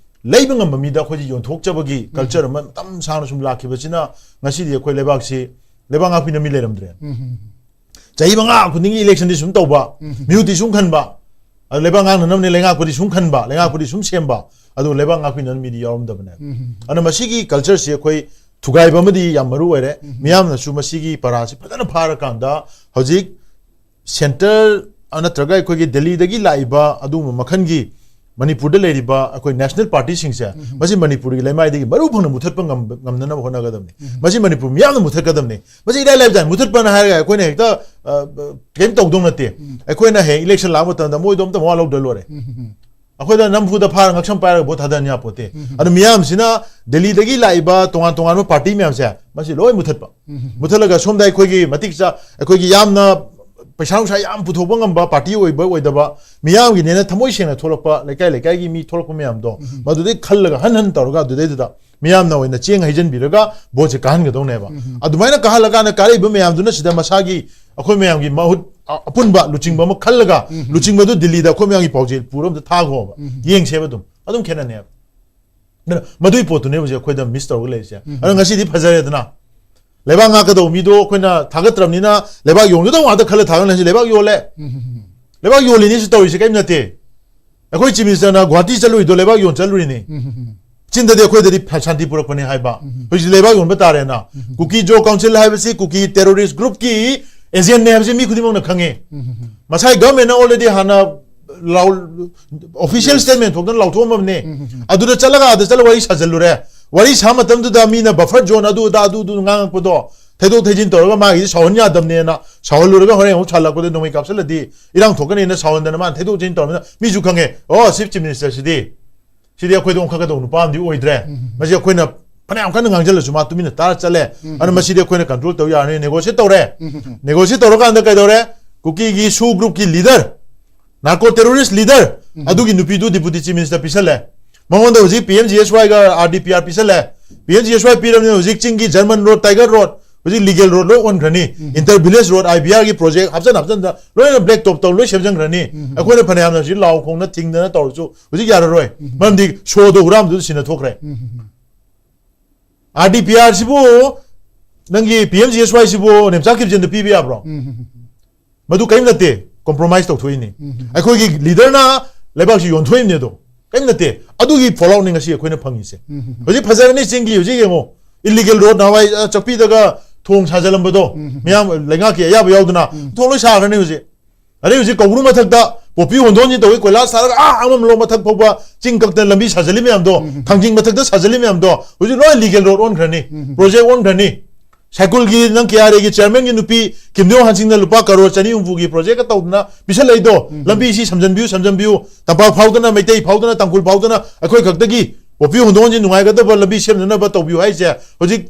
ꯂꯩꯕ ꯉꯝꯕ ꯃꯤꯗ ꯑꯩꯈꯣꯏꯁꯦ ꯌꯣꯟꯊꯣꯛꯆꯕꯒꯤ culture ꯑꯃ ꯃꯇꯝ ꯁꯥꯡꯅ ꯁꯨꯝ ꯂꯥꯛꯈꯤꯕꯁꯤꯅ ꯉꯁꯤꯗꯤ ꯑꯩꯈꯣꯏ ꯂꯩꯕꯥꯛꯁꯤ ꯂꯩꯕꯥꯛ ꯉꯥꯛꯄꯤꯅ ꯃꯤ ꯂꯩꯔꯝꯗ꯭ꯔꯦ꯫ ꯆꯍꯤ ꯃꯉꯥ ꯈꯨꯗꯤꯡꯒꯤ electionꯗꯤ ꯁꯨꯝ ꯇꯧꯕ, ꯃꯤꯍꯨꯠꯇꯤ ꯁꯨꯝ ꯈꯟꯕ, ꯑꯗ ꯂꯩꯕꯥꯛ ꯉꯥꯛꯅꯅꯕꯅꯦ ꯂꯩꯉꯥꯛꯄꯗꯤ ꯁꯨꯝ ꯈꯟꯕ, ꯂꯩꯉꯥꯛꯄꯗꯤ ꯁꯨꯝ ꯁꯦꯝꯕ, ꯑꯗꯨꯒ ꯂꯩꯕꯥꯛ ꯉꯥꯛꯄꯤꯅꯕ ꯃꯤꯗꯤ ꯌꯥꯎꯔꯝꯗꯕꯅꯦꯕ꯫ ꯑꯗꯨꯅ ꯃꯁꯤꯒꯤ cultureꯁꯤ ꯑꯩꯈꯣꯏ ꯊꯨꯒꯥꯏꯕ ꯑꯃꯗꯤ ꯌꯥꯝ ꯃꯔꯨ ꯑꯣꯏꯔꯦ꯫ ꯃꯤꯌꯥꯝꯅꯁꯨ ꯃꯁꯤꯒꯤ ꯄꯔꯥꯁꯤ ꯐꯖꯅ ꯐꯥꯔꯀꯥꯟꯗ ꯍꯧꯖꯤꯛ centre ꯅꯠꯇ꯭ꯔꯒ ꯑꯩꯈꯣꯏꯒꯤ ꯗꯦꯜꯂꯤꯗꯒꯤ ꯂꯥꯛꯏꯕ ꯑꯗꯨꯒꯨꯝꯕ ꯃꯈꯜꯒꯤ ꯃꯅꯤꯄꯨꯔꯗ ꯂꯩꯔꯤꯕ ꯑꯩꯈꯣꯏ national partyꯁꯤꯡꯁꯦ ꯃꯁꯤ ꯃꯅꯤꯄꯨꯔꯒꯤ ꯂꯩꯃꯥꯏꯗꯒꯤ ꯃꯔꯨ ꯐꯪꯅ ꯃꯨꯊꯠꯄ ꯉꯝꯕ-, ꯉꯝꯅꯅꯕ ꯍꯣꯠꯅꯒꯗꯕꯅꯤ꯫ ꯃꯁꯤ ꯃꯅꯤꯄꯨꯔ ꯃꯤꯌꯥꯝꯅ ꯃꯨꯊꯠꯀꯗꯕꯅꯤ꯫ ꯃꯁꯤ ꯏꯔꯥꯏ ꯂꯥꯏꯕ ꯖꯥꯠꯅꯤ꯫ ꯃꯨꯊꯠꯄꯅ ꯍꯥꯏꯔꯒ ꯑꯩꯈꯣꯏꯅ ꯍꯦꯛꯇ, ꯑ, ꯀꯩꯝ ꯇꯧꯗꯧ ꯅꯠꯇꯦ꯫ ꯑꯩꯈꯣꯏꯅ ꯍꯌꯦꯡ election ꯂꯥꯛꯄ ꯃꯇꯝꯗ ꯃꯣꯏꯗꯣ ꯑꯝꯇ ꯃꯋꯥ ꯂꯧꯗ꯭ꯔ ꯂꯣꯏꯔꯦ꯫ ꯑꯩꯈꯣꯏꯗ ꯅꯝꯐꯨꯗ ꯐꯥꯔ ꯉꯛꯁꯝ ꯄꯥꯏꯔꯒ vote ꯊꯥꯗꯍꯟ ꯌꯥꯄꯣꯠꯇꯦ꯫ ꯑꯗꯨ ꯃꯤꯌꯥꯝꯁꯤꯅ ꯗꯦꯜꯂꯤꯗꯒꯤ ꯂꯥꯛꯏꯕ ꯇꯣꯉꯥꯟ ꯇꯣꯉꯥꯟꯕ party ꯃꯌꯥꯝꯁꯦ ꯃꯁꯤ ꯂꯣꯏ ꯃꯨꯊꯠꯄ꯫ ꯃꯨꯊꯠꯂꯒ ꯁꯣꯝꯗ ꯑꯩꯈꯣꯏꯒꯤ ꯃꯇꯤꯛ ꯆꯥ-, ꯑꯩꯈꯣꯏꯒꯤ ꯌꯥꯝꯅ ꯄꯩꯁꯥ ꯅꯨꯡꯁꯥ ꯌꯥꯝ ꯄꯨꯊꯣꯛꯄ ꯉꯝꯕ party ꯑꯣꯏꯕ ꯑꯣꯏꯗꯕ, ꯃꯤꯌꯥꯝꯒꯤꯅꯦꯅ ꯊꯃꯣꯏ ꯁꯦꯡꯅ ꯊꯣꯛꯂꯛꯄ, ꯂꯩꯀꯥꯏ ꯂꯩꯀꯥꯏꯒꯤ ꯃꯤ ꯊꯣꯛꯂꯛꯄ ꯃꯌꯥꯝꯗꯣ, ꯃꯗꯨꯗꯩ ꯈꯜꯂꯒ ꯍꯟ ꯍꯟ ꯇꯧꯔꯒ ꯑꯗꯨꯗꯩꯗꯨꯗ ꯃꯤꯌꯥꯝꯅ ꯑꯣꯏꯅ ꯆꯦꯡ ꯍꯩꯖꯤꯟꯕꯤꯔꯒ voteꯁꯦ ꯀꯥꯍꯟꯒꯗꯧꯅꯦꯕ꯫ ꯑꯗꯨꯃꯥꯏꯅ ꯀꯥꯍꯜꯂꯀꯥꯟꯗ ꯀꯥꯔꯛꯏꯕ ꯃꯌꯥꯝꯗꯨꯅ ꯁꯤꯗ ꯃꯁꯥꯒꯤ, ꯑꯩꯈꯣꯏ ꯃꯌꯥꯝꯒꯤ ꯃꯍꯨꯠ ꯑ-, ꯑꯄꯨꯟꯕ ꯂꯨꯆꯤꯡꯕ ꯑꯃ ꯈꯜꯂꯒ, ꯂꯨꯆꯤꯡꯕꯗꯨ ꯗꯤꯜꯂꯤꯗ ꯑꯩꯈꯣꯏ ꯃꯌꯥꯝꯒꯤ ꯄꯥꯎꯖꯦꯜ ꯄꯨꯔ ꯑꯝꯇ ꯊꯥꯈꯣꯕ꯫ ꯌꯦꯡꯁꯦꯕ ꯑꯗꯨꯝ꯫ ꯑꯗꯨꯝ ꯈꯦꯠꯅꯅꯦꯕ꯫ ꯑꯗꯨꯅ ꯃꯗꯨꯒꯤ ꯄꯣꯠꯇꯨꯅꯦ ꯍꯧꯖꯤꯛ ꯑꯩꯈꯣꯏꯗ miss ꯇꯧꯔꯒ ꯂꯩꯔꯤꯁꯦ꯫ ꯑꯗꯣ ꯉꯁꯤꯗꯤ ꯐꯖꯔꯦꯗꯅ꯫ ꯂꯩꯕꯥꯛ ꯉꯥꯛꯀꯗꯧꯕ ꯃꯤꯗꯣ ꯑꯩꯈꯣꯏꯅ ꯊꯥꯒꯠꯇ꯭ꯔꯕꯅꯤꯅ ꯂꯩꯕꯥꯛ ꯌꯣꯟꯒꯗꯧ ꯉꯥꯛꯇ ꯈꯜꯂ ꯊꯥꯒꯠꯂꯦ꯫ ꯍꯧꯖꯤꯛ ꯂꯩꯕꯥꯛ ꯌꯣꯜꯂꯦ꯫ ꯂꯩꯕꯥꯛ ꯌꯣꯜꯂꯤꯅꯤꯁꯨ ꯇꯧꯔꯤꯁꯦ ꯀꯔꯤꯝ ꯅꯠꯇꯦ꯫ ꯑꯩꯈꯣꯏ Chief Minister ꯅ ꯒꯨꯋꯥꯍꯥꯇꯤ ꯆꯠꯂꯨꯏꯗꯣ ꯂꯩꯕꯥꯛ ꯌꯣꯟ ꯆꯠꯂꯨꯔꯤꯅꯤ꯫ ꯆꯤꯟꯗꯗꯤ ꯑꯩꯈꯣꯏꯗꯗꯤ ꯐ-, ꯁꯥꯟꯇꯤ ꯄꯨꯔꯛꯄꯅꯤ ꯍꯥꯏꯕ꯫ ꯍꯧꯖꯤꯛ ꯂꯩꯕꯥꯛ ꯌꯣꯟꯕ ꯇꯥꯔꯦꯅ꯫ Kuki Zo Council ꯍꯥꯏꯕꯁꯤ Kuki terrorist group ꯀꯤ agent ꯅꯦ ꯍꯥꯏꯕꯁꯤ ꯃꯤ ꯈꯨꯗꯤꯡꯃꯛꯅ ꯈꯪꯉꯤ꯫ ꯃꯁꯥꯏ government ꯅ already ꯍꯥꯟꯅ ꯂꯥꯎ-, official statement ꯊꯣꯛꯇꯅ ꯂꯥꯎꯊꯣꯛꯑꯝꯃꯕꯅꯦ꯫ ꯑꯗꯨꯗ ꯆꯠꯂꯒ ꯑꯥꯗ ꯆꯠꯂꯒ ꯋꯥꯔꯤ ꯁꯥꯖꯜꯂꯨꯔꯦ꯫ ꯋꯥꯔꯤ ꯁꯥ ꯃꯇꯝꯗꯨꯗ ꯃꯤꯅ buffer zone ꯑꯗꯨ ꯑꯗꯥ ꯑꯗꯨ ꯑꯗꯨ ꯉꯥꯡꯉꯛꯄꯗꯣ ꯊꯩꯗꯣꯛ ꯊꯩꯖꯤꯟ ꯇꯧꯔꯒ ꯃꯥꯒꯤꯗꯤ ꯁꯥꯎꯍꯟ ꯌꯥꯗꯕꯅꯦꯅ ꯁꯥꯎꯍꯜꯂꯨꯔꯒ ꯍꯣꯔꯦꯟ ꯑꯃꯨꯛ ꯁꯥꯜꯂꯛꯄꯗ ꯅꯣꯡꯃꯩ ꯀꯥꯞꯁꯤꯜꯂꯗꯤ ꯏꯔꯥꯡ ꯊꯣꯛꯀꯅꯤꯅ ꯁꯥꯎꯍꯟꯗꯅ ꯃꯥꯅ ꯊꯩꯗꯣꯛ ꯊꯩꯖꯤꯟ ꯇꯧꯔꯕꯅꯤꯅ ꯃꯤꯁꯨ ꯈꯪꯉꯦ꯫ ꯑꯣ, Chief Chief Minister ꯁꯤꯗꯤ, ꯁꯤꯗꯤ ꯑꯩꯈꯣꯏꯗ ꯑꯣꯟꯈꯠꯀꯗꯧꯕ ꯅꯨꯄꯥ ꯑꯃꯗꯤ ꯑꯣꯏꯗ꯭ꯔꯦ꯫ ꯃꯁꯤ ꯑꯩꯈꯣꯏꯅ ꯐꯅꯌꯥꯝ ꯀꯟꯅ ꯉꯥꯡꯁꯤꯜꯂꯁꯨ ꯃꯥ ꯇꯨꯃꯤꯟꯅ ꯇꯥꯔ ꯆꯠꯂꯦ꯫ ꯑꯗꯨꯅ ꯃꯁꯤꯗꯤ ꯑꯩꯈꯣꯏꯅ control ꯇꯧ ꯌꯥꯔꯅꯤ꯫ Negotiate ꯇꯧꯔꯦ꯫ Negotiate ꯇꯧꯔꯀꯥꯟꯗ ꯀꯩꯗꯧꯔꯦ? Kuki ꯒꯤ SoO group ꯀꯤ leader, narco terrorist leader, ꯑꯗꯨꯒꯤ ꯅꯨꯄꯤꯗꯨ Deputy Chief Minister ꯄꯤꯁꯜꯂꯦ꯫ ꯃꯉꯣꯟꯗ ꯍꯧꯖꯤꯛ P M G S Y ꯒ R D P R ꯄꯤꯁꯜꯂꯦ꯫ P M G S Y ꯄꯤꯔꯕꯅꯤꯅ ꯍꯧꯖꯤꯛ ꯆꯤꯡꯒꯤ German Road, Tiger Road, ꯍꯧꯖꯤꯛ legal road ꯂꯣꯏ ꯑꯣꯟꯈ꯭ꯔꯅꯤ꯫ Inter village road, I B R ꯒꯤ project ꯍꯥꯞꯆꯟ ꯍꯥꯞꯆꯟꯗ ꯂꯣꯏꯅ black top ꯇꯧ ꯂꯣꯏ ꯁꯦꯝꯖꯤꯟꯈ꯭ꯔꯅꯤ꯫ ꯑꯩꯈꯣꯏꯅ ꯐꯅꯌꯥꯝꯅ ꯍꯧꯖꯤꯛ ꯂꯥꯎ ꯈꯣꯡꯅ ꯊꯤꯡꯗꯅ ꯇꯧꯔꯁꯨ ꯍꯧꯖꯤꯛ ꯌꯥꯔꯔꯣꯏ꯫ ꯃꯔꯝꯗꯤ SoO ꯗꯣ ꯍꯨꯔꯥꯟꯕꯗꯨꯗ ꯁꯤꯟꯅ ꯊꯣꯛꯈ꯭ꯔꯦ꯫ R D P R ꯁꯤꯕꯨ, ꯅꯪꯒꯤ P M G S Y ꯁꯤꯕꯨ ꯅꯦꯝꯆꯥ ꯈꯤꯞꯖꯦꯟꯗ ꯄꯤꯕ ꯌꯥꯕ꯭ꯔꯣ? ꯃꯗꯨ ꯀꯔꯤꯝ ꯅꯠꯇꯦ, compromise ꯇꯧꯊꯣꯛꯏꯅꯤ꯫ ꯑꯩꯈꯣꯏꯒꯤ leader ꯅ ꯂꯩꯕꯥꯛꯁꯤ ꯌꯣꯟꯊꯣꯛꯏꯕꯅꯦ ꯑꯗꯣ꯫ ꯀꯔꯤꯝ ꯅꯠꯇꯦ꯫ ꯑꯗꯨꯒꯤ fallout ꯅꯤ ꯉꯁꯤ ꯑꯩꯈꯣꯏꯅ ꯐꯪꯉꯤꯁꯦ꯫ ꯍꯧꯖꯤꯛ ꯐꯖꯔꯅꯤ ꯆꯤꯡꯒꯤ, ꯍꯧꯖꯤꯛ ꯌꯦꯡꯉꯣ, illegal road ꯅꯍꯥꯟꯋꯥꯏ, ꯑ, ꯆꯥꯛꯄꯤꯗꯒ ꯊꯣꯡ ꯁꯥꯖꯜꯂꯝꯕꯗꯣ, ꯃꯤꯌꯥꯝ ꯂꯩꯉꯥꯛꯀꯤ ꯑꯌꯥꯕ ꯌꯥꯎꯗꯅ, ꯊꯣꯡ ꯂꯣꯏ ꯁꯥꯈ꯭ꯔꯅꯤ ꯍꯧꯖꯤꯛ꯫ ꯑꯗꯩ ꯍꯧꯖꯤꯛ ꯀꯧꯕ꯭ꯔꯨ ꯃꯊꯛꯇ ꯄꯣꯄꯤ ꯍꯣꯟꯗꯣꯛ ꯍꯣꯟꯖꯤꯟ ꯇꯧꯏ, ꯀꯣꯏꯂꯥꯁ ꯊꯥꯔꯒ ꯑꯥ ꯑꯃꯝꯂꯣꯡ ꯃꯊꯛ ꯐꯥꯎꯕ ꯆꯤꯡ ꯀꯛꯇꯅ ꯂꯝꯕꯤ ꯁꯥꯖꯜꯂꯤ ꯃꯌꯥꯝꯗꯣ, ꯊꯥꯡꯖꯤꯡ ꯃꯊꯛꯇ ꯁꯥꯖꯜꯂꯤ ꯃꯌꯥꯝꯗꯣ, ꯍꯧꯖꯤꯛ ꯂꯣꯏ legal road ꯑꯣꯟꯈ꯭ꯔꯅꯤ, project ꯑꯣꯟꯈ꯭ꯔꯅꯤ꯫ ꯁꯥꯏꯀꯨꯜꯒꯤ ꯅꯪ K R A ꯒꯤ chairman ꯒꯤ ꯅꯨꯄꯤ ꯀꯤꯝꯗꯤꯌꯣꯡ ꯍꯥꯟꯁꯤꯡꯅ ꯂꯨꯄꯥ ꯀꯔꯣꯔ ꯆꯅꯤ ꯍꯨꯝꯐꯨꯒꯤ project ꯀ ꯇꯧꯗꯅ ꯄꯤꯁꯜꯂꯛꯏꯗꯣ, ꯂꯝꯕꯤꯁꯤ ꯁꯝꯖꯟꯕꯤꯌꯨ, ꯁꯝꯖꯟꯕꯤꯌꯨ, ꯇꯝꯄꯥꯛ ꯐꯥꯎꯗꯅ, ꯃꯩꯇꯩ ꯐꯥꯎꯗꯅ, ꯇꯥꯡꯈꯨꯜ ꯐꯥꯎꯗꯅ, ꯑꯩꯈꯣꯏ ꯈꯛꯇꯒꯤ ꯄꯣꯄꯤ ꯍꯣꯟꯗꯣꯛ ꯍꯣꯟꯖꯤꯟ ꯅꯨꯡꯉꯥꯏꯒꯗꯕ ꯂꯝꯕꯤ ꯁꯦꯝꯅꯅꯕ ꯇꯧꯕꯤꯌꯨ ꯍꯥꯏꯁꯦ, ꯍꯧꯖꯤꯛ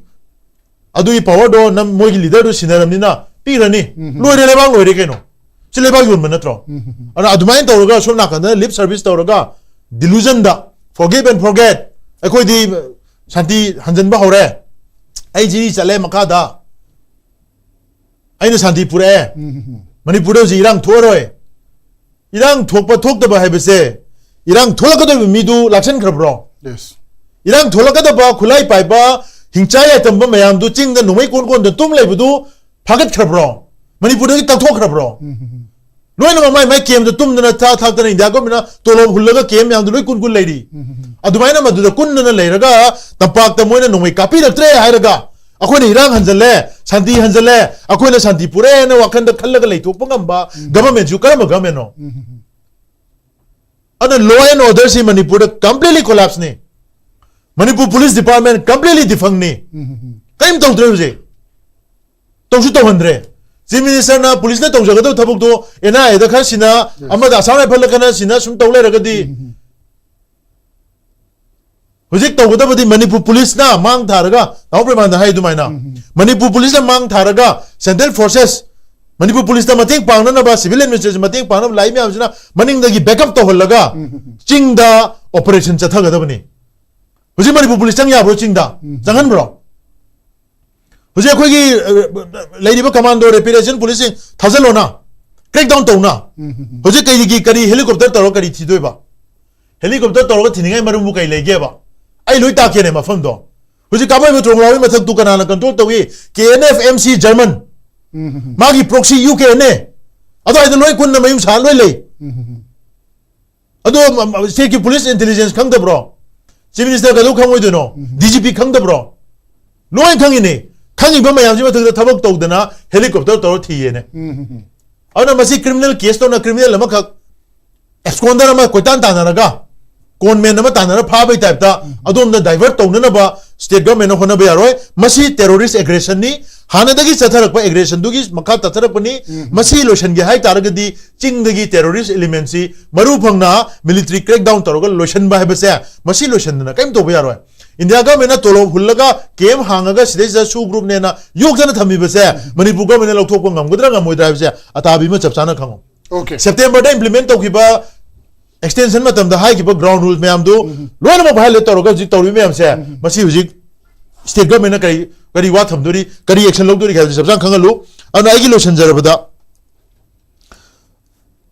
ꯑꯗꯨꯒꯤ power ꯗꯣ ꯅꯝ-, ꯃꯣꯏꯒꯤ leader ꯗꯨ ꯁꯤꯟꯅꯔꯕꯅꯤꯅ ꯄꯤꯈ꯭ꯔꯅꯤ꯫ ꯂꯣꯏꯔꯦ, ꯂꯩꯕꯥꯛ ꯂꯣꯏꯔꯦ ꯀꯩꯅꯣ꯫ ꯁꯤ ꯂꯩꯕꯥꯛ ꯌꯣꯟꯕ ꯅꯠꯇ꯭ꯔꯣ? ꯑꯗꯨꯅ ꯑꯗꯨꯃꯥꯏꯅ ꯇꯧꯔꯒ ꯁꯣꯝ ꯅꯥꯀꯟꯗ lip service ꯇꯧꯔꯒ delusion the forgive and forget, ꯑꯩꯈꯣꯏꯗꯤ ꯁꯥꯟꯇꯤ ꯍꯟꯖꯟꯕ ꯍꯧꯔꯦ, ꯑꯩ ꯖꯤꯔꯤ ꯆꯠꯂꯦ ꯃꯈꯥꯗ, ꯑꯩꯅ ꯁꯥꯟꯇꯤ ꯄꯨꯔꯛꯑꯦ, ꯃꯅꯤꯄꯨꯔꯗ ꯍꯧꯖꯤꯛ ꯏꯔꯥꯡ ꯊꯣꯛꯑꯔꯣꯏ꯫ ꯏꯔꯥꯡ ꯊꯣꯛꯄ ꯊꯣꯛꯇꯕ ꯍꯥꯏꯕꯁꯦ, ꯏꯔꯥꯡ ꯊꯣꯛꯂꯛꯀꯗꯧꯔꯤꯕ ꯃꯤꯗꯨ ꯂꯥꯛꯁꯟꯈ꯭ꯔꯕ꯭ꯔꯣ? Yes. ꯏꯔꯥꯡ ꯊꯣꯛꯂꯛꯀꯗꯕ ꯈꯨꯠꯂꯥꯏ ꯄꯥꯏꯕ ꯍꯤꯡꯆꯥ ꯌꯥꯏꯇꯝꯕ ꯃꯌꯥꯝꯗꯨ ꯆꯤꯡꯗ ꯅꯣꯡꯃꯩ ꯀꯣꯟ ꯀꯣꯟꯗ ꯇꯨꯝ ꯂꯩꯕꯗꯨ ꯐꯥꯒꯠꯈ꯭ꯔꯕ꯭ꯔꯣ? ꯃꯅꯤꯄꯨꯔꯗꯒꯤ ꯇꯛꯊꯣꯛꯈ꯭ꯔꯕ꯭ꯔꯣ? ꯎꯝ, ꯎꯝ, ꯎꯝ꯫ ꯂꯣꯏꯅꯃꯛ ꯃꯥꯏ ꯃꯥꯏ ꯀꯦꯝꯗ ꯇꯨꯝꯗꯅ ꯊꯥ ꯊꯥꯛꯇꯅ ꯏꯟꯗꯤꯌꯥ ꯒꯣꯔꯃꯦꯟꯅ ꯇꯣꯂꯣꯞ ꯍꯨꯜꯂꯒ ꯀꯦꯝ ꯃꯌꯥꯝꯗꯨ ꯂꯣꯏ ꯀꯨꯟ ꯀꯨꯟ ꯂꯩꯔꯤ꯫ ꯎꯝ, ꯎꯝ, ꯎꯝ꯫ ꯑꯗꯨꯃꯥꯏꯅ ꯃꯗꯨꯗ ꯀꯨꯟꯗꯅ ꯂꯩꯔꯒ ꯇꯝꯄꯥꯛꯇ ꯃꯣꯏꯅ ꯅꯣꯡꯃꯩ ꯀꯥꯞꯄꯤꯔꯛꯇ꯭ꯔꯦ ꯍꯥꯏꯔꯒ ꯑꯩꯈꯣꯏꯅ ꯏꯔꯥꯡ ꯍꯟꯖꯜꯂꯦ, ꯁꯥꯟꯇꯤ ꯍꯟꯖꯜꯂꯦ, ꯑꯩꯈꯣꯏꯅ ꯁꯥꯟꯇꯤ ꯄꯨꯔꯛꯑꯦꯅ ꯋꯥꯈꯟꯗ ꯈꯜꯂꯒ ꯂꯩꯊꯣꯛꯄ ꯉꯝꯕ ꯎꯝ꯫ ꯒꯚꯔꯃꯦꯟꯁꯨ ꯀꯔꯝꯕ ꯒꯚꯔꯃꯦꯟꯅꯣ? ꯎꯝ, ꯎꯝ, ꯎꯝ꯫ ꯑꯗꯨꯅ law and order ꯁꯤ ꯃꯅꯤꯄꯨꯔꯗ completely collapse ꯅꯤ꯫ Manipur police department completely defunct ꯅꯤ꯫ ꯎꯝ, ꯎꯝ, ꯎꯝ꯫ ꯀꯔꯤꯝ ꯇꯧꯗ꯭ꯔꯦ ꯍꯧꯖꯤꯛ꯫ ꯇꯧꯁꯨ ꯇꯧꯍꯟꯗ꯭ꯔꯦ꯫ Chief Minister ꯅ police ꯅ ꯇꯧꯖꯒꯗꯕ ꯊꯕꯛꯇꯣ N I A ꯗ ꯈꯔ ꯁꯤꯟꯅ, Yes. ꯑꯃꯗ Assam Rifle ꯗ ꯈꯔ ꯁꯤꯟꯅ ꯁꯨꯝ ꯇꯧ ꯂꯩꯔꯒꯗꯤ, ꯎꯝ, ꯎꯝ, ꯎꯝ꯫ ꯍꯧꯖꯤꯛ ꯇꯧꯒꯗꯕꯗꯤ ꯃꯅꯤꯄꯨꯔ police ꯅ ꯃꯥꯡ ꯊꯥꯔꯒ, ꯇꯥꯃꯣ ꯄ꯭ꯔꯦꯃꯥꯅꯟꯗ ꯍꯥꯏ ꯑꯗꯨꯃꯥꯏꯅ, ꯎꯝ, ꯎꯝ꯫ ꯃꯅꯤꯄꯨꯔ police ꯅ ꯃꯥꯡ ꯊꯥꯔꯒ central forces, ꯃꯅꯤꯄꯨꯔ police ꯇ ꯃꯇꯦꯡ ꯄꯥꯡꯅꯅꯕ, civil administration ꯃꯇꯦꯡ ꯄꯥꯡꯅꯕ ꯂꯥꯛꯏ ꯃꯌꯥꯝꯁꯤꯅ ꯃꯅꯤꯡꯗꯒꯤ backup ꯇꯧꯍꯜꯂꯒ ꯎꯝ, ꯎꯝ, ꯎꯝ꯫ ꯆꯤꯡꯗ operation ꯆꯠꯊꯒꯗꯕꯅꯤ꯫ ꯍꯧꯖꯤꯛ ꯃꯅꯤꯄꯨꯔ police ꯆꯪ ꯌꯥꯕ꯭ꯔꯣ ꯆꯤꯡꯗ? ꯎꯝ꯫ ꯆꯪꯍꯟꯕ꯭ꯔꯣ? ꯍꯧꯖꯤꯛ ꯑꯩꯈꯣꯏꯒꯤ, ꯑ, ꯂꯩꯔꯤꯕ commando, repatriation police ꯁꯤꯡ ꯊꯥꯖꯤꯜꯂꯣꯅ, crackdown ꯇꯧꯅ꯫ ꯎꯝ, ꯎꯝ, ꯎꯝ꯫ ꯍꯧꯖꯤꯛ ꯀꯩꯒꯤ, ꯀꯔꯤ helicopter ꯇꯧꯔ ꯀꯔꯤ ꯊꯤꯗꯣꯏꯕ? Helicopter ꯇꯧꯔꯒ ꯊꯤꯅꯤꯡꯉꯥꯏ ꯃꯔꯝꯕꯨ ꯀꯩ ꯂꯩꯒꯦꯕ? ꯑꯩ ꯂꯣꯏ ꯇꯥꯛꯀꯦꯅꯦ ꯃꯐꯝꯗꯣ꯫ ꯍꯧꯖꯤꯛ ꯀꯥꯕꯩꯕ ꯇ꯭ꯔꯣꯡꯂꯥꯎꯒꯤ ꯃꯊꯛꯇꯨ ꯀꯅꯥꯅ control ꯇꯧꯏ? K N F M C German꯫ ꯎꯝ, ꯎꯝ, ꯎꯝ꯫ ꯃꯥꯒꯤ proxy U K ꯅꯦ꯫ ꯑꯗꯨꯋꯥꯏꯗ ꯂꯣꯏ ꯀꯨꯟꯅ ꯃꯌꯨꯝ ꯁꯥ ꯂꯣꯏ ꯂꯩ꯫ ꯎꯝ, ꯎꯝ, ꯎꯝ꯫ ꯑꯗꯣ, ꯎꯝ, ꯎꯝ, state ꯀꯤ police intelligence ꯈꯪꯗꯕ꯭ꯔꯣ? Chief Minister ꯀꯩꯗꯧ ꯈꯪꯉꯣꯏꯗꯣꯏꯅꯣ? ꯎꯝ꯫ D G P ꯈꯪꯗꯕ꯭ꯔꯣ? ꯂꯣꯏ ꯈꯪꯉꯤꯅꯦ꯫ ꯈꯪꯉꯤꯕ ꯃꯌꯥꯝꯁꯤ ꯃꯊꯛꯇ ꯊꯕꯛ ꯇꯧꯗꯅ helicopter ꯇꯧꯔ ꯊꯤꯌꯦꯅꯦ꯫ ꯎꯝ, ꯎꯝ, ꯎꯝ꯫ ꯑꯗꯨꯅ ꯃꯁꯤ criminal case ꯇꯧꯅ criminal ꯑꯃꯈꯛ absconder ꯑꯃ ꯀꯣꯏꯇꯥꯟ ꯇꯥꯟꯅꯔꯒ, con man ꯑꯃ ꯇꯥꯟꯅꯔ ꯐꯥꯕꯩ type ꯇ ꯎꯝ꯫ ꯑꯗꯣꯝꯗ divert ꯇꯧꯅꯅꯕ state government ꯅ ꯍꯣꯠꯅꯕ ꯌꯥꯔꯣꯏ꯫ ꯃꯁꯤ terrorist aggression ꯅꯤ꯫ ꯍꯥꯟꯅꯗꯒꯤ ꯆꯠꯊꯔꯛꯄ aggression ꯗꯨꯒꯤ ꯃꯈꯥ ꯆꯠꯊꯔꯛꯄꯅꯤ꯫ ꯎꯝ꯫ ꯃꯁꯤ ꯂꯣꯏꯁꯤꯟꯒꯦ ꯍꯥꯏ ꯇꯥꯔꯒꯗꯤ ꯆꯤꯡꯗꯒꯤ terrorist element ꯁꯤ ꯃꯔꯨ ꯐꯪꯅ military crackdown ꯇꯧꯔꯒ ꯂꯣꯏꯁꯤꯟꯕ ꯍꯥꯏꯕꯁꯦ, ꯃꯁꯤ ꯂꯣꯏꯁꯤꯟꯗꯅ ꯀꯔꯤꯝ ꯇꯧꯕ ꯌꯥꯔꯣꯏ꯫ ꯏꯟꯗꯤꯌꯥ ꯒꯚꯔꯟꯃꯦꯟꯠꯅ ꯇꯣꯂꯣꯞ ꯍꯨꯜꯂꯒ ꯀꯦꯝꯞ ꯍꯥꯡꯉꯒ ꯁꯤꯗꯩꯁꯤꯗ SoO group ꯅꯦꯅ ꯌꯣꯛꯇꯅ ꯊꯝꯃꯤꯕꯁꯦ ꯃꯅꯤꯄꯨꯔ ꯒꯚꯔꯟꯃꯦꯟꯠꯅ ꯂꯧꯊꯣꯛꯄ ꯉꯝꯒꯗ꯭ꯔꯥ ꯉꯝꯃꯣꯏꯗ꯭ꯔꯥ ꯍꯥꯏꯕꯁꯦ ꯑꯇꯥꯕꯤ ꯑꯃ ꯆꯞ ꯆꯥꯅ ꯈꯪꯉꯣ꯫ Okay. ꯁꯦꯞꯇꯦꯝꯕꯔꯗ implement ꯇꯧꯈꯤꯕ extension ꯃꯇꯝꯗ ꯍꯥꯏꯈꯤꯕ ground rule ꯃꯌꯥꯝꯗꯨ ꯎꯝ꯫ ꯂꯣꯏꯅꯃꯛ violate ꯇꯧꯔꯒ ꯍꯧꯖꯤꯛ ꯇꯧꯔꯤꯕ ꯃꯌꯥꯝꯁꯦ, ꯎꯝ꯫ ꯃꯁꯤ ꯍꯧꯖꯤꯛ state government ꯅ ꯀꯔꯤ, ꯀꯔꯤ ꯋꯥ ꯊꯝꯗꯣꯔꯤ, ꯀꯔꯤ action ꯂꯧꯗꯣꯔꯤ ꯍꯥꯏꯕꯁꯤ ꯆꯞ ꯆꯥꯅ ꯈꯪꯍꯜꯂꯨ꯫ ꯑꯗꯨꯅ ꯑꯩꯒꯤ ꯂꯣꯏꯁꯤꯟꯖꯔꯕꯗ,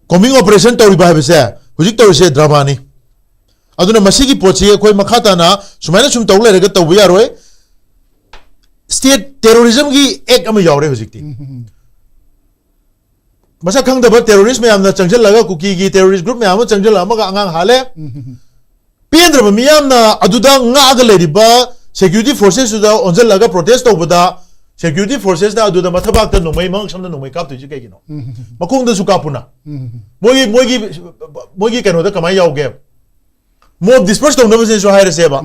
combing operation ꯇꯧꯔꯤꯕ ꯍꯥꯏꯕꯁꯦ ꯍꯧꯖꯤꯛ ꯇꯧꯔꯤꯁꯦ drama ꯅꯤ꯫ ꯑꯗꯨꯅ ꯃꯁꯤꯒꯤ ꯄꯣꯠꯁꯤ ꯑꯩꯈꯣꯏ ꯃꯈꯥ ꯇꯥꯅ ꯁꯨꯃꯥꯏꯅ ꯁꯨꯝ ꯇꯧ ꯂꯩꯔꯒ ꯇꯧꯕ ꯌꯥꯔꯣꯏ꯫ state terrorism ꯒꯤ act ꯑꯃ ꯌꯥꯎꯔꯦ ꯍꯧꯖꯤꯛꯇꯤ꯫ ꯃꯁꯛ ꯈꯪꯗꯕ terrorist ꯃꯌꯥꯝꯅ ꯆꯪꯁꯤꯜꯂꯒ, ꯀꯨꯀꯤꯒꯤ terrorist group ꯃꯌꯥꯝ ꯑꯃ ꯆꯪꯁꯤꯜꯂꯛꯑꯒ ꯑꯉꯥꯡ ꯍꯥꯜꯂꯦ꯫ ꯄꯦꯟꯗ꯭ꯔꯕ ꯃꯤꯌꯥꯝꯅ ꯑꯗꯨꯗ ꯉꯥꯛꯑꯒ ꯂꯩꯔꯤꯕ security forces ꯇꯨꯗ ꯑꯣꯟꯁꯤꯜꯂꯒ protest ꯇꯧꯕꯗ, security forces ꯅ ꯑꯗꯨꯗ ꯃꯊꯕꯥꯛꯇ ꯅꯣꯡꯃꯩ, ꯃꯉꯛꯁꯝꯗ ꯅꯣꯡꯃꯩ ꯀꯥꯞꯇꯣꯏꯁꯤ ꯀꯩꯒꯤꯅꯣ? ꯃꯈꯣꯡꯗꯁꯨ ꯀꯥꯞꯄꯨꯅ꯫ ꯃꯣꯏꯒꯤ, ꯃꯣꯏꯒꯤ, ꯃꯣꯏꯒꯤ ꯀꯩꯅꯣꯗ ꯀꯃꯥꯏꯅ ꯌꯥꯎꯒꯦ? Mob disperse ꯇꯧꯅꯕꯁꯤꯅꯁꯨ ꯍꯥꯏꯔꯁꯦꯕ꯫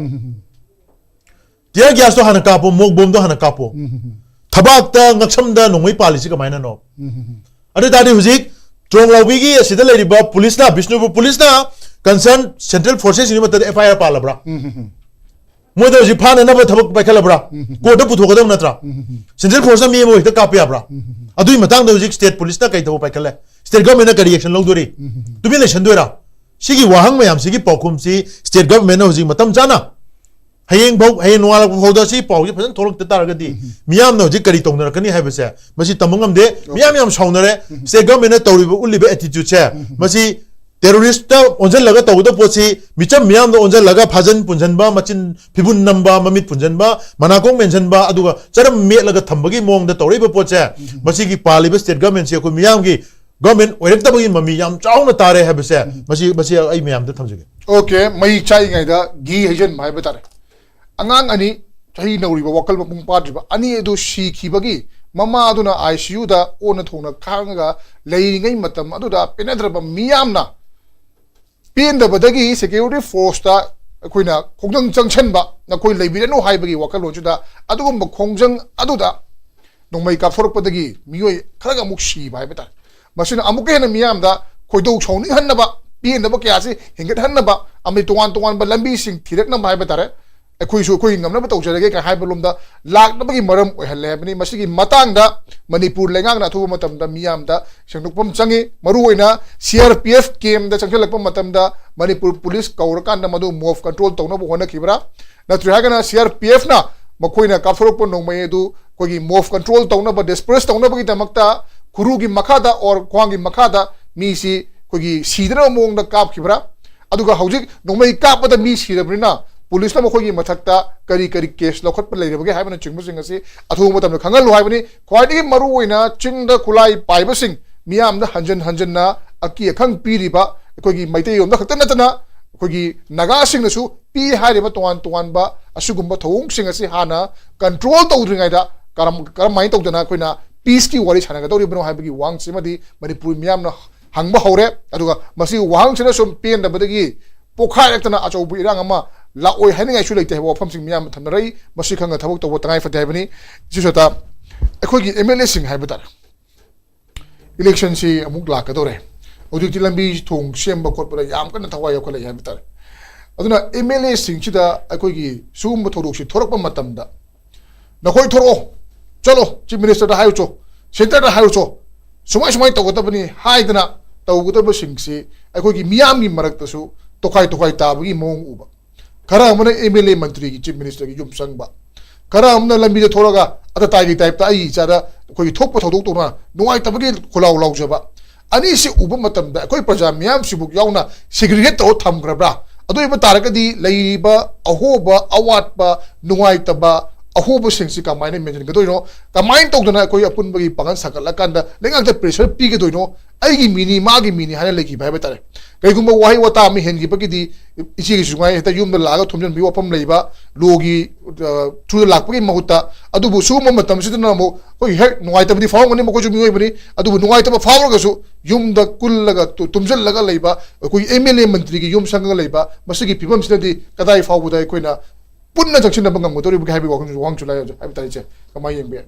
Tear gas ꯇꯣ ꯍꯥꯟꯅ ꯀꯥꯞꯄꯣ, mock bomb ꯗꯣ ꯍꯥꯟꯅ ꯀꯥꯞꯄꯣ꯫ ꯊꯕꯥꯛꯇ, ꯉꯛꯁꯝꯗ ꯅꯣꯡꯃꯩ ꯄꯥꯜꯂꯤꯁꯤ ꯀꯃꯥꯏꯅꯅꯣ? ꯑꯗꯨ ꯑꯣꯏ ꯇꯥꯔꯗꯤ ꯍꯧꯖꯤꯛ ꯇ꯭ꯔꯣꯡꯂꯥꯎꯕꯤꯒꯤ ꯑꯁꯤꯗ ꯂꯩꯔꯤꯕ ꯄꯨꯂꯤꯁꯅ, ꯕꯤꯁꯅꯨꯄꯨꯔ ꯄꯨꯂꯤꯁꯅ concern central forces ꯁꯤꯡꯒꯤ ꯃꯇꯝꯗ F I R ꯄꯥꯜꯂꯕ꯭ꯔꯥ? ꯃꯣꯏꯗ ꯍꯧꯖꯤꯛ ꯐꯥꯅꯅꯕ ꯊꯕꯛ ꯄꯥꯏꯈꯠꯂꯕ꯭ꯔꯥ? Court ꯇ ꯄꯨꯊꯣꯛꯀꯗꯕ ꯅꯠꯇ꯭ꯔꯥ? Central force ꯅ ꯃꯤ ꯑꯃ ꯍꯦꯛꯇ ꯀꯥꯞꯄ ꯌꯥꯕ꯭ꯔꯥ? ꯑꯗꯨꯒꯤ ꯃꯇꯥꯡꯗ ꯍꯧꯖꯤꯛ state ꯄꯨꯂꯤꯁꯅ ꯀꯩ ꯊꯕꯛ ꯄꯥꯏꯈꯠꯂꯦ? State government ꯅ ꯀꯔꯤ action ꯂꯧꯗꯣꯔꯤ? ꯇꯨꯃꯤꯟ ꯂꯩꯁꯟꯗꯣꯏꯔꯥ? ꯁꯤꯒꯤ ꯋꯥꯍꯪ ꯃꯌꯥꯝꯁꯤꯒꯤ ꯄꯥꯎꯈꯨꯝꯁꯤ state government ꯅ ꯍꯧꯖꯤꯛ ꯃꯇꯝ ꯆꯥꯅ, ꯍꯌꯦꯡ ꯐꯥꯎ, ꯍꯌꯦꯡ ꯅꯣꯡꯉꯥꯜꯂꯛꯄ ꯐꯥꯎꯗ ꯁꯤ ꯄꯥꯎꯁꯤ ꯐꯖꯅ ꯊꯣꯛꯂꯛꯇ ꯇꯥꯔꯒꯗꯤ, ꯃꯤꯌꯥꯝꯅ ꯍꯧꯖꯤꯛ ꯀꯔꯤ ꯇꯧꯅꯔꯛꯀꯅꯤ ꯍꯥꯏꯕꯁꯦ ꯃꯁꯤ ꯇꯝꯕ ꯉꯝꯗꯦ꯫ ꯃꯤꯌꯥꯝ ꯌꯥꯝ ꯁꯥꯎꯅꯔꯦ꯫ State government ꯅ ꯇꯧꯔꯤꯕ, ꯎꯠꯂꯤꯕ attitude ꯁꯦ, ꯃꯁꯤ terrorist ꯇ ꯑꯣꯟꯁꯤꯜꯂꯒ ꯇꯧꯒꯗꯕ ꯄꯣꯠꯁꯤ ꯃꯤꯆꯝ ꯃꯤꯌꯥꯝꯗ ꯑꯣꯟꯁꯤꯜꯂꯒ ꯐꯥꯖꯟ ꯄꯨꯟꯁꯤꯟꯕ, ꯃꯆꯤꯟ ꯐꯤꯕꯨꯟ ꯅꯝꯕ, ꯃꯃꯤꯠ ꯄꯨꯟꯁꯤꯟꯕ, ꯃꯅꯥꯀꯣꯡ ꯃꯦꯟꯁꯤꯟꯕ, ꯑꯗꯨꯒ ꯆꯔꯝ ꯃꯦꯠꯂꯒ ꯊꯝꯕꯒꯤ ꯃꯑꯣꯡꯗ ꯇꯧꯔꯛꯏꯕ ꯄꯣꯠꯁꯦ, ꯃꯁꯤꯒꯤ ꯄꯥꯜꯂꯤꯕ state government ꯁꯤ ꯑꯩꯈꯣꯏ ꯃꯤꯌꯥꯝꯒꯤ government ꯑꯣꯏꯔꯛꯇꯕꯒꯤ ꯃꯃꯤ ꯌꯥꯝ ꯆꯥꯎꯅ ꯇꯥꯔꯦ ꯍꯥꯏꯕꯁꯦ, ꯃꯁꯤ, ꯃꯁꯤ ꯑꯩ ꯃꯌꯥꯝꯗ ꯊꯝꯖꯒꯦ꯫ Okay, ꯃꯩ ꯆꯥꯛꯏꯉꯩꯗ ꯘꯤ ꯍꯩꯖꯤꯟꯕ ꯍꯥꯏꯕ ꯇꯥꯔꯦ꯫ ꯑꯉꯥꯡ ꯑꯅꯤ, ꯆꯍꯤ ꯅꯧꯔꯤꯕ, ꯋꯥꯈꯜ ꯃꯄꯨꯡ ꯐꯥꯗ꯭ꯔꯤꯕ ꯑꯅꯤ ꯑꯗꯨ ꯁꯤꯈꯤꯕꯒꯤ ꯃꯃꯥ ꯑꯗꯨꯅ I C U ꯗ ꯑꯣꯟꯅ ꯊꯣꯡꯅ ꯈꯥꯡꯉꯒ ꯂꯩꯔꯤꯉꯩ ꯃꯇꯝ ꯑꯗꯨꯗ ꯄꯦꯟꯅꯗ꯭ꯔꯕ ꯃꯤꯌꯥꯝꯅ ꯄꯦꯟꯗꯕꯗꯒꯤ security force ꯇ ꯑꯩꯈꯣꯏꯅ ꯈꯣꯡꯖꯪ ꯆꯪꯁꯟꯕ, "ꯅꯈꯣꯏ ꯂꯩꯕꯤꯔꯅꯨ" ꯍꯥꯏꯕꯒꯤ ꯋꯥꯈꯜꯂꯣꯟꯁꯤꯗ ꯑꯗꯨꯒꯨꯝꯕ ꯈꯣꯡꯖꯪ ꯑꯗꯨꯗ ꯅꯣꯡꯃꯩ ꯀꯥꯞꯊꯣꯔꯛꯄꯗꯒꯤ ꯃꯤꯑꯣꯏ ꯈꯔꯒ ꯑꯃꯨꯛ ꯁꯤꯕ ꯍꯥꯏꯕ ꯇꯥꯔꯦ꯫ ꯃꯁꯤꯅ ꯑꯃꯨꯛꯀ ꯍꯦꯟꯅ ꯃꯤꯌꯥꯝꯗ ꯈꯣꯏꯗꯧ ꯁꯥꯎꯅꯤꯡꯍꯟꯅꯕ, ꯄꯦꯟꯗꯕ ꯀꯌꯥꯁꯤ ꯍꯦꯟꯒꯠꯍꯟꯅꯕ ꯑꯃꯗꯤ ꯇꯣꯉꯥꯟ ꯇꯣꯉꯥꯟꯕ ꯂꯝꯕꯤꯁꯤꯡ ꯊꯤꯔꯛꯅꯕ ꯍꯥꯏꯕ ꯇꯥꯔꯦ꯫ ꯑꯩꯈꯣꯏꯁꯨ ꯑꯩꯈꯣꯏꯒꯤ ꯉꯝꯅꯕ ꯇꯧꯖꯔꯒꯦ ꯀꯥꯏ ꯍꯥꯏꯕ ꯂꯣꯝꯗ ꯂꯥꯛꯅꯕꯒꯤ ꯃꯔꯝ ꯑꯣꯏꯍꯜꯂꯦ ꯍꯥꯏꯕꯅꯤ꯫ ꯃꯁꯤꯒꯤ ꯃꯇꯥꯡꯗ ꯃꯅꯤꯄꯨꯔ ꯂꯩꯉꯥꯛꯅ ꯑꯊꯨꯕ ꯃꯇꯝꯗ ꯃꯤꯌꯥꯝꯗ ꯁꯦꯡꯗꯣꯛꯐꯝ ꯆꯪꯉꯤ꯫ ꯃꯔꯨꯑꯣꯏꯅ C R P F camp ꯗ ꯆꯪꯁꯤꯜꯂꯛꯄ ꯃꯇꯝꯗ ꯃꯅꯤꯄꯨꯔ ꯄꯨꯂꯤꯁ ꯀꯧꯔꯀꯥꯟꯗ ꯃꯗꯨ mob control ꯇꯧꯅꯕ ꯍꯣꯠꯅꯈꯤꯕ꯭ꯔꯥ? ꯅꯠꯇ꯭ꯔꯦ ꯍꯥꯏꯔꯒꯅ C R P F ꯅ ꯃꯈꯣꯏꯅ ꯀꯥꯞꯊꯣꯔꯛꯄ ꯅꯣꯡꯃꯩ ꯑꯗꯨ ꯑꯩꯈꯣꯏꯒꯤ mob control ꯇꯧꯅꯕ, disperse ꯇꯧꯅꯕꯒꯤꯗꯃꯛꯇ ꯈꯨꯔꯨꯒꯤ ꯃꯈꯥꯗ or ꯈ꯭ꯋꯥꯡꯒꯤ ꯃꯈꯥꯗ ꯃꯤꯁꯤ ꯑꯩꯈꯣꯏꯒꯤ ꯁꯤꯗꯅꯕ ꯃꯑꯣꯡꯗ ꯀꯥꯞꯈꯤꯕ꯭ꯔꯥ? ꯑꯗꯨꯒ ꯍꯧꯖꯤꯛ ꯅꯣꯡꯃꯩ ꯀꯥꯞꯄꯗ ꯃꯤ ꯁꯤꯔꯕꯅꯤꯅ ꯄꯨꯂꯤꯁꯅ ꯃꯈꯣꯏꯒꯤ ꯃꯊꯛꯇ ꯀꯔꯤ ꯀꯔꯤ ꯀꯦꯁ ꯂꯧꯈꯠꯄ ꯂꯩꯔꯕꯒꯦ ꯍꯥꯏꯕꯅꯆꯤꯡꯕꯁꯤꯡ ꯑꯁꯤ ꯑꯊꯨꯕ ꯃꯇꯝꯗ ꯈꯪꯍꯜꯂꯨ ꯍꯥꯏꯕꯅꯤ꯫ ꯈ꯭ꯋꯥꯏꯗꯒꯤ ꯃꯔꯨꯑꯣꯏꯅ ꯆꯤꯡꯗ ꯈꯨꯠꯂꯥꯏ ꯄꯥꯏꯕꯁꯤꯡ ꯃꯤꯌꯥꯝꯗ ꯍꯟꯖꯟ ꯍꯟꯖꯟꯅ ꯑꯀꯤ ꯑꯈꯪ ꯄꯤꯔꯤꯕ ꯑꯩꯈꯣꯏꯒꯤ ꯃꯩꯇꯩꯔꯣꯝꯗ ꯈꯛꯇ ꯅꯠꯇꯅ ꯑꯩꯈꯣꯏꯒꯤ ꯅꯥꯒꯥꯁꯤꯡꯅꯁꯨ ꯄꯤ ꯍꯥꯏꯔꯤꯕ ꯇꯣꯉꯥꯟ ꯇꯣꯉꯥꯟꯕ ꯑꯁꯤꯒꯨꯝꯕ ꯊꯧꯑꯣꯡꯁꯤꯡ ꯑꯁꯤ ꯍꯥꯟꯅ ꯀꯟꯇ꯭ꯔꯣꯜ ꯇꯧꯗ꯭ꯔꯤꯉꯩꯗ ꯀꯔꯝ ꯀꯔꯝꯍꯥꯏꯅ ꯇꯧꯗꯅ ꯑꯩꯈꯣꯏꯅ ꯄꯤꯁꯀꯤ ꯋꯥꯔꯤ ꯁꯥꯟꯅꯒꯗꯧꯔꯤꯕꯅꯣ ꯍꯥꯏꯕꯒꯤ ꯋꯥꯍꯪꯁꯤꯃꯗꯤ ꯃꯅꯤꯄꯨꯔ ꯃꯤꯌꯥꯝꯅ ꯍꯪꯕ ꯍꯧꯔꯦ꯫ ꯑꯗꯨꯒ ꯃꯁꯤꯒꯤ ꯋꯥꯍꯪꯁꯤꯅ ꯁꯨꯝ ꯄꯦꯟꯗꯕꯗꯒꯤ ꯄꯣꯈꯥꯏꯔꯛꯇꯅ ꯑꯆꯧꯕ ꯏꯔꯥꯡ ꯑꯃ ꯂꯥꯛꯑꯣꯏ ꯍꯥꯏꯅꯤꯡꯉꯥꯏꯁꯨ ꯂꯩꯇꯦ ꯍꯥꯏꯕ ꯋꯥꯐꯝꯁꯤꯡ ꯃꯤꯌꯥꯝꯅ ꯊꯝꯅꯔꯛꯏ꯫ ꯃꯁꯤ ꯈꯪꯅ ꯊꯕꯛ ꯇꯧꯕ ꯇꯉꯥꯏ ꯐꯗꯦ ꯍꯥꯏꯕꯅꯤ꯫ ꯁꯤꯁꯨ ꯑꯩꯈꯣꯏꯒꯤ ꯑꯦꯝ ꯑꯦꯜ ꯑꯦꯁꯤꯡ ꯍꯥꯏꯕ ꯇꯥꯔꯦ, ꯏꯂꯦꯛꯁꯟꯁꯤ ꯑꯃꯨꯛ ꯂꯥꯛꯀꯗꯧꯔꯦ꯫ ꯍꯧꯖꯤꯛꯇꯤ ꯂꯝꯕꯤ ꯊꯣꯡ ꯁꯦꯝꯕ ꯈꯣꯠꯄꯗ ꯌꯥꯝ ꯀꯟꯅ ꯊꯋꯥꯏ ꯌꯥꯎꯈꯠꯂꯛꯏ ꯍꯥꯏꯕ ꯇꯥꯔꯦ꯫ ꯑꯗꯨꯅ ꯑꯦꯝ ꯑꯦꯜ ꯑꯦꯁꯤꯡꯁꯤꯗ ꯑꯩꯈꯣꯏꯒꯤ ꯁꯤꯒꯨꯝꯕ ꯊꯧꯗꯣꯛꯁꯤ ꯊꯣꯔꯛꯄ ꯃꯇꯝꯗ ꯅꯈꯣꯏ ꯊꯣꯔꯛꯑꯣ, ꯆꯠꯂꯣ, ꯆꯤꯐ ꯃꯤꯅꯤꯁꯇꯔꯗ ꯍꯥꯏꯔꯨꯆꯣ, ꯁꯦꯟꯇꯔꯗ ꯍꯥꯏꯔꯨꯆꯣ, ꯁꯨꯃꯥꯏ ꯁꯨꯃꯥꯏꯅ ꯇꯧꯒꯗꯕꯅꯤ ꯍꯥꯏꯗꯅ ꯇꯧꯒꯗꯕꯁꯤꯡꯁꯤ ꯑꯩꯈꯣꯏꯒꯤ ꯃꯤꯌꯥꯝꯒꯤ ꯃꯔꯛꯇꯁꯨ ꯇꯣꯈꯥꯏ ꯇꯣꯈꯥꯏ ꯇꯥꯕꯒꯤ ꯃꯑꯣꯡ ꯎꯕ꯫ ꯈꯔ ꯑꯃꯅ ꯑꯦꯝ ꯑꯦꯜ ꯑꯦ ꯃꯟꯇ꯭ꯔꯤꯒꯤ ꯆꯤꯐ ꯃꯤꯅꯤꯁꯇꯔꯒꯤ ꯌꯨꯝ ꯆꯪꯕ, ꯈꯔ ꯑꯃꯅ ꯂꯝꯕꯤꯗ ꯊꯣꯛꯂꯒ ꯑꯇꯇꯥꯏꯒꯤ ꯇꯥꯏꯞꯇ ꯑꯩ ꯏꯆꯥꯗ ꯑꯩꯈꯣꯏꯒꯤ ꯊꯣꯛꯄ ꯊꯧꯗꯣꯛ ꯇꯧꯅ ꯅꯨꯡꯉꯥꯏꯇꯕꯒꯤ ꯈꯣꯜꯂꯥꯎ ꯂꯥꯎꯖꯕ꯫ ꯑꯅꯤꯁꯤ ꯎꯕ ꯃꯇꯝꯗ ꯑꯩꯈꯣꯏ ꯄ꯭ꯔꯖꯥ ꯃꯤꯌꯥꯝꯁꯤꯕꯨ ꯌꯥꯎꯅ ꯁꯦꯒ꯭ꯔꯤꯒꯦꯠ ꯇꯧꯔ ꯊꯝꯈ꯭ꯔꯕ꯭ꯔꯥ? ꯑꯗꯨ ꯑꯣꯏꯕ ꯇꯥꯔꯒꯗꯤ ꯂꯩꯔꯤꯕ ꯑꯍꯣꯕ, ꯑꯋꯥꯠꯄ, ꯅꯨꯡꯉꯥꯏꯇꯕ, ꯑꯍꯣꯕꯁꯤꯡꯁꯤ ꯀꯃꯥꯏꯅ ꯃꯦꯟꯁꯤꯟꯒꯗꯣꯏꯅꯣ? ꯀꯃꯥꯏꯅ ꯇꯧꯗꯅ ꯑꯩꯈꯣꯏ ꯑꯄꯨꯟꯕꯒꯤ ꯄꯥꯡꯒꯜ ꯁꯥꯒꯠꯂꯀꯥꯟꯗ ꯂꯩꯉꯥꯛꯇ ꯄ꯭ꯔꯦꯁꯔ ꯄꯤꯒꯗꯣꯏꯅꯣ? ꯑꯩꯒꯤ ꯃꯤꯅꯤ, ꯃꯥꯒꯤ ꯃꯤꯅꯤ ꯍꯥꯏꯅ ꯂꯩꯈꯤꯕ ꯍꯥꯏꯕ ꯇꯥꯔꯦ꯫ ꯀꯩꯒꯨꯝꯕ ꯋꯥꯍꯩ ꯋꯥꯇꯥ ꯑꯃ ꯍꯦꯟꯈꯤꯕꯒꯤꯗꯤ ꯏꯆꯦꯒꯤꯁꯨ ꯉꯥꯏ ꯍꯦꯛꯇ ꯌꯨꯝꯗ ꯂꯥꯛꯑꯒ ꯊꯣꯝꯖꯤꯟꯕꯒꯤ ꯋꯥꯐꯝ ꯂꯩꯕ, ꯂꯣꯒꯤ, ꯑ, ꯊ꯭ꯔꯨꯗ ꯂꯥꯛꯄꯒꯤ ꯃꯍꯨꯠꯇ꯫ ꯑꯗꯨꯕꯨ ꯁꯤꯒꯨꯝꯕ ꯃꯇꯝꯁꯤꯗꯅ ꯑꯃꯨꯛ ꯑꯩꯈꯣꯏ ꯍꯦꯛ ꯅꯨꯡꯉꯥꯏꯇꯕꯗꯤ ꯐꯥꯎꯔꯝꯒꯅꯤ, ꯃꯈꯣꯏꯁꯨ ꯃꯤꯑꯣꯏꯕꯅꯤ꯫ ꯑꯗꯨꯕꯨ ꯅꯨꯡꯉꯥꯏꯇꯕ ꯐꯥꯎꯔꯒꯁꯨ ꯌꯨꯝꯗ ꯀꯨꯜꯂꯒ ꯇꯨ-, ꯇꯨꯝꯁꯤꯜꯂꯒ ꯂꯩꯕ ꯑꯩꯈꯣꯏꯒꯤ ꯑꯦꯝ ꯑꯦꯜ ꯑꯦ ꯃꯟꯇ꯭ꯔꯤꯒꯤ ꯌꯨꯝ ꯁꯪꯉꯒ ꯂꯩꯕ ꯃꯁꯤꯒꯤ ꯐꯤꯕꯝꯁꯤꯅꯗꯤ ꯀꯗꯥꯏ ꯐꯥꯎꯕꯗ ꯑꯩꯈꯣꯏꯅ ꯄꯨꯟꯅ ꯆꯪꯁꯤꯟꯅꯕ ꯉꯝꯒꯗꯧꯔꯤꯕꯒꯦ ꯍꯥꯏꯕꯒꯤ ꯋꯥꯍꯪꯁꯨ, ꯋꯥꯍꯪꯁꯨ ꯂꯥꯛꯑꯦ ꯍꯥꯏꯕ ꯇꯥꯔꯦ ꯏꯆꯦ꯫ ꯀꯃꯥꯏꯅ ꯌꯦꯡꯕ ꯌꯥꯏ?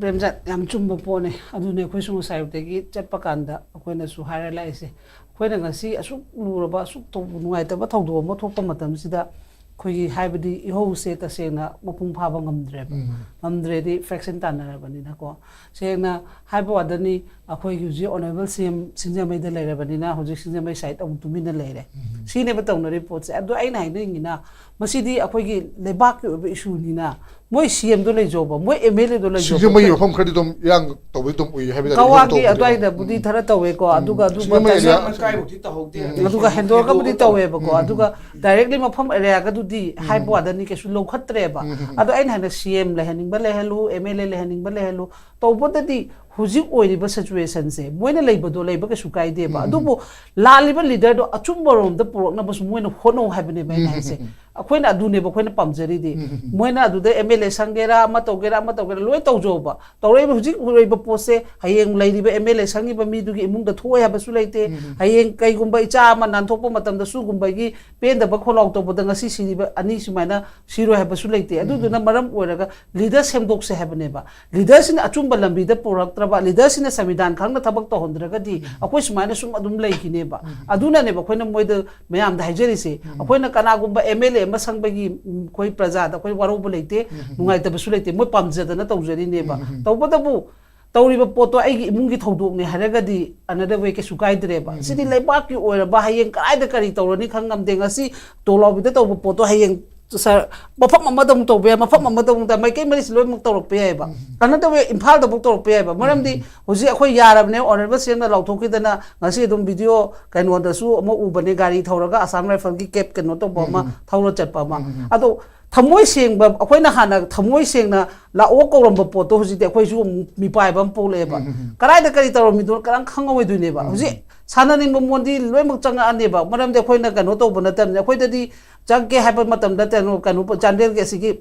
ꯄ꯭ꯔꯦꯝꯆꯟ, ꯌꯥꯝ ꯆꯨꯝꯕ ꯄꯣꯠꯅꯦ꯫ ꯑꯗꯨꯅꯦ ꯑꯩꯈꯣꯏꯁꯨ ꯉꯁꯥꯏ ꯑꯌꯨꯛꯇꯒꯤ ꯆꯠꯄ ꯀꯥꯟꯗ ꯑꯩꯈꯣꯏꯅꯁꯨ ꯍꯥꯏꯔ ꯂꯥꯛꯏꯁꯦ꯫ ꯑꯩꯈꯣꯏꯅ ꯉꯁꯤ ꯑꯁꯨꯛ ꯂꯨꯔꯕ, ꯑꯁꯨꯛ ꯇꯧ-, ꯅꯨꯡꯉꯥꯏꯇꯕ ꯊꯧꯗꯣꯛ ꯑꯃ ꯊꯣꯛꯄ ꯃꯇꯝꯁꯤꯗ ꯑꯩꯈꯣꯏꯒꯤ ꯍꯥꯏꯕꯗꯤ ꯏꯍꯧꯁꯦ ꯇꯁꯦꯡꯅ ꯃꯄꯨꯡ ꯐꯥꯕ ꯉꯝꯗ꯭ꯔꯦꯕ꯫ ꯎꯝ꯫ ꯉꯝꯗ꯭ꯔꯦꯗꯤ ꯐ꯭ꯔꯦꯛꯁꯟ ꯇꯥꯟꯅꯔꯕꯅꯤꯅꯀꯣ꯫ ꯁꯦꯡꯅ ꯍꯥꯏꯕ ꯋꯥꯗꯅꯤ, ꯑꯩꯈꯣꯏꯒꯤ ꯍꯧꯖꯤꯛ ꯑꯣꯅꯔꯦꯕꯜ ꯁꯤ ꯑꯦꯝ ꯁꯤꯡꯖꯃꯩꯗ ꯂꯩꯔꯕꯅꯤꯅ ꯍꯧꯖꯤꯛ ꯁꯤꯡꯖꯃꯩ ꯁꯥꯏꯠ ꯑꯃꯨꯛ ꯇꯨꯃꯤꯟꯅ ꯂꯩꯔꯦ꯫ ꯎꯝ꯫ ꯁꯤꯅꯦꯕ ꯇꯧꯅꯔꯤꯕ ꯄꯣꯠꯁꯦ꯫ ꯑꯗꯣ ꯑꯩꯅ ꯍꯥꯏꯅꯤꯡꯉꯤꯅ ꯃꯁꯤꯗꯤ ꯑꯩꯈꯣꯏꯒꯤ ꯂꯩꯕꯥꯛꯀꯤ ꯑꯣꯏꯕ ꯏꯁꯨꯅꯤꯅ ꯃꯣꯏ ꯁꯤ ꯑꯦꯝꯗꯣ ꯂꯩꯖꯧꯕ, ꯃꯣꯏ ꯑꯦꯝ ꯑꯦꯜ ꯑꯦꯗꯣ ꯂꯩꯖꯧꯕ꯫ ꯁꯤꯡꯖꯃꯩ ꯃꯐꯝ ꯈꯔꯗꯤ ꯑꯗꯨꯝ ꯏꯔꯥꯡ ꯇꯧꯕꯗꯤ ꯑꯗꯨꯝ ꯎꯏ ꯍꯥꯏꯕꯗꯤ ꯒꯋꯥꯒꯤ ꯑꯗꯨꯋꯥꯏꯗꯕꯨꯗꯤ ꯈꯔ ꯇꯧꯋꯦꯀꯣ꯫ ꯑꯗꯨꯒ ꯑꯗꯨ ꯁꯤꯡꯖꯃꯩ ꯃꯇꯝꯗ area ꯃꯀꯥꯏꯕꯨꯗꯤ ꯇꯧꯍꯧꯗꯦ ꯑꯗꯨꯒ ꯍꯦꯟꯗꯣꯔꯒꯕꯨꯗꯤ ꯇꯧꯋꯦꯕꯀꯣ꯫ ꯑꯗꯨꯒ ꯗꯥꯏꯔꯦꯛꯂꯤ ꯃꯐꯝ ꯑꯦꯔꯤꯌꯥꯒꯗꯨꯗꯤ ꯍꯥꯏꯕ ꯋꯥꯗꯅꯤ ꯀꯩꯁꯨ ꯂꯧꯈꯠꯇ꯭ꯔꯦꯕ꯫ ꯑꯗꯣ ꯑꯩꯅ ꯍꯥꯏꯅ ꯁꯤ ꯑꯦꯝ ꯂꯩꯍꯟꯅꯤꯡꯕ ꯂꯩꯍꯜꯂꯨ, ꯑꯦꯝ ꯑꯦꯜ ꯑꯦ ꯂꯩꯍꯟꯅꯤꯡꯕ ꯂꯩꯍꯜꯂꯨ, ꯇꯧꯕꯗꯗꯤ ꯍꯧꯖꯤꯛ ꯑꯣꯏꯔꯤꯕ ꯁꯤꯆꯨꯋꯦꯁꯟꯁꯦ ꯃꯣꯏꯅ ꯂꯩꯕꯗꯣ ꯂꯩꯕ ꯀꯩꯁꯨ ꯀꯥꯏꯗꯦꯕ꯫ ꯑꯗꯨꯕꯨ ꯂꯥꯜꯂꯤꯕ ꯂꯤꯗꯔꯗꯣ ꯑꯆꯨꯝꯕ ꯔꯣꯝꯗ ꯄꯨꯔꯛꯅꯕꯁꯨ ꯃꯣꯏꯅ ꯍꯣꯠꯅꯧ ꯍꯥꯏꯕꯅꯦꯕ ꯑꯩꯅ ꯍꯥꯏꯁꯦ꯫ ꯑꯩꯈꯣꯏꯅ ꯑꯗꯨꯅꯦꯕ ꯑꯩꯈꯣꯏꯅ ꯄꯥꯝꯖꯔꯤꯗꯤ꯫ ꯃꯣꯏꯅ ꯑꯗꯨꯗ ꯑꯦꯝ ꯑꯦꯜ ꯑꯦ ꯁꯪꯒꯦꯔꯥ, ꯑꯃ ꯇꯧꯒꯦꯔꯥ, ꯑꯃ ꯇꯧꯒꯦꯔꯥ, ꯂꯣꯏ ꯇꯧꯖꯧꯕ꯫ ꯇꯧꯔꯛꯏꯕ ꯍꯧꯖꯤꯛ ꯑꯣꯏꯔꯤꯕ ꯄꯣꯠꯁꯦ ꯍꯌꯦꯡ ꯂꯩꯔꯤꯕ ꯑꯦꯝ ꯑꯦꯜ ꯑꯦ ꯁꯪꯉꯤꯕ ꯃꯤꯗꯨꯒꯤ ꯏꯃꯨꯡꯗ ꯊꯣꯛꯑꯣꯏ ꯍꯥꯏꯕꯁꯨ ꯂꯩꯇꯦ꯫ ꯍꯌꯦꯡ ꯀꯩꯒꯨꯝꯕ ꯏꯆꯥ ꯑꯃ ꯅꯥꯟꯊꯣꯛꯄ ꯃꯇꯝꯗ ꯁꯨꯒꯨꯝꯕꯒꯤ ꯄꯦꯟꯗꯕ ꯈꯣꯜꯂꯥꯎ ꯇꯧꯕꯗ ꯉꯁꯤ ꯁꯤꯔꯤꯕ ꯑꯅꯤ ꯁꯨꯃꯥꯏꯅ ꯁꯤꯔꯣꯏ ꯍꯥꯏꯕꯁꯨ ꯂꯩꯇꯦ꯫ ꯑꯗꯨꯗꯨꯅ ꯃꯔꯝ ꯑꯣꯏꯔꯒ ꯂꯤꯗꯔ ꯁꯦꯝꯗꯣꯛꯁꯦ ꯍꯥꯏꯕꯅꯦꯕ꯫ ꯂꯤꯗꯔꯁꯤꯅ ꯑꯆꯨꯝꯕ ꯂꯝꯕꯤꯗ ꯄꯨꯔꯛꯇ꯭ꯔꯕ, ꯂꯤꯗꯔꯁꯤꯅ ꯁꯪꯕꯤꯙꯥꯟ ꯈꯪꯅ ꯊꯕꯛ ꯇꯧꯍꯟꯗ꯭ꯔꯒꯗꯤ ꯑꯩꯈꯣꯏ ꯁꯨꯃꯥꯏꯅ ꯁꯨꯝ ꯑꯗꯨꯝ ꯂꯩꯈꯤꯅꯦꯕ꯫ ꯑꯗꯨꯅꯅꯦꯕ ꯑꯩꯈꯣꯏꯅ ꯃꯣꯏꯗ ꯃꯌꯥꯝꯗ ꯍꯥꯏꯖꯔꯤꯁꯦ꯫ ꯑꯩꯈꯣꯏꯅ ꯀꯅꯥꯒꯨꯝꯕ ꯑꯦꯝ ꯑꯦꯜ ꯑꯦ ꯑꯃ ꯁꯪꯕꯒꯤ, ꯎꯝ, ꯑꯩꯈꯣꯏ ꯄ꯭ꯔꯖꯥꯗ ꯑꯩꯈꯣꯏ ꯋꯥꯔꯧꯕ ꯂꯩꯇꯦ, ꯅꯨꯡꯉꯥꯏꯇꯕꯁꯨ ꯂꯩꯇꯦ, ꯃꯣꯏ ꯄꯥꯝꯖꯗꯅ ꯇꯧꯖꯔꯤꯅꯦꯕ꯫ ꯇꯧꯕꯇꯕꯨ ꯇꯧꯔꯤꯕ ꯄꯣꯠꯇꯣ ꯑꯩꯒꯤ ꯏꯃꯨꯡꯒꯤ ꯊꯧꯗꯣꯛꯅꯦ ꯍꯥꯏꯔꯒꯗꯤ another way ꯀꯩꯁꯨ ꯀꯥꯏꯗ꯭ꯔꯦꯕ꯫ ꯁꯤꯗꯤ ꯂꯩꯕꯥꯛꯀꯤ ꯑꯣꯏꯔꯕ, ꯍꯌꯦꯡ ꯀꯗꯥꯏꯗ ꯀꯔꯤ ꯇꯧꯔꯅꯤ ꯈꯪ ꯉꯝꯗꯦ꯫ ꯉꯁꯤ ꯇꯣꯂꯥꯎꯕꯤꯗ ꯇꯧꯕ ꯄꯣꯠꯇꯣ ꯍꯌꯦꯡ ꯁꯔ ꯃꯐꯝ ꯑꯃꯗ ꯑꯃꯨꯛ ꯇꯧꯕ ꯌꯥꯏ, ꯃꯐꯝ ꯑꯃꯗ ꯑꯃꯨꯛ ꯇꯧ-, ꯃꯥꯏꯀꯩ ꯃꯔꯤꯁꯤ ꯂꯣꯏꯅꯃꯛ ꯇꯧꯔꯛꯄ ꯌꯥꯏꯑꯕ꯫ Another way ꯏꯝꯐꯥꯜꯗꯐꯥꯎ ꯇꯧꯔꯛꯄ ꯌꯥꯏꯑꯕ꯫ ꯃꯔꯝꯗꯤ ꯍꯧꯖꯤꯛ ꯑꯩꯈꯣꯏ ꯌꯥꯔꯕꯅꯦ, ꯑꯣꯅꯔꯦꯕꯜ ꯁꯤ ꯑꯦꯝꯅ ꯂꯥꯎꯊꯣꯛꯈꯤꯗꯅ ꯉꯁꯤ ꯑꯗꯨꯝ ꯚꯤꯗꯤꯑꯣ ꯀꯩꯅꯣꯗꯁꯨ ꯑꯃ ꯎꯕꯅꯦ, ꯒꯥꯔꯤ ꯊꯧꯔꯒ ꯑꯁꯥꯝ ꯔꯥꯏꯐꯜꯒꯤ ꯀꯦꯞ ꯀꯩꯅꯣ ꯇꯧꯕ ꯑꯃ ꯊꯧꯔ ꯆꯠꯄ ꯑꯃ꯫ ꯑꯗꯣ ꯊꯃꯣꯏ ꯁꯦꯡꯕ, ꯑꯩꯈꯣꯏꯅ ꯍꯥꯟꯅ ꯊꯃꯣꯏ ꯁꯦꯡꯅ ꯂꯥꯛꯑꯣ ꯀꯧꯔꯝꯕ ꯄꯣꯠꯇꯣ ꯍꯧꯖꯤꯛꯇꯤ ꯑꯩꯈꯣꯏꯁꯨ ꯑꯃꯨꯛ ꯃꯤꯄꯥꯏꯕ ꯑꯃ ꯄꯣꯛꯂꯛꯑꯦꯕ꯫ ꯀꯗꯥꯏꯗ ꯀꯔꯤ ꯇꯧꯔꯝꯃꯤꯗꯣ ꯀꯔꯝ ꯈꯪꯍꯧꯔꯣꯏꯗꯣꯏꯅꯦꯕ꯫ ꯍꯧꯖꯤꯛ ꯁꯥꯟꯅꯅꯤꯡꯕ ꯃꯣꯟꯗꯤ ꯂꯣꯏꯅꯃꯛ ꯆꯪꯉꯛꯑꯅꯦꯕ꯫ ꯃꯔꯝꯗꯤ ꯑꯩꯈꯣꯏꯅ ꯀꯩꯅꯣ ꯇꯧꯕ ꯅꯠꯇꯕꯅꯤꯅ꯫ ꯑꯩꯈꯣꯏꯗꯗꯤ ꯆꯪꯒꯦ ꯍꯥꯏꯕ ꯃꯇꯝꯗ ꯀꯩꯅꯣ, ꯀꯩꯅꯣ, ꯆꯥꯟꯗꯦꯜꯒꯤ ꯑꯁꯤꯒꯤ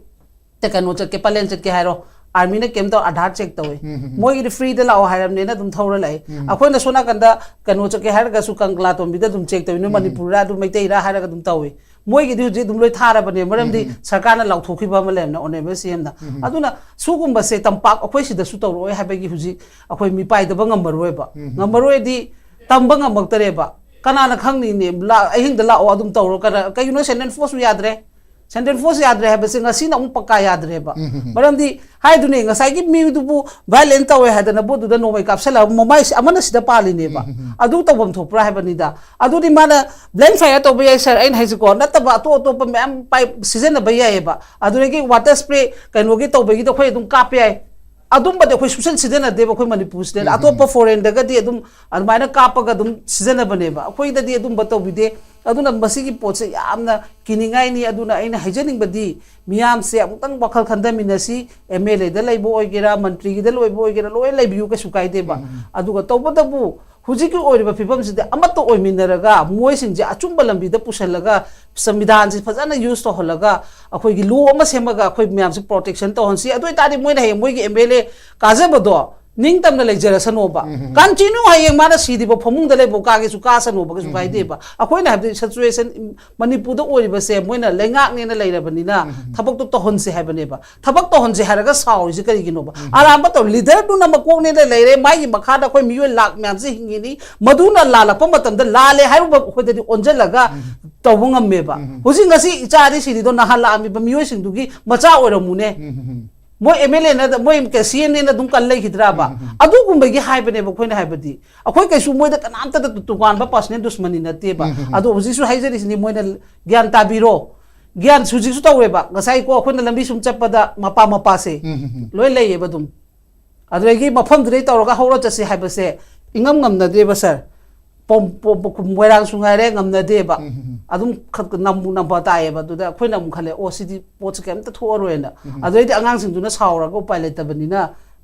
ꯀꯩꯅꯣ ꯆꯠꯀꯦ, ꯄꯂꯦꯟ ꯆꯠꯀꯦ ꯍꯥꯏꯔꯣ, ꯑꯥꯔꯃꯤꯅ ꯀꯩꯝ ꯇꯧ, ꯑꯥꯙꯥꯔ ꯆꯦꯛ ꯇꯧꯋꯦ꯫ ꯃꯣꯏꯒꯤꯗꯤ ꯐ꯭ꯔꯤꯗ ꯂꯥꯛꯑꯣ ꯍꯥꯏꯔꯕꯅꯤꯅ ꯑꯗꯨꯝ ꯊꯧꯔ ꯂꯥꯛꯑꯦ꯫ ꯑꯩꯈꯣꯏꯅ ꯁꯣꯝ ꯅꯥꯀꯟꯗ ꯀꯩꯅꯣ ꯆꯠꯀꯦ ꯍꯥꯏꯔꯒꯁꯨ ꯀꯪꯂꯥꯇꯣꯝꯕꯤꯗ ꯑꯗꯨꯝ ꯆꯦꯛ ꯇꯧꯋꯤ, ꯅꯣꯏ ꯃꯅꯤꯄꯨꯔꯔꯥ, ꯑꯗꯨ ꯃꯩꯇꯩꯔꯥ ꯍꯥꯏꯔꯒ ꯑꯗꯨꯝ ꯇꯧꯋꯤ꯫ ꯃꯣꯏꯒꯤꯗꯤ ꯍꯧꯖꯤꯛ ꯑꯗꯨꯝ ꯂꯣꯏ ꯊꯥꯔꯕꯅꯦ, ꯃꯔꯝꯗꯤ ꯁꯔꯀꯥꯔꯅ ꯂꯥꯎꯊꯣꯛꯈꯤꯕ ꯑꯃ ꯂꯩꯔꯝꯅꯦ, ꯑꯣꯅꯔꯦꯕꯜ ꯁꯤ ꯑꯦꯝꯅ꯫ ꯑꯗꯨꯅ ꯁꯤꯒꯨꯝꯕꯁꯦ ꯇꯝꯄꯥꯛ ꯑꯩꯈꯣꯏ ꯁꯤꯗꯁꯨ ꯇꯧꯔꯛꯑꯣꯏ ꯍꯥꯏꯕꯒꯤ ꯍꯧꯖꯤꯛ ꯑꯩꯈꯣꯏ ꯃꯤꯄꯥꯏꯗꯕ ꯉꯝꯃꯔꯣꯏꯕ꯫ ꯉꯝꯃꯔꯣꯏꯗꯤ ꯇꯝꯕ ꯉꯝꯃꯛꯇꯔꯦꯕ꯫ ꯀꯅꯥꯅ ꯈꯪꯅꯤꯅꯦ? ꯂꯥ-, ꯑꯍꯤꯡꯗ ꯂꯥꯛꯑꯣ ꯑꯗꯨꯝ ꯇꯧꯔꯣ꯫ ꯀꯅꯥ, ꯀꯩꯒꯤꯅꯣ ꯁꯦꯟꯇ꯭ꯔꯦꯜ ꯐꯣꯔꯁꯁꯨ ꯌꯥꯗ꯭ꯔꯦ꯫ ꯁꯦꯟꯇ꯭ꯔꯦꯜ ꯐꯣꯔꯁ ꯌꯥꯗ꯭ꯔꯦ ꯍꯥꯏꯕꯁꯦ ꯉꯁꯤꯅ ꯑꯃꯨꯛ ꯄꯛꯀꯥ ꯌꯥꯗ꯭ꯔꯦꯕ꯫ ꯃꯔꯝꯗꯤ ꯍꯥꯏꯗꯨꯅꯦ, ꯉꯁꯥꯏꯒꯤ ꯃꯤꯗꯨꯕꯨ ꯚꯥꯏꯂꯦꯟ ꯇꯧꯋꯦ ꯍꯥꯏꯗꯅ ꯕꯣꯠꯇꯨꯗ ꯅꯣꯡꯃꯩ ꯀꯥꯞꯁꯜꯂꯒ ꯃꯃꯥꯏ ꯑꯃꯅ ꯁꯤꯗ ꯄꯥꯜꯂꯤꯅꯦꯕ꯫ ꯑꯗꯨ ꯇꯧꯐꯝ ꯊꯣꯛꯄ꯭ꯔꯥ ꯍꯥꯏꯕꯅꯤꯗ꯫ ꯑꯗꯨꯗꯤ ꯃꯥꯅ ꯕ꯭ꯂꯦꯡ ꯐꯥꯏꯌꯔ ꯇꯧꯕ ꯌꯥꯏ ꯁꯥꯔ, ꯑꯩꯅ ꯍꯥꯏꯁꯤꯀꯣ, ꯅꯠꯇꯕ ꯑꯇꯣꯞ ꯑꯇꯣꯞꯄ ꯃꯌꯥꯝ ꯄꯥꯏ-, ꯁꯤꯖꯤꯟꯅꯕ ꯌꯥꯏꯑꯕ꯫ ꯑꯗꯨꯗꯒꯤ ꯋꯥꯇꯔ ꯁ꯭ꯄ꯭ꯔꯦ ꯀꯩꯅꯣꯒꯤ ꯇꯧꯕꯒꯤꯗꯣ ꯑꯩꯈꯣꯏ ꯑꯗꯨꯝ ꯀꯥꯞꯄ ꯌꯥꯏ꯫ ꯑꯗꯨꯝꯕꯗꯤ ꯑꯩꯈꯣꯏ ꯁꯨꯡꯁꯤꯟ ꯁꯤꯖꯤꯟꯅꯗꯦꯕ ꯑꯩꯈꯣꯏ ꯃꯅꯤꯄꯨꯔꯁꯤꯗ꯫ ꯑꯇꯣꯞꯄ ꯐꯣꯔꯦꯟꯗꯒꯗꯤ ꯑꯗꯨꯝ ꯑꯗꯨꯃꯥꯏꯅ ꯀꯥꯞꯄꯒ ꯑꯗꯨꯝ ꯁꯤꯖꯤꯟꯅꯕꯅꯦꯕ, ꯑꯩꯈꯣꯏꯗꯗꯤ ꯑꯗꯨꯝꯕ ꯇꯧꯕꯤꯗꯦ꯫ ꯑꯗꯨꯅ ꯃꯁꯤꯒꯤ ꯄꯣꯠꯁꯦ ꯌꯥꯝꯅ ꯀꯤꯅꯤꯡꯉꯥꯏꯅꯤ꯫ ꯑꯗꯨꯅ ꯑꯩꯅ ꯍꯥꯏꯖꯅꯤꯡꯕꯗꯤ, ꯃꯤꯌꯥꯝꯁꯦ ꯑꯃꯨꯛꯇꯪ ꯋꯥꯈꯜ ꯈꯟꯊꯃꯤꯟꯅꯁꯤ꯫ ꯑꯦꯝ ꯑꯦꯜ ꯑꯦꯗ ꯂꯩꯕ ꯑꯣꯏꯒꯦꯔꯥ, ꯃꯟꯇ꯭ꯔꯤꯒꯤꯗ ꯂꯩꯕ ꯑꯣꯏꯒꯦꯔꯥ, ꯂꯣꯏ ꯂꯩꯕꯤꯌꯨ, ꯀꯩꯁꯨ ꯀꯥꯏꯗꯦꯕ꯫ ꯑꯗꯨꯒ ꯇꯧꯕꯇꯕꯨ ꯍꯧꯖꯤꯛꯀꯤ ꯑꯣꯏꯔꯤꯕ ꯐꯤꯕꯝꯁꯤꯗ ꯑꯃꯠꯇ ꯑꯣꯏꯃꯤꯟꯅꯔꯒ, ꯃꯣꯏꯁꯤꯡꯁꯦ ꯑꯆꯨꯝꯕ ꯂꯝꯕꯤꯗ ꯄꯨꯁꯤꯜꯂꯒ, ꯁꯪꯕꯤꯙꯥꯟꯁꯤ ꯐꯖꯅ ꯌꯨꯁ ꯇꯧꯍꯜꯂꯒ, ꯑꯩꯈꯣꯏꯒꯤ ꯂꯣ ꯑꯃ ꯁꯦꯝꯃꯒ ꯑꯩꯈꯣꯏ ꯃꯌꯥꯝꯁꯦ ꯄ꯭ꯔꯣꯇꯦꯛꯁꯟ ꯇꯧꯍꯟꯁꯤ꯫ ꯑꯗꯨ ꯑꯣꯏꯇꯥꯔꯗꯤ ꯃꯣꯏꯅ ꯍꯌꯦꯡ ꯃꯣꯏꯒꯤ ꯑꯦꯝ ꯑꯦꯜ ꯑꯦ ꯀꯥꯖꯕꯗꯣ ꯅꯤꯡꯇꯝꯅ ꯂꯩꯖꯔꯁꯅꯣꯕ꯫ ꯀꯟꯇꯤꯅ꯭ꯌꯨ ꯍꯌꯦꯡ ꯃꯥꯅ ꯁꯤꯗ꯭ꯔꯤꯕ ꯐꯃꯨꯡꯗ ꯂꯩꯕ ꯀꯥꯒꯦꯁꯨ ꯀꯥꯁꯅꯣꯕ, ꯀꯩꯁꯨ ꯀꯥꯏꯗꯦꯕ꯫ ꯑꯩꯈꯣꯏꯅ ꯍꯥꯏꯕꯗꯤ ꯁꯤꯆꯨꯋꯦꯁꯟ ꯃꯅꯤꯄꯨꯔꯗ ꯑꯣꯏꯔꯤꯕꯁꯦ ꯃꯣꯏꯅ ꯂꯩꯉꯥꯛꯅꯦꯅ ꯂꯩꯔꯕꯅꯤꯅ ꯊꯕꯛꯇꯣ ꯇꯧꯍꯟꯁꯦ ꯍꯥꯏꯕꯅꯦꯕ꯫ ꯊꯕꯛ ꯇꯧꯍꯟꯁꯦ ꯍꯥꯏꯔꯒ ꯁꯥꯎꯔꯤꯁꯦ ꯀꯔꯤꯒꯤꯅꯣꯕ? ꯑꯔꯥꯟꯕ ꯇꯧ, ꯂꯤꯗꯔꯗꯨꯅ ꯃꯀꯣꯛꯅꯦꯅ ꯂꯩꯔꯦ, ꯃꯥꯒꯤ ꯃꯈꯥꯗ ꯑꯩꯈꯣꯏ ꯃꯤꯑꯣꯏ ꯂꯥꯛ ꯃꯌꯥꯝꯁꯦ ꯍꯤꯡꯉꯤꯅꯤ꯫ ꯃꯗꯨꯅ ꯂꯥꯜꯂꯛꯄ ꯃꯇꯝꯗ ꯂꯥꯜꯂꯦ ꯍꯥꯏꯔꯨꯕ ꯑꯩꯈꯣꯏꯗꯗꯤ ꯑꯣꯟꯁꯤꯜꯂꯒ ꯇꯧꯕ ꯉꯝꯃꯦꯕ꯫ ꯍꯧꯖꯤꯛ ꯉꯁꯤ ꯏꯆꯥꯗꯤ ꯁꯤꯔꯤꯗꯣ ꯅꯍꯥꯟ ꯂꯥꯛꯑꯝꯃꯤꯕ ꯃꯤꯑꯣꯏꯁꯤꯡꯗꯨꯒꯤ ꯃꯆꯥ ꯑꯣꯏꯔꯝꯃꯨꯅꯦ꯫ ꯃꯣꯏ ꯑꯦꯝ ꯑꯦꯜ ꯑꯦꯅ, ꯃꯣꯏ ꯁꯤ ꯑꯦꯝ ꯑꯦꯅ ꯑꯗꯨꯝ ꯀꯟ ꯂꯩꯈꯤꯗ꯭ꯔꯥꯕ? ꯑꯗꯨꯒꯨꯝꯕꯒꯤ ꯍꯥꯏꯕꯅꯦꯕ ꯑꯩꯈꯣꯏꯅ ꯍꯥꯏꯕꯗꯤ꯫ ꯑꯩꯈꯣꯏ ꯀꯩꯁꯨ ꯃꯣꯏꯗ ꯀꯅꯥꯝꯇꯗ ꯇꯨ-, ꯇꯣꯉꯥꯟꯕ ꯄꯥꯔꯁꯅꯦꯜ ꯗꯨꯁꯃꯅꯤ ꯅꯠꯇꯦꯕ꯫ ꯑꯗꯣ ꯍꯧꯖꯤꯛꯁꯨ ꯍꯥꯏꯖꯔꯤꯁꯤꯅꯤ, ꯃꯣꯏꯅ ꯒ꯭ꯌꯥꯟ ꯇꯥꯕꯤꯔꯣ꯫ ꯒ꯭ꯌꯥꯟ ꯍꯧꯖꯤꯛꯁꯨ ꯇꯧꯔꯦꯕ꯫ ꯉꯁꯥꯏꯀꯣ ꯑꯩꯈꯣꯏꯅ ꯂꯝꯕꯤ ꯁꯨꯝ ꯆꯠꯄꯗ ꯃꯄꯥ ꯃꯄꯥꯁꯦ ꯂꯣꯏ ꯂꯩꯌꯦꯕ ꯑꯗꯨꯝ꯫ ꯑꯗꯨꯗꯒꯤ ꯃꯐꯝꯗꯨꯗꯩ ꯇꯧꯔꯒ ꯍꯧꯔ ꯆꯠꯁꯤ ꯍꯥꯏꯕꯁꯦ ꯏꯉꯝ ꯉꯝꯅꯗꯦꯕ ꯁꯥꯔ꯫ ꯄꯣꯝ-, ꯄꯣꯝ-, ꯄꯣꯝ-, ꯃꯣꯏꯔꯥꯡꯁꯨ ꯉꯥꯏꯔꯦ, ꯉꯝꯅꯗꯦꯕ꯫ ꯑꯗꯨꯝ ꯈ-, ꯅꯝꯕꯨ ꯅꯝꯕ ꯇꯥꯏꯌꯦꯕ꯫ ꯑꯗꯨꯗ ꯑꯩꯈꯣꯏꯅ ꯑꯃꯨꯛ ꯈꯜꯂꯦ, "ꯑꯣ, ꯁꯤꯗꯤ ꯄꯣꯠꯁꯦ ꯀꯩꯝꯇ ꯊꯣꯛꯑꯔꯣꯏꯅ"꯫ ꯑꯗꯨꯗꯩꯗꯤ ꯑꯉꯥꯡꯁꯤꯡꯗꯨꯅ ꯁꯥꯎꯔꯒ ꯎꯄꯥꯏ ꯂꯩꯇꯕꯅꯤꯅ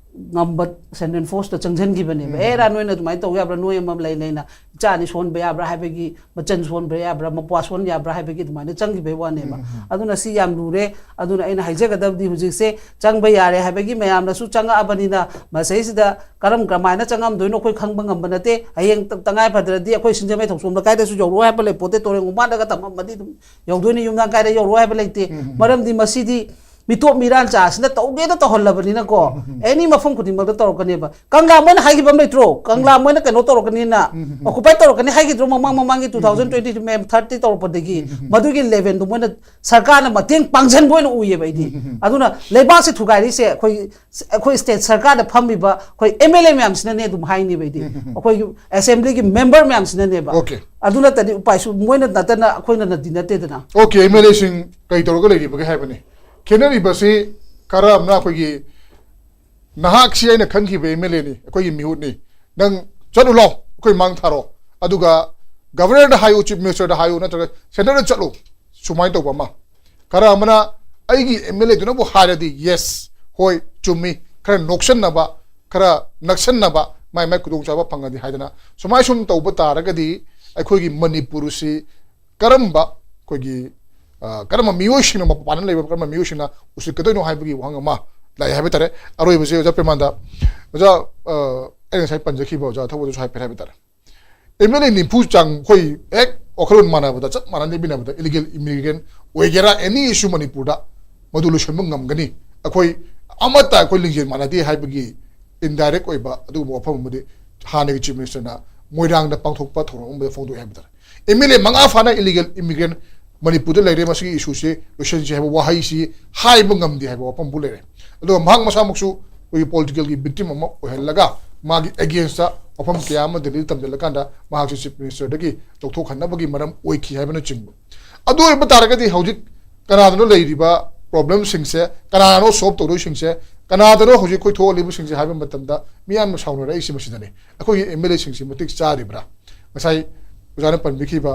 ꯉꯝꯕ ꯁꯦꯟꯇ꯭ꯔꯦꯜ ꯐꯣꯔꯁꯇ ꯆꯪꯁꯤꯟꯈꯤꯕꯅꯦꯕ꯫ "ꯑꯦ, ꯔꯥ, ꯅꯣꯏꯅ ꯑꯗꯨꯃꯥꯏꯅ ꯇꯧ ꯌꯥꯕ꯭ꯔꯥ? ꯅꯣꯏ ꯑꯃ ꯂꯩ ꯂꯩꯅ ꯏꯆꯥ ꯑꯅꯤ ꯁꯣꯟꯕ ꯌꯥꯕ꯭ꯔꯥ?" ꯍꯥꯏꯕꯒꯤ, "ꯃꯆꯟ ꯁꯣꯟꯕ ꯌꯥꯕ꯭ꯔꯥ? ꯃꯄ꯭ꯋꯥ ꯁꯣꯟ ꯌꯥꯕ꯭ꯔꯥ?" ꯍꯥꯏꯕꯒꯤ ꯑꯗꯨꯃꯥꯏꯅ ꯆꯪꯈꯤꯕꯒꯤ ꯋꯥꯅꯦꯕ꯫ ꯑꯗꯨꯅ ꯁꯤ ꯌꯥꯝ ꯂꯨꯔꯦ꯫ ꯑꯗꯨꯅ ꯑꯩꯅ ꯍꯥꯏꯖꯒꯗꯕꯗꯤ, ꯍꯧꯖꯤꯛꯁꯦ ꯆꯪꯕ ꯌꯥꯔꯦ ꯍꯥꯏꯕꯒꯤ ꯃꯌꯥꯝꯅꯁꯨ ꯆꯪꯉꯛꯑꯕꯅꯤꯅ, ꯃꯁꯩꯁꯤꯗ ꯀꯔꯝ, ꯀꯃꯥꯏꯅ ꯆꯪꯉꯝꯗꯣꯏꯅꯣ ꯑꯩꯈꯣꯏ ꯈꯪꯕ ꯉꯝꯕ ꯅꯠꯇꯦ꯫ ꯍꯌꯦꯡ ꯇ-, ꯇꯉꯥꯏ ꯐꯗ꯭ꯔꯗꯤ ꯑꯩꯈꯣꯏ ꯁꯤꯡꯖꯃꯩ ꯊꯣꯡꯁꯣꯝ ꯂꯩꯀꯥꯏꯗꯁꯨ ꯌꯧꯔꯛꯑꯣ ꯍꯥꯏꯕ ꯂꯩ ꯄꯣꯠꯇꯦ, ꯇꯣꯔꯦꯟ ꯈꯣꯡꯕꯥꯟꯗꯒ ꯇꯝꯃꯝꯃꯗꯤ ꯑꯗꯨꯝ ꯌꯧꯗꯣꯏꯅꯤ, ꯌꯨꯝꯅꯥꯝ ꯀꯥꯏꯗ ꯌꯧꯔꯛꯑꯣ ꯍꯥꯏꯕ ꯂꯩꯇꯦ꯫ ꯃꯔꯝꯗꯤ ꯃꯁꯤꯗꯤ ꯃꯤꯇꯣꯞ ꯃꯤꯔꯥꯟ ꯆꯥꯁꯤꯅ ꯇꯧꯒꯦꯗ ꯇꯧꯍꯜꯂꯕꯅꯤꯅꯀꯣ, ꯑꯦꯅꯤ ꯃꯐꯝ ꯈꯨꯗꯤꯡꯃꯛꯇ ꯇꯧꯔꯛꯀꯅꯦꯕ꯫ ꯀꯪꯂꯥ ꯃꯣꯏꯅ ꯍꯥꯏꯈꯤꯕ ꯑꯃ ꯂꯩꯇ꯭ꯔꯣ? ꯀꯪꯂꯥ ꯃꯣꯏꯅ ꯀꯩꯅꯣ ꯇꯧꯔꯛꯀꯅꯤꯅ, ꯑꯣꯀꯨꯄꯥꯏ ꯇꯧꯔꯛꯀꯅꯤ ꯍꯥꯏꯈꯤꯗ꯭ꯔꯣ? ꯃꯃꯥꯡ ꯃꯃꯥꯡꯒꯤ two thousand twenty ꯃꯦ thirty ꯇꯧꯔꯛꯄꯗꯒꯤ ꯃꯗꯨꯒꯤ ꯂꯦꯚꯦꯜꯗꯣ ꯃꯣꯏꯅ ꯁꯔꯀꯥꯔꯅ ꯃꯇꯦꯡ ꯄꯥꯡꯁꯤꯟꯕ ꯑꯣꯏꯅ ꯎꯏꯌꯦꯕ ꯑꯩꯗꯤ꯫ ꯑꯗꯨꯅ ꯂꯩꯕꯥꯛꯁꯦ ꯊꯨꯒꯥꯏꯔꯤꯁꯦ ꯑꯩꯈꯣꯏ, ꯑꯩꯈꯣꯏ ꯁ꯭ꯇꯦꯠ ꯁꯔꯀꯥꯔꯗ ꯐꯝꯃꯤꯕ ꯑꯩꯈꯣꯏ ꯑꯦꯝ ꯑꯦꯜ ꯑꯦ ꯃꯌꯥꯝꯁꯤꯅꯅꯦ ꯑꯗꯨꯝ ꯍꯥꯏꯅꯦꯕ ꯑꯩꯗꯤ꯫ ꯑꯩꯈꯣꯏꯒꯤ ꯑꯦꯁꯦꯝꯕ꯭ꯂꯤꯒꯤ ꯃꯦꯝꯕꯔ ꯃꯌꯥꯝꯁꯤꯅꯅꯦꯕ꯫ Okay. ꯑꯗꯨ ꯅꯠꯇꯗꯤ ꯎꯄꯥꯏꯁꯨ ꯃꯣꯏꯅ ꯅꯠꯇꯅ ꯑꯩꯈꯣꯏꯅ ꯅꯗꯤ ꯅꯠꯇꯦꯗꯅ꯫ Okay, ꯑꯦꯝ ꯑꯦꯜ ꯑꯦꯁꯤꯡ ꯀꯩ ꯇꯧꯔꯒ ꯂꯩꯔꯤꯕꯒꯦ ꯍꯥꯏꯕꯅꯤ꯫ ꯈꯦꯠꯅꯔꯤꯕꯁꯤ ꯈꯔ ꯑꯃꯅ ꯑꯩꯈꯣꯏꯒꯤ ꯅꯍꯥꯛꯁꯤ ꯑꯩꯅ ꯈꯟꯈꯤꯕ ꯑꯦꯝ ꯑꯦꯜ ꯑꯦꯅꯤ, ꯑꯩꯈꯣꯏꯒꯤ ꯃꯤꯍꯨꯠꯅꯤ, ꯅꯪ ꯆꯠꯂꯨ ꯂꯥꯎ, ꯑꯩꯈꯣꯏ ꯃꯥꯡ ꯊꯥꯔꯣ, ꯑꯗꯨꯒ ꯒꯕꯔꯅꯔꯗ ꯍꯥꯏꯌꯨ, ꯆꯤꯐ ꯃꯤꯅꯤꯁꯇꯔꯗ ꯍꯥꯏꯌꯨ, ꯅꯠꯇ꯭ꯔꯒ ꯁꯦꯟꯇꯔꯗ ꯆꯠꯂꯨ, ꯁꯨꯃꯥꯏꯅ ꯇꯧꯕ ꯑꯃ꯫ ꯈꯔ ꯑꯃꯅ ꯑꯩꯒꯤ ꯑꯦꯝ ꯑꯦꯜ ꯑꯦꯗꯨꯅꯕꯨ ꯍꯥꯏꯔꯗꯤ ꯌꯦꯁ, ꯍꯣꯏ, ꯆꯨꯝꯃꯤ, ꯈꯔ ꯅꯣꯛꯁꯟꯅꯕ, ꯈꯔ ꯅꯛꯁꯟꯅꯕ, ꯃꯥꯏ ꯃꯥꯏ ꯈꯨꯗꯣꯡꯆꯥꯕ ꯐꯪꯉꯗꯤ ꯍꯥꯏꯗꯅ ꯁꯨꯃꯥꯏ ꯁꯨꯝ ꯇꯧꯕ ꯇꯥꯔꯒꯗꯤ ꯑꯩꯈꯣꯏꯒꯤ ꯃꯅꯤꯄꯨꯔꯁꯤ ꯀꯔꯝꯕ ꯑꯩꯈꯣꯏꯒꯤ, ꯑ, ꯀꯔꯝꯕ ꯃꯤꯑꯣꯏꯁꯤꯡꯅ ꯃꯄꯥꯟꯗ ꯂꯩꯕ ꯀꯔꯝꯕ ꯃꯤꯑꯣꯏꯁꯤꯡꯅ ꯎꯁꯤꯠꯀꯗꯣꯏꯅꯣ ꯍꯥꯏꯕꯒꯤ ꯋꯥꯍꯪ ꯑꯃ ꯂꯥꯛꯑꯦ ꯍꯥꯏꯕ ꯇꯥꯔꯦ꯫ ꯑꯔꯣꯏꯕꯁꯦ ꯑꯣꯖꯥ ꯄ꯭ꯔꯦꯃꯥꯟꯗ, ꯑꯣꯖꯥ, ꯑ, ꯑꯩꯅ ꯉꯁꯥꯏ ꯄꯟꯖꯈꯤꯕ ꯑꯣꯖꯥ ꯊꯧꯕꯗꯁꯨ ꯍꯥꯏꯐꯦꯠ ꯍꯥꯏꯕ ꯇꯥꯔꯦ꯫ ꯑꯦꯝ ꯑꯦꯜ ꯑꯦ ꯅꯤꯐꯨ ꯆꯥꯡ ꯑꯩꯈꯣꯏ ꯍꯦꯛ ꯋꯥꯈꯜꯂꯣꯟ ꯃꯥꯟꯅꯕꯗ, ꯆꯞ ꯃꯥꯟꯅ ꯂꯦꯞꯃꯤꯟꯅꯕꯗ, ꯏꯂꯤꯒꯦꯜ ꯏꯃꯤꯒ꯭ꯔꯦꯟ ꯑꯣꯏꯒꯦꯔꯥ, ꯑꯦꯅꯤ ꯏꯁꯨ ꯃꯅꯤꯄꯨꯔꯗ ꯃꯗꯨ ꯂꯣꯏꯁꯤꯟꯕ ꯉꯝꯒꯅꯤ꯫ ꯑꯩꯈꯣꯏ ꯑꯃꯠꯇ ꯑꯩꯈꯣꯏ ꯂꯤꯡꯖꯦꯜ ꯃꯥꯟꯅꯗꯦ ꯍꯥꯏꯕꯒꯤ ꯏꯟꯗꯥꯏꯔꯦꯛ ꯑꯣꯏꯕ ꯑꯗꯨꯒꯨꯝꯕ ꯋꯥꯐꯝ ꯑꯃꯗꯤ ꯍꯥꯟꯅꯒꯤ ꯆꯤꯐ ꯃꯤꯅꯤꯁꯇꯔꯅ ꯃꯣꯏꯔꯥꯡꯗ ꯄꯥꯡꯊꯣꯛꯄ ꯊꯧꯔꯝ ꯑꯃꯗ ꯐꯣꯡꯗꯣꯛꯑꯦ ꯍꯥꯏꯕ ꯇꯥꯔꯦ꯫ ꯑꯦꯝ ꯑꯦꯜ ꯑꯦ ꯃꯉꯥ ꯐꯥꯅ ꯏꯂꯤꯒꯦꯜ ꯏꯃꯤꯒ꯭ꯔꯦꯟ ꯃꯅꯤꯄꯨꯔꯗ ꯂꯩꯔꯦ, ꯃꯁꯤꯒꯤ ꯏꯁꯨꯁꯤ ꯂꯣꯏꯁꯤꯟꯁꯤ ꯍꯥꯏꯕ ꯋꯥꯍꯩꯁꯤ ꯍꯥꯏꯕ ꯉꯝꯗꯦ ꯍꯥꯏꯕ ꯋꯥꯐꯝꯕꯨ ꯂꯩꯔꯦ꯫ ꯑꯗꯨꯒ ꯃꯍꯥꯛ ꯃꯁꯥꯃꯛꯁꯨ ꯑꯩꯈꯣꯏꯒꯤ ꯄꯣꯂꯤꯇꯤꯀꯦꯜꯒꯤ ꯚꯤꯛꯇꯤꯝ ꯑꯃ ꯑꯣꯏꯍꯜꯂꯒ ꯃꯥꯒꯤ ꯑꯦꯒꯦꯟꯁꯇ ꯋꯥꯐꯝ ꯀꯌꯥ ꯑꯃ ꯗꯦꯜꯂꯤꯗ ꯇꯝꯁꯤꯜꯂꯀꯥꯟꯗ ꯃꯍꯥꯛꯁꯤ ꯆꯤꯐ ꯃꯤꯅꯤꯁꯇꯔꯗꯒꯤ ꯂꯧꯊꯣꯛꯍꯟꯅꯕꯒꯤ ꯃꯔꯝ ꯑꯣꯏꯈꯤ ꯍꯥꯏꯕꯅꯆꯤꯡꯕ꯫ ꯑꯗꯨ ꯑꯣꯏꯕ ꯇꯥꯔꯒꯗꯤ ꯍꯧꯖꯤꯛ ꯀꯅꯥꯗꯅꯣ ꯂꯩꯔꯤꯕ ꯄ꯭ꯔꯣꯕ꯭ꯂꯦꯝꯁꯤꯡꯁꯦ, ꯀꯅꯥꯅꯣ ꯁꯣꯜꯕ ꯇꯧꯗꯣꯏꯁꯤꯡꯁꯦ, ꯀꯅꯥꯗꯅꯣ ꯍꯧꯖꯤꯛ ꯑꯩꯈꯣꯏ ꯊꯣꯛꯍꯜꯂꯤꯕꯁꯤꯡꯁꯦ ꯍꯥꯏꯕ ꯃꯇꯝꯗ ꯃꯤꯌꯥꯝꯅ ꯁꯥꯎꯅꯔꯛꯏꯁꯤ ꯃꯁꯤꯗꯅꯤ꯫ ꯑꯩꯈꯣꯏꯒꯤ ꯑꯦꯝ ꯑꯦꯜ ꯑꯦꯁꯤꯡꯁꯤ ꯃꯇꯤꯛ ꯆꯥꯔꯤꯕ꯭ꯔꯥ? ꯉꯁꯥꯏ ꯑꯣꯖꯥꯅ ꯄꯟꯕꯤꯈꯤꯕ,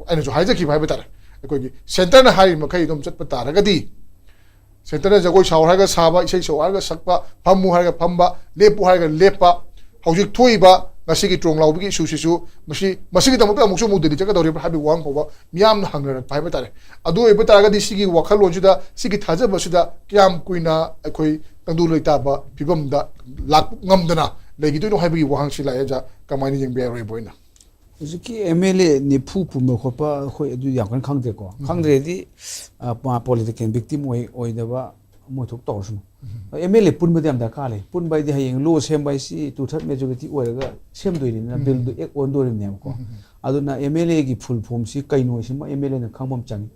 ꯑꯩꯅꯁꯨ ꯍꯥꯏꯖꯈꯤꯕ ꯍꯥꯏꯕ ꯇꯥꯔꯦ, ꯑꯩꯈꯣꯏꯒꯤ ꯁꯦꯟꯇꯔꯅ ꯍꯥꯏꯔꯤꯕ ꯃꯈꯩ ꯑꯗꯨꯝ ꯆꯠꯄ ꯇꯥꯔꯒꯗꯤ, ꯁꯦꯟꯇꯔꯅ ꯖꯒꯣꯏ ꯁꯥꯎ ꯍꯥꯏꯔꯒ ꯁꯥꯕ, ꯏꯁꯩ ꯁꯛꯎ ꯍꯥꯏꯔꯒ ꯁꯛꯄ, ꯐꯝꯃꯨ ꯍꯥꯏꯔꯒ ꯐꯝꯕ, ꯂꯦꯞꯄꯨ ꯍꯥꯏꯔꯒ ꯂꯦꯞꯄ, ꯍꯧꯖꯤꯛ ꯊꯣꯛꯏꯕ ꯉꯁꯤꯒꯤ ꯇ꯭ꯔꯣꯡ ꯂꯥꯎꯕꯒꯤ ꯏꯁꯨꯁꯤꯁꯨ ꯃꯁꯤ, ꯃꯁꯤꯒꯤꯗꯃꯛꯇ ꯑꯃꯨꯛꯁꯨ ꯑꯃꯨꯛ ꯗꯦꯜꯂꯤ ꯆꯠꯀꯗꯧꯔꯤꯕ꯭ꯔꯥ ꯍꯥꯏꯕꯒꯤ ꯋꯥꯍꯪ ꯐꯥꯎꯕ ꯃꯤꯌꯥꯝꯅ ꯍꯪꯅꯔꯛꯄ ꯍꯥꯏꯕ ꯇꯥꯔꯦ꯫ ꯑꯗꯨ ꯑꯣꯏꯕ ꯇꯥꯔꯒꯗꯤ ꯁꯤꯒꯤ ꯋꯥꯈꯜꯂꯣꯟꯁꯤꯗ, ꯁꯤꯒꯤ ꯊꯥꯖꯕꯁꯤꯗ ꯀꯌꯥꯝ ꯀꯨꯏꯅ ꯑꯩꯈꯣꯏ ꯇꯪꯗꯨ ꯂꯩꯇꯥꯕ ꯐꯤꯕꯝꯗ ꯂꯥꯛꯄ ꯉꯝꯗꯅ ꯂꯩꯈꯤꯗꯣꯏꯅꯣ ꯍꯥꯏꯕꯒꯤ ꯋꯥꯍꯪꯁꯤ ꯂꯥꯛꯑꯦ꯫ ꯑꯣꯖꯥ, ꯀꯃꯥꯏꯅ ꯌꯦꯡꯕ ꯌꯥꯏ ꯑꯔꯣꯏꯕ ꯑꯣꯏꯅ? ꯍꯧꯖꯤꯛꯀꯤ ꯑꯦꯝ ꯑꯦꯜ ꯑꯦ ꯅꯤꯐꯨ ꯄꯨꯟꯕ ꯈꯣꯠꯄ ꯑꯩꯈꯣꯏ ꯑꯗꯨ ꯌꯥꯝ ꯀꯟꯅ ꯈꯪꯗꯦꯀꯣ꯫ ꯈꯪꯗ꯭ꯔꯦꯗꯤ ꯄꯣꯂꯤꯇꯤꯀꯦꯜ ꯚꯤꯛꯇꯤꯝ ꯑꯣꯏ ꯑꯣꯏꯗꯕ ꯃꯣꯏ ꯊꯣꯛ ꯇꯧꯔꯁꯅꯨ꯫ ꯑꯦꯝ ꯑꯦꯜ ꯑꯦ ꯄꯨꯟꯕꯗꯤ ꯌꯥꯝ ꯗꯔꯀꯥꯔ ꯂꯩ꯫ ꯄꯨꯟꯕ ꯍꯥꯏꯗꯤ ꯍꯌꯦꯡ ꯂꯣ ꯁꯦꯝꯕ ꯍꯥꯏꯁꯤ ꯇꯨ ꯊꯥꯔꯠ ꯃꯦꯖꯣꯔꯤꯇꯤ ꯑꯣꯏꯔꯒ ꯁꯦꯝꯗꯣꯏꯅꯤꯅ ꯕꯤꯜꯗꯨ ꯑꯦꯛ ꯑꯣꯟꯗꯣꯔꯤꯕꯅꯦꯕꯀꯣ꯫ ꯑꯗꯨꯅ ꯑꯦꯝ ꯑꯦꯜ ꯑꯦꯒꯤ ꯐꯨꯜ ꯐꯣꯝꯁꯤ ꯀꯩꯅꯣ ꯍꯥꯏꯁꯤꯃ ꯑꯦꯝ ꯑꯦꯜ ꯑꯦꯅ ꯈꯪꯕ ꯑꯃ ꯆꯪꯉꯤ꯫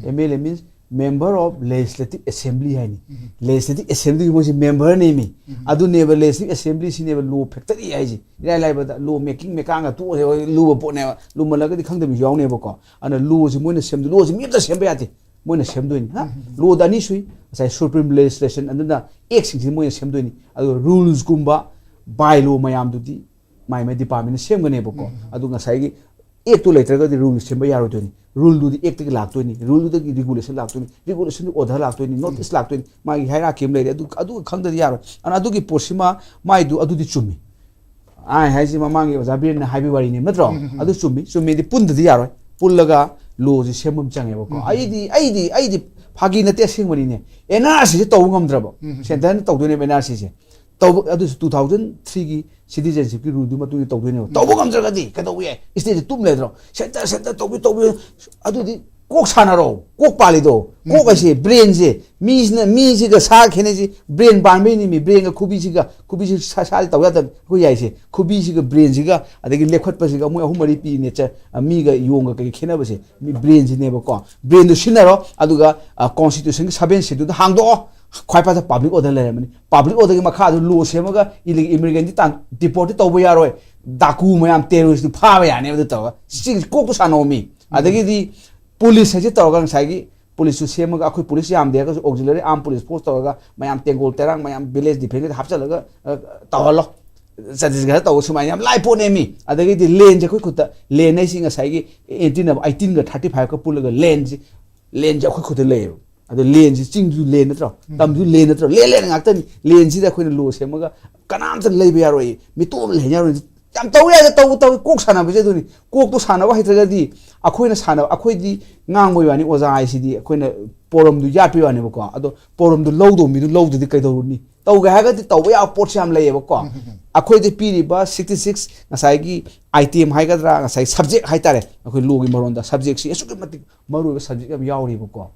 M L A means member of legislative assembly ꯍꯥꯏꯅꯤ꯫ ꯂꯦꯖꯤꯁꯂꯦꯇꯤꯚ ꯑꯦꯁꯦꯝꯕ꯭ꯂꯤꯒꯤ ꯃꯣꯏꯁꯤ ꯃꯦꯝꯕꯔꯅꯦꯃꯤ꯫ ꯑꯗꯨꯅꯦꯕ ꯂꯦꯖꯤꯁꯂꯦꯇꯤꯚ ꯑꯦꯁꯦꯝꯕ꯭ꯂꯤꯁꯤꯅꯦꯕ ꯂꯣ ꯐꯦꯛꯇꯔꯤ ꯍꯥꯏꯁꯦ꯫ ꯏꯔꯥꯏ ꯂꯥꯏꯕꯗ ꯂꯣ ꯃꯦꯀꯤꯡ ꯃꯦꯀꯥꯡꯒ ꯇꯣꯛꯑꯁꯦ, ꯍꯣꯏ, ꯂꯨꯕ ꯄꯣꯠꯅꯦꯕ꯫ ꯂꯨꯃꯜꯂꯒꯗꯤ ꯈꯪꯗꯕ ꯃꯤꯁꯨ ꯌꯥꯎꯅꯦꯕꯀꯣ꯫ ꯑꯗꯨꯅ ꯂꯣꯁꯤ ꯃꯣꯏꯅ ꯁꯦꯝꯗꯣꯏ, ꯂꯣꯁꯤ ꯃꯤ ꯑꯝꯇ ꯁꯦꯝꯕ ꯌꯥꯗꯦ꯫ ꯃꯣꯏꯅ ꯁꯦꯝꯗꯣꯏꯅꯤ꯫ ꯍꯥ? ꯂꯣꯗ ꯑꯅꯤ ꯁꯨꯏ꯫ ꯉꯁꯥꯏ ꯁꯨꯄ꯭ꯔꯤꯝ ꯂꯦꯖꯤꯁꯂꯦꯁꯟ, ꯑꯗꯨꯅ ꯑꯦꯛꯁꯤꯡꯁꯤ ꯃꯣꯏꯅ ꯁꯦꯝꯗꯣꯏꯅꯤ꯫ ꯑꯗꯨꯒ ꯔꯨꯜꯁꯀꯨꯝꯕ ꯕꯥꯏ ꯂꯣ ꯃꯌꯥꯝꯗꯨꯗꯤ ꯃꯥꯏ ꯃꯥꯏ ꯗꯤꯄꯥꯔꯠꯃꯦꯟꯅ ꯁꯦꯝꯒꯅꯦꯕꯀꯣ꯫ ꯑꯗꯨ ꯉꯁꯥꯏꯒꯤ ꯑꯦꯛꯇꯨ ꯂꯩꯇ꯭ꯔꯒꯗꯤ ꯔꯨꯜ ꯁꯦꯝꯕ ꯌꯥꯔꯣꯏꯗꯣꯏꯅꯤ꯫ ꯔꯨꯜꯗꯨꯗꯤ ꯑꯦꯛꯇꯒꯤ ꯂꯥꯛꯇꯣꯏꯅꯤ, ꯔꯨꯜꯗꯨꯗꯒꯤ ꯔꯤꯒꯨꯂꯦꯁꯟ ꯂꯥꯛꯇꯣꯏꯅꯤ, ꯔꯤꯒꯨꯂꯦꯁꯟꯗꯨ ꯑꯣꯔꯗꯔ ꯂꯥꯛꯇꯣꯏꯅꯤ, ꯅꯣꯇꯤꯁ ꯂꯥꯛꯇꯣꯏꯅꯤ꯫ ꯃꯥꯒꯤ ꯍꯥꯏꯔꯥꯔꯀꯤ ꯑꯃ ꯂꯩꯔꯦ꯫ ꯑꯗꯨ, ꯑꯗꯨ ꯈꯪꯗꯗꯤ ꯌꯥꯔꯣꯏ꯫ ꯑꯗꯨꯅ ꯑꯗꯨꯒꯤ ꯄꯣꯠꯁꯤꯃ, ꯃꯥꯏꯗꯨ ꯑꯗꯨꯗꯤ ꯆꯨꯝꯃꯤ꯫ ꯑꯩ ꯍꯥꯏꯁꯤ ꯃꯃꯥꯡꯒꯤ ꯑꯣꯖꯥ ꯕꯤꯔꯦꯟꯅ ꯍꯥꯏꯕꯒꯤ ꯋꯥꯔꯤꯅꯤ ꯅꯠꯇ꯭ꯔꯣ? ꯑꯗꯨ ꯆꯨꯝꯃꯤ꯫ ꯆꯨꯝꯃꯤꯗꯤ ꯄꯨꯟꯗꯗꯤ ꯌꯥꯔꯣꯏ꯫ ꯄꯨꯜꯂꯒ ꯂꯣꯁꯤ ꯁꯦꯝꯕ ꯑꯃ ꯆꯪꯉꯦꯕꯀꯣ꯫ ꯑꯩꯗꯤ, ꯑꯩꯗꯤ, ꯑꯩꯗꯤ ꯐꯥꯒꯤ ꯅꯠꯇꯦ, ꯑꯁꯦꯡꯕꯅꯤꯅꯦ꯫ ꯑꯦꯟ ꯑꯥꯔ ꯁꯤꯁꯦ ꯇꯧꯕ ꯉꯝꯗ꯭ꯔꯕ꯫ ꯁꯦꯟꯇꯔꯅ ꯇꯧꯗꯣꯏꯅꯦꯕ ꯑꯦꯟ ꯑꯥꯔ ꯁꯤꯁꯦ꯫ ꯇꯧꯕ ꯑꯗꯨꯁꯨ ꯇꯨ ꯊꯥꯎꯖꯟ ꯊ꯭ꯔꯤꯒꯤ ꯁꯤꯇꯤꯖꯦꯟꯁꯤꯞꯀꯤ ꯔꯨꯜꯗꯨꯒꯤ ꯃꯇꯨꯡ ꯏꯟꯅ ꯇꯧꯗꯣꯏꯅꯦꯕ꯫ ꯇꯧꯕ ꯉꯝꯗ꯭ꯔꯒꯗꯤ ꯀꯩꯗꯧꯕ ꯌꯥꯏ? ꯏꯁꯇꯦꯠꯁꯤ ꯇꯨꯝ ꯂꯩꯗ꯭ꯔꯣ? ꯁꯦꯟꯇꯔ, ꯁꯦꯟꯇꯔ ꯇꯧꯕꯤꯌꯨ, ꯇꯧꯕꯤꯌꯨ꯫ ꯑꯗꯨꯗꯤ ꯀꯣꯛ ꯁꯥꯟꯅꯔꯣ꯫ ꯀꯣꯛ ꯄꯥꯜꯂꯤꯗꯣ꯫ ꯀꯣꯛ ꯍꯥꯏꯁꯦ, ꯕ꯭ꯔꯦꯟꯁꯦ, ꯃꯤꯁꯤꯅ, ꯃꯤꯁꯤꯒ ꯁꯥ ꯈꯦꯠꯅꯩꯁꯤ꯫ ꯕ꯭ꯔꯦꯟ ꯄꯥꯟꯕꯩꯅꯤ ꯃꯤ꯫ ꯕ꯭ꯔꯦꯟꯒ ꯈꯨꯕꯤꯁꯤꯒ, ꯈꯨꯕꯤꯁꯤ ꯁꯥ-, ꯁꯥꯗꯤ ꯇꯧ ꯌꯥꯗꯕꯅꯤ꯫ ꯑꯩꯈꯣꯏ ꯌꯥꯏꯁꯦ, ꯈꯨꯕꯤꯁꯤꯒ ꯕ꯭ꯔꯦꯟꯁꯤꯒ, ꯑꯗꯒꯤ ꯂꯦꯞꯈꯠꯄꯁꯤꯒ, ꯃꯣꯏ ꯑꯍꯨꯝ ꯃꯔꯤ ꯄꯤ ꯅꯦꯆꯔ, ꯃꯤꯒ ꯌꯣꯡꯒ ꯀꯩꯒ ꯈꯦꯠꯅꯕꯁꯦ꯫ ꯃꯤ ꯕ꯭ꯔꯦꯟꯁꯤꯅꯦꯕꯀꯣ꯫ ꯕ꯭ꯔꯦꯟꯗꯣ ꯁꯤꯖꯤꯟꯅꯔꯣ꯫ ꯑꯗꯨꯒ, ꯑ, ꯀꯣꯟꯁꯇꯤꯇ꯭ꯌꯨꯁꯟꯒꯤ ꯁꯚꯦꯟ ꯁꯦꯗꯨꯜꯗꯣ ꯍꯥꯡꯗꯣꯛꯑꯣ꯫ ꯈ꯭ꯋꯥꯏ ꯐꯖ ꯄꯕ꯭ꯂꯤꯛ ꯑꯣꯔꯗꯔ ꯂꯩꯔꯝꯃꯅꯤ꯫ ꯄꯕ꯭ꯂꯤꯛ ꯑꯣꯔꯗꯔꯒꯤ ꯃꯈꯥꯗ ꯂꯣ ꯁꯦꯝꯃꯒ ꯏꯂꯤꯒꯦꯜ ꯏꯃꯤꯒ꯭ꯔꯦꯟꯗꯤ ꯗꯤꯄꯣꯔꯠꯇꯤ ꯇꯧꯕ ꯌꯥꯔꯣꯏ꯫ ꯗꯥꯀꯨ ꯃꯌꯥꯝ, ꯇꯦꯔꯣꯔꯤꯁꯇꯨ ꯐꯥꯕ ꯌꯥꯅꯦꯕ꯫ ꯑꯗꯨ ꯇꯧꯔꯒ ꯁꯤ ꯀꯣꯛꯇꯨ ꯁꯥꯟꯅꯧꯃꯤ꯫ ꯑꯗꯒꯤꯗꯤ ꯄꯨꯂꯤꯁ ꯍꯥꯏꯁꯦ ꯇꯧꯔꯒ ꯉꯁꯥꯏꯒꯤ ꯄꯨꯂꯤꯁꯁꯨ ꯁꯦꯝꯃꯒ, ꯑꯩꯈꯣꯏ ꯄꯨꯂꯤꯁ ꯌꯥꯝꯗꯦ ꯍꯥꯏꯔꯒꯁꯨ ꯑꯣꯛꯖꯤꯂꯔꯤ ꯑꯥꯔꯝ ꯄꯨꯂꯤꯁ ꯐꯣꯔꯁ ꯇꯧꯔꯒ ꯃꯌꯥꯝ ꯇꯦꯡꯒꯣꯜ ꯇꯦꯔꯥꯡ ꯃꯌꯥꯝ ꯚꯤꯂꯦꯖ ꯗꯤꯐꯦꯟꯁꯇ ꯍꯥꯞꯆꯤꯜꯂꯒ, ꯑ, ꯇꯧꯍꯜꯂꯣ꯫ ꯆꯇꯤꯁꯒꯔꯗ ꯇꯧꯕ ꯁꯨꯃꯥꯏꯅ ꯌꯥꯝ ꯂꯥꯏ ꯄꯣꯠꯅꯦꯃꯤ꯫ ꯑꯗꯒꯤꯗꯤ ꯂꯦꯟꯁꯦ ꯑꯩꯈꯣꯏ ꯈꯨꯠꯇ, ꯂꯦꯟ ꯍꯥꯏꯁꯤ ꯉꯁꯥꯏꯒꯤ ꯑꯩꯠꯇꯤꯟ ꯑꯃ, ꯑꯩꯠꯇꯤꯟꯒ ꯊꯥꯔꯇꯤ ꯐꯥꯏꯚꯀ ꯄꯨꯜꯂꯒ ꯂꯦꯟꯁꯤ, ꯂꯦꯟꯁꯦ ꯑꯩꯈꯣꯏ ꯈꯨꯠꯇ ꯂꯩꯌꯦꯕ꯫ ꯑꯗꯣ ꯂꯦꯟꯁꯤ ꯆꯤꯡꯁꯨ ꯂꯦꯟ ꯅꯠꯇ꯭ꯔꯣ? ꯇꯝꯁꯨ ꯂꯦꯟ ꯅꯠꯇ꯭ꯔꯣ? ꯂꯦꯟ, ꯂꯦꯟ ꯉꯥꯛꯇꯅꯤ꯫ ꯂꯦꯟꯁꯤꯗ ꯑꯩꯈꯣꯏꯅ ꯂꯣ ꯁꯦꯝꯃꯒ ꯀꯅꯥꯝꯇ ꯂꯩꯕ ꯌꯥꯔꯣꯏ, ꯃꯤꯇꯣꯞ ꯂꯩꯍꯟ ꯌꯥꯔꯣꯏ꯫ ꯌꯥꯝ ꯇꯧ ꯌꯥꯏꯗ, ꯇꯧꯕ ꯇꯧꯏ꯫ ꯀꯣꯛ ꯁꯥꯟꯅꯕꯁꯦ ꯑꯗꯨꯅꯤ꯫ ꯀꯣꯛꯇꯣ ꯁꯥꯟꯅꯕ ꯍꯩꯇ꯭ꯔꯒꯗꯤ ꯑꯩꯈꯣꯏꯅ ꯁꯥꯟꯅꯕ, ꯑꯩꯈꯣꯏꯗꯤ ꯉꯥꯡꯕꯒꯤ ꯋꯥꯅꯤ, ꯑꯣꯖꯥ ꯍꯥꯏꯁꯤꯗꯤ ꯑꯩꯈꯣꯏꯅ ꯄꯣꯔꯝꯗꯨ ꯌꯥꯠꯄꯒꯤ ꯋꯥꯅꯦꯕꯀꯣ꯫ ꯑꯗꯣ ꯄꯣꯔꯝꯗꯨ ꯂꯧꯗꯧ ꯃꯤꯗꯨ ꯂꯧꯗ꯭ꯔꯗꯤ ꯀꯩꯗꯧꯔꯨꯅꯤ? ꯇꯧꯒꯦ ꯍꯥꯏꯔꯒꯗꯤ ꯇꯧꯕ ꯌꯥꯕ ꯄꯣꯠꯁꯦ ꯌꯥꯝ ꯂꯩꯌꯦꯕꯀꯣ꯫ ꯑꯩꯈꯣꯏꯗ ꯄꯤꯔꯤꯕ sixty six ꯉꯁꯥꯏꯒꯤ item ꯍꯥꯏꯒꯗ꯭ꯔꯥ, ꯉꯁꯥꯏ subject ꯍꯥꯏꯇꯥꯔꯦ, ꯑꯩꯈꯣꯏ ꯂꯣꯒꯤ ꯃꯔꯣꯟꯗ subjectꯁꯤ ꯑꯁꯨꯛꯀꯤ ꯃꯇꯤꯛ ꯃꯔꯨꯑꯣꯏꯕ subject ꯌꯥꯝ ꯌꯥꯎꯔꯤꯕꯀꯣ꯫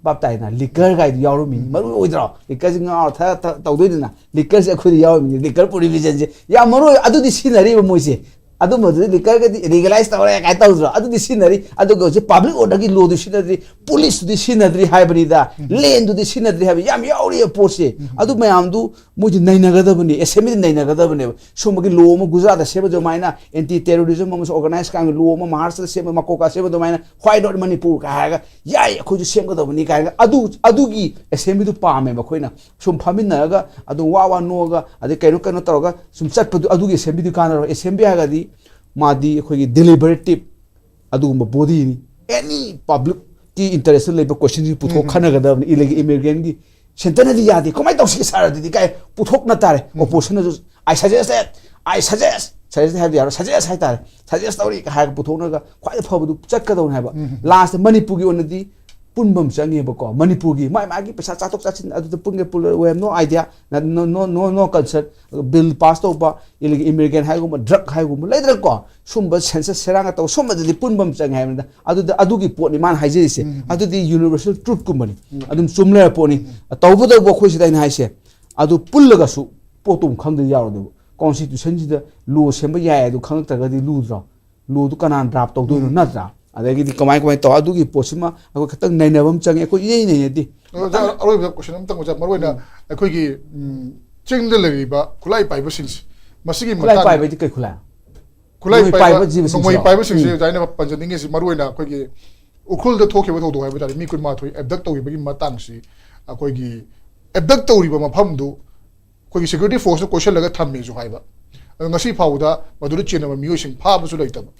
ꯚꯥꯞ ꯇꯥꯏꯅ? Liquor ꯒꯥꯏꯗꯨ ꯌꯥꯎꯔꯝꯃꯤꯅꯤ, ꯃꯔꯨ ꯑꯣꯏꯗ꯭ꯔꯣ? Liquorꯁꯤ ꯉꯥꯎꯔ ꯊꯛꯑ ꯊꯛ- ꯇꯧꯗꯣꯏꯅꯤꯅ, liquorꯁꯤ ꯑꯩꯈꯣꯏꯗ ꯌꯥꯎꯔꯝꯃꯤꯅꯤ, liquor prohibitionꯁꯦ ꯌꯥꯝ ꯃꯔꯨ ꯑꯣꯏ꯫ ꯑꯗꯨꯗꯤ ꯁꯤꯖꯤꯟꯅꯔꯤꯕ ꯃꯣꯏꯁꯦ, ꯑꯗꯨꯝꯕꯗꯨꯗꯤ liquorꯒꯗꯤ legalize ꯇꯧꯔꯦ ꯀꯥꯏꯅ ꯇꯧꯗ꯭ꯔꯣ? ꯑꯗꯨꯗꯤ ꯁꯤꯖꯤꯟꯅꯔꯤ꯫ ꯑꯗꯨꯒ ꯍꯧꯖꯤꯛ public orderꯒꯤ lawꯗꯨ ꯁꯤꯖꯤꯟꯅꯗ꯭ꯔꯤ, policeꯇꯨꯗꯤ ꯁꯤꯖꯤꯟꯅꯗ꯭ꯔꯤ ꯍꯥꯏꯕꯅꯤꯗ, landꯗꯨꯗꯤ ꯁꯤꯖꯤꯟꯅꯗ꯭ꯔꯤ ꯍꯥꯏꯕ ꯌꯥꯝ ꯌꯥꯎꯔꯤꯕ ꯄꯣꯠꯁꯦ꯫ ꯑꯗꯨ ꯃꯌꯥꯝꯗꯨ ꯃꯣꯏꯗꯤ ꯅꯩꯅꯒꯗꯕꯅꯤ, assemblyꯗ ꯅꯩꯅꯒꯗꯕꯅꯦꯕ꯫ ꯁꯨꯝꯕꯒꯤ law ꯑꯃ ꯒꯨꯖꯔꯥꯠꯇ ꯁꯦꯝꯕ ꯑꯗꯨꯃꯥꯏꯅ, anti terrorism ꯑꯃꯁꯨ organized crimeꯒꯤ law ꯑꯃ ꯃꯍꯥꯔꯥꯁꯇ꯭ꯔꯗ ꯁꯦꯝꯕ, ꯃꯀꯣꯀꯥ ꯁꯦꯝꯕ ꯑꯗꯨꯃꯥꯏꯅ, why not ꯃꯅꯤꯄꯨꯔ ꯀꯥꯏ ꯍꯥꯏꯔꯒ ꯌꯥꯏ, ꯑꯩꯈꯣꯏꯁꯨ ꯁꯦꯝꯒꯗꯕꯅꯤ ꯀꯥꯏꯅꯒ ꯑꯗꯨ, ꯑꯗꯨꯒꯤ assemblyꯗꯨ ꯄꯥꯝꯃꯦꯕ ꯑꯩꯈꯣꯏꯅ꯫ ꯁꯨꯝ ꯐꯝꯃꯤꯟꯅꯔꯒ ꯑꯗꯨꯝ ꯋꯥ ꯋꯥ ꯅꯣꯛꯑꯒ ꯑꯗꯩ ꯀꯩꯅꯣ ꯀꯩꯅꯣ ꯇꯧꯔꯒ ꯁꯨꯝ ꯆꯠꯄꯗꯨ, ꯑꯗꯨꯒꯤ assemblyꯗꯨ ꯀꯥꯟꯅꯔꯣꯏ꯫ Assembly ꯍꯥꯏꯔꯒꯗꯤ ꯃꯥꯗꯤ ꯑꯩꯈꯣꯏꯒꯤ deliberative ꯑꯗꯨꯒꯨꯝꯕ bodyꯅꯤ꯫ Any publicꯀꯤ interestꯇ ꯂꯩꯕ questionꯁꯤ ꯄꯨꯊꯣꯛ ꯎꯝ, ꯎꯝ꯫ ꯈꯟꯅꯒꯗꯕꯅꯤ꯫ Illegal immigrantꯀꯤ centreꯅꯗꯤ ꯌꯥꯗꯦ, ꯀꯃꯥꯏꯅ ꯇꯧꯁꯤꯒꯦ sir? ꯑꯗꯨꯗꯤ ꯀꯥꯏ ꯄꯨꯊꯣꯛꯅ ꯇꯥꯔꯦ꯫ ꯎꯝ꯫ Oppositionꯅꯁꯨ "I suggest that, I suggest", suggest ꯍꯥꯏꯕꯗꯤ ꯌꯥꯔꯣꯏ, "suggest" ꯍꯥꯏꯇꯥꯔꯦ, "suggest ꯇꯧꯔꯤ" ꯍꯥꯏꯔꯒ ꯄꯨꯊꯣꯛꯅꯒ ꯈ꯭ꯋꯥꯏꯗꯒꯤ ꯐꯕꯗꯨ ꯆꯠꯀꯗꯧꯅꯦ ꯍꯥꯏꯕ꯫ ꯎꯝ꯫ Lastꯇ ꯃꯅꯤꯄꯨꯔꯒꯤ ꯑꯣꯏꯅꯗꯤ ꯄꯨꯟꯕ ꯑꯃ ꯆꯪꯉꯦꯕꯀꯣ꯫ ꯃꯅꯤꯄꯨꯔꯒꯤ ꯃꯥꯏ ꯃꯥꯒꯤ ꯄꯩꯁꯥ ꯆꯥꯊꯣꯛ ꯆꯥꯁꯤꯟ ꯑꯗꯨꯗ ꯄꯨꯟꯒꯦ ꯄꯨꯜꯂꯣꯏ, we have no idea, no, no, no, no concern꯫ Bill pass ꯇꯧꯕ, illegal immigrant ꯍꯥꯏꯒꯨꯝꯕ, drug ꯍꯥꯏꯒꯨꯝꯕ ꯂꯩꯗꯅꯀꯣ, ꯁꯨꯝꯕ census ꯁꯦꯔꯥꯡꯒ ꯇꯧꯕ ꯁꯨꯝꯕꯗꯗꯤ ꯄꯨꯟꯕ ꯑꯃ ꯆꯪꯉꯦ ꯍꯥꯏꯕꯅꯤꯗ꯫ ꯑꯗꯨꯗ, ꯑꯗꯨꯒꯤ ꯄꯣꯠꯅꯤ ꯃꯥꯅ ꯍꯥꯏꯖꯔꯤꯁꯦ꯫ ꯎꯝ꯫ ꯑꯗꯨꯗꯤ universal truthꯀꯨꯝꯕꯅꯤ꯫ ꯎꯝ꯫ ꯑꯗꯨꯝ ꯆꯨꯝ ꯂꯩꯔ ꯄꯣꯠꯅꯤ꯫ ꯎꯝ꯫ ꯇꯧꯕꯇꯕꯨ ꯑꯩꯈꯣꯏ ꯁꯤꯗ ꯑꯩꯅ ꯍꯥꯏꯁꯦ, ꯑꯗꯨ ꯄꯨꯜꯂꯒꯁꯨ ꯄꯣꯠꯇꯨ ꯑꯃ ꯈꯪꯗ ꯌꯥꯔꯣꯏꯗꯕ꯫ Constitutionꯁꯤꯗ law ꯁꯦꯝꯕ ꯌꯥꯏ ꯑꯗꯨ ꯈꯪꯉꯛꯇ꯭ꯔꯒꯗꯤ ꯂꯨꯗ꯭ꯔꯣ? Lawꯗꯨ ꯀꯅꯥꯅ draft ꯇꯧꯗꯣꯏꯅꯣ, ꯎꯝ꯫ ꯅꯠꯇ꯭ꯔꯥ? ꯑꯗꯒꯤꯗꯤ ꯀꯃꯥꯏ ꯀꯃꯥꯏ ꯇꯧ, ꯑꯗꯨꯒꯤ ꯄꯣꯠꯁꯤꯃ ꯑꯩꯈꯣꯏ ꯈꯤꯇꯪ ꯅꯩꯅꯕ ꯑꯃ ꯆꯪꯉꯦ꯫ ꯑꯩꯈꯣꯏ ꯏꯅꯩ ꯅꯩꯅꯗꯦ꯫ ꯑꯣꯖꯥ, ꯑꯔꯣꯏꯕꯗ question ꯑꯃꯇꯪ, ꯑꯣꯖꯥ, ꯃꯔꯨ ꯑꯣꯏꯅ ꯎꯝ꯫ ꯑꯩꯈꯣꯏꯒꯤ, ꯎꯝ, ꯆꯤꯡꯗ ꯂꯩꯔꯤꯕ ꯈꯨꯠꯂꯥꯏ ꯄꯥꯏꯕꯁꯤꯡꯁꯦ, ꯃꯁꯤꯒꯤ ꯈꯨꯠꯂꯥꯏ ꯃꯇꯥꯡꯗ ꯄꯥꯏꯕꯗꯤ ꯀꯩ ꯈꯨꯠꯂꯥꯏ? ꯈꯨꯠꯂꯥꯏ ꯅꯣꯡꯃꯩ ꯄꯥꯏꯕ, ꯄꯥꯏꯕ ꯖꯤꯕꯁꯤꯡꯁꯤꯔꯣ? ꯅꯣꯡꯃꯩ ꯄꯥꯏꯕꯁꯤꯡꯁꯦ ꯎꯝ꯫ ꯑꯣꯖꯥ, ꯑꯩꯅ ꯄꯟꯖꯅꯤꯡꯉꯤꯁꯤ ꯃꯔꯨ ꯑꯣꯏꯅ ꯑꯩꯈꯣꯏꯒꯤ ꯎꯈ꯭ꯔꯨꯜꯗ ꯊꯣꯛꯈꯤꯕ ꯊꯧꯗꯣꯛ ꯍꯥꯏꯕ ꯇꯥꯔꯦ, ꯃꯤ ꯀꯨꯟꯃꯥꯊꯣꯏ abduct ꯇꯧꯈꯤꯕꯒꯤ ꯃꯇꯥꯡꯁꯤ, ꯑꯩꯈꯣꯏꯒꯤ abduct ꯇꯧꯔꯤꯕ ꯃꯐꯝꯗꯨ ꯑꯩꯈꯣꯏꯒꯤ security forceꯅ ꯀꯣꯏꯁꯜꯂꯒ ꯊꯝꯃꯦꯁꯨ ꯍꯥꯏꯕ꯫ ꯑꯗꯣ ꯉꯁꯤ ꯐꯥꯎꯕꯗ ꯃꯗꯨꯗ ꯆꯦꯟꯅꯕ ꯃꯤꯑꯣꯏꯁꯤꯡ ꯐꯥꯕꯁꯨ ꯂꯩꯇꯕ꯫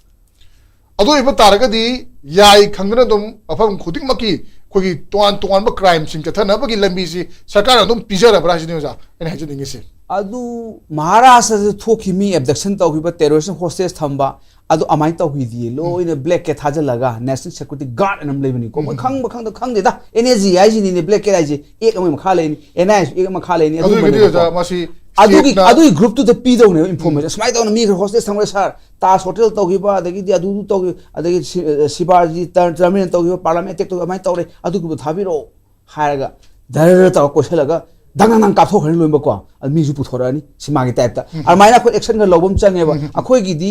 ꯑꯗꯨ ꯑꯣꯏꯕ ꯇꯥꯔꯒꯗꯤ ꯌꯥꯏ ꯈꯪꯗꯅ ꯑꯗꯨꯝ ꯃꯐꯝ ꯈꯨꯗꯤꯡꯃꯛꯀꯤ ꯑꯩꯈꯣꯏꯒꯤ ꯇꯣꯉꯥꯟ ꯇꯣꯉꯥꯟꯕ crimeꯁꯤꯡ ꯆꯠꯊꯅꯕꯒꯤ ꯂꯝꯕꯤꯁꯤ ꯁꯔꯀꯥꯔꯅ ꯑꯗꯨꯝ ꯄꯤꯖꯔꯕ꯭ꯔꯥ ꯍꯥꯏꯁꯤꯅꯤ ꯑꯣꯖꯥ ꯑꯩꯅ ꯍꯥꯏꯖꯅꯤꯡꯉꯤꯁꯤ꯫ ꯑꯗꯨ ꯃꯍꯥꯔꯥꯁꯇ꯭ꯔꯗ ꯊꯣꯛꯈꯤ ꯃꯤ abduction ꯇꯧꯈꯤꯕ, terrorist hostage ꯊꯝꯕ, ꯑꯗꯣ ꯑꯗꯨꯃꯥꯏꯅ ꯇꯧꯈꯤꯗꯤ ꯂꯣꯏꯅ black cat ꯊꯥꯖꯤꯜꯂꯒ National Security Guard ꯑꯅ ꯑꯃ ꯂꯩꯕꯅꯤꯀꯣ꯫ ꯃꯣꯏ ꯈꯪꯕ ꯈꯪꯗ ꯈꯪꯗꯦꯗ꯫ N S G ꯍꯥꯏꯁꯤꯅꯤꯅꯦ, black cat ꯍꯥꯏꯁꯦ꯫ Act ꯑꯃꯒꯤ ꯃꯈꯥ ꯂꯩꯅꯤ, N I A ꯁꯨ Act ꯃꯈꯥ ꯂꯩꯅꯤ꯫ ꯑꯗꯨꯒꯤꯗꯤ ꯑꯗꯨꯒꯨꯝꯕꯅꯦꯕꯀꯣ꯫ ꯑꯣꯖꯥ, ꯃꯁꯤ ꯑꯗꯨꯒꯤ ꯁꯦꯡꯅ ꯑꯗꯨꯒꯤ group ꯇꯨꯗ ꯄꯤꯗꯧꯅꯦꯕ information꯫ ꯁꯨꯃꯥꯏꯅ ꯇꯧꯅ ꯃꯤ ꯈꯔ hostage ꯊꯝꯈ꯭ꯔꯦ ꯁꯥꯔ, ꯇꯥꯖ ꯍꯣꯇꯦꯜ ꯇꯧꯈꯤꯕ, ꯑꯗꯒꯤꯗꯤ ꯑꯗꯨ ꯇꯧꯈꯤꯕ, ꯑꯗꯒꯤ ꯁꯤ- ꯑ, ꯁꯤꯕꯥꯖꯤ ꯇꯔ- ꯇꯔꯃꯤꯅꯦꯜ ꯇꯧꯈꯤꯕ, ꯄꯥꯔꯂꯥꯃꯦꯟ ꯑꯦꯇꯦꯛ ꯇꯧꯈꯤꯕ, ꯑꯗꯨꯃꯥꯏꯅ ꯇꯧꯔꯦ, ꯑꯗꯨꯒꯨꯝꯕ ꯊꯥꯕꯤꯔꯛꯑꯣ ꯍꯥꯏꯔꯒ ꯙꯔ ꯇꯧꯔꯒ ꯀꯣꯏꯁꯜꯂꯒ ꯗꯪ ꯗꯪ ꯗꯪ ꯀꯥꯞꯊꯣꯛꯈ꯭ꯔꯅꯤ ꯂꯣꯏꯅꯃꯛꯀꯣ꯫ ꯑꯗꯨ ꯃꯤꯁꯨ ꯄꯨꯊꯣꯔꯛꯑꯅꯤ, ꯁꯤꯃꯥꯒꯤ ꯇꯥꯏꯞꯇ꯫ ꯑꯗꯨꯃꯥꯏꯅ ꯑꯩꯈꯣꯏ action ꯈꯔ ꯂꯧꯕ ꯑꯃ ꯆꯪꯉꯦꯕ꯫ ꯑꯩꯈꯣꯏꯒꯤꯗꯤ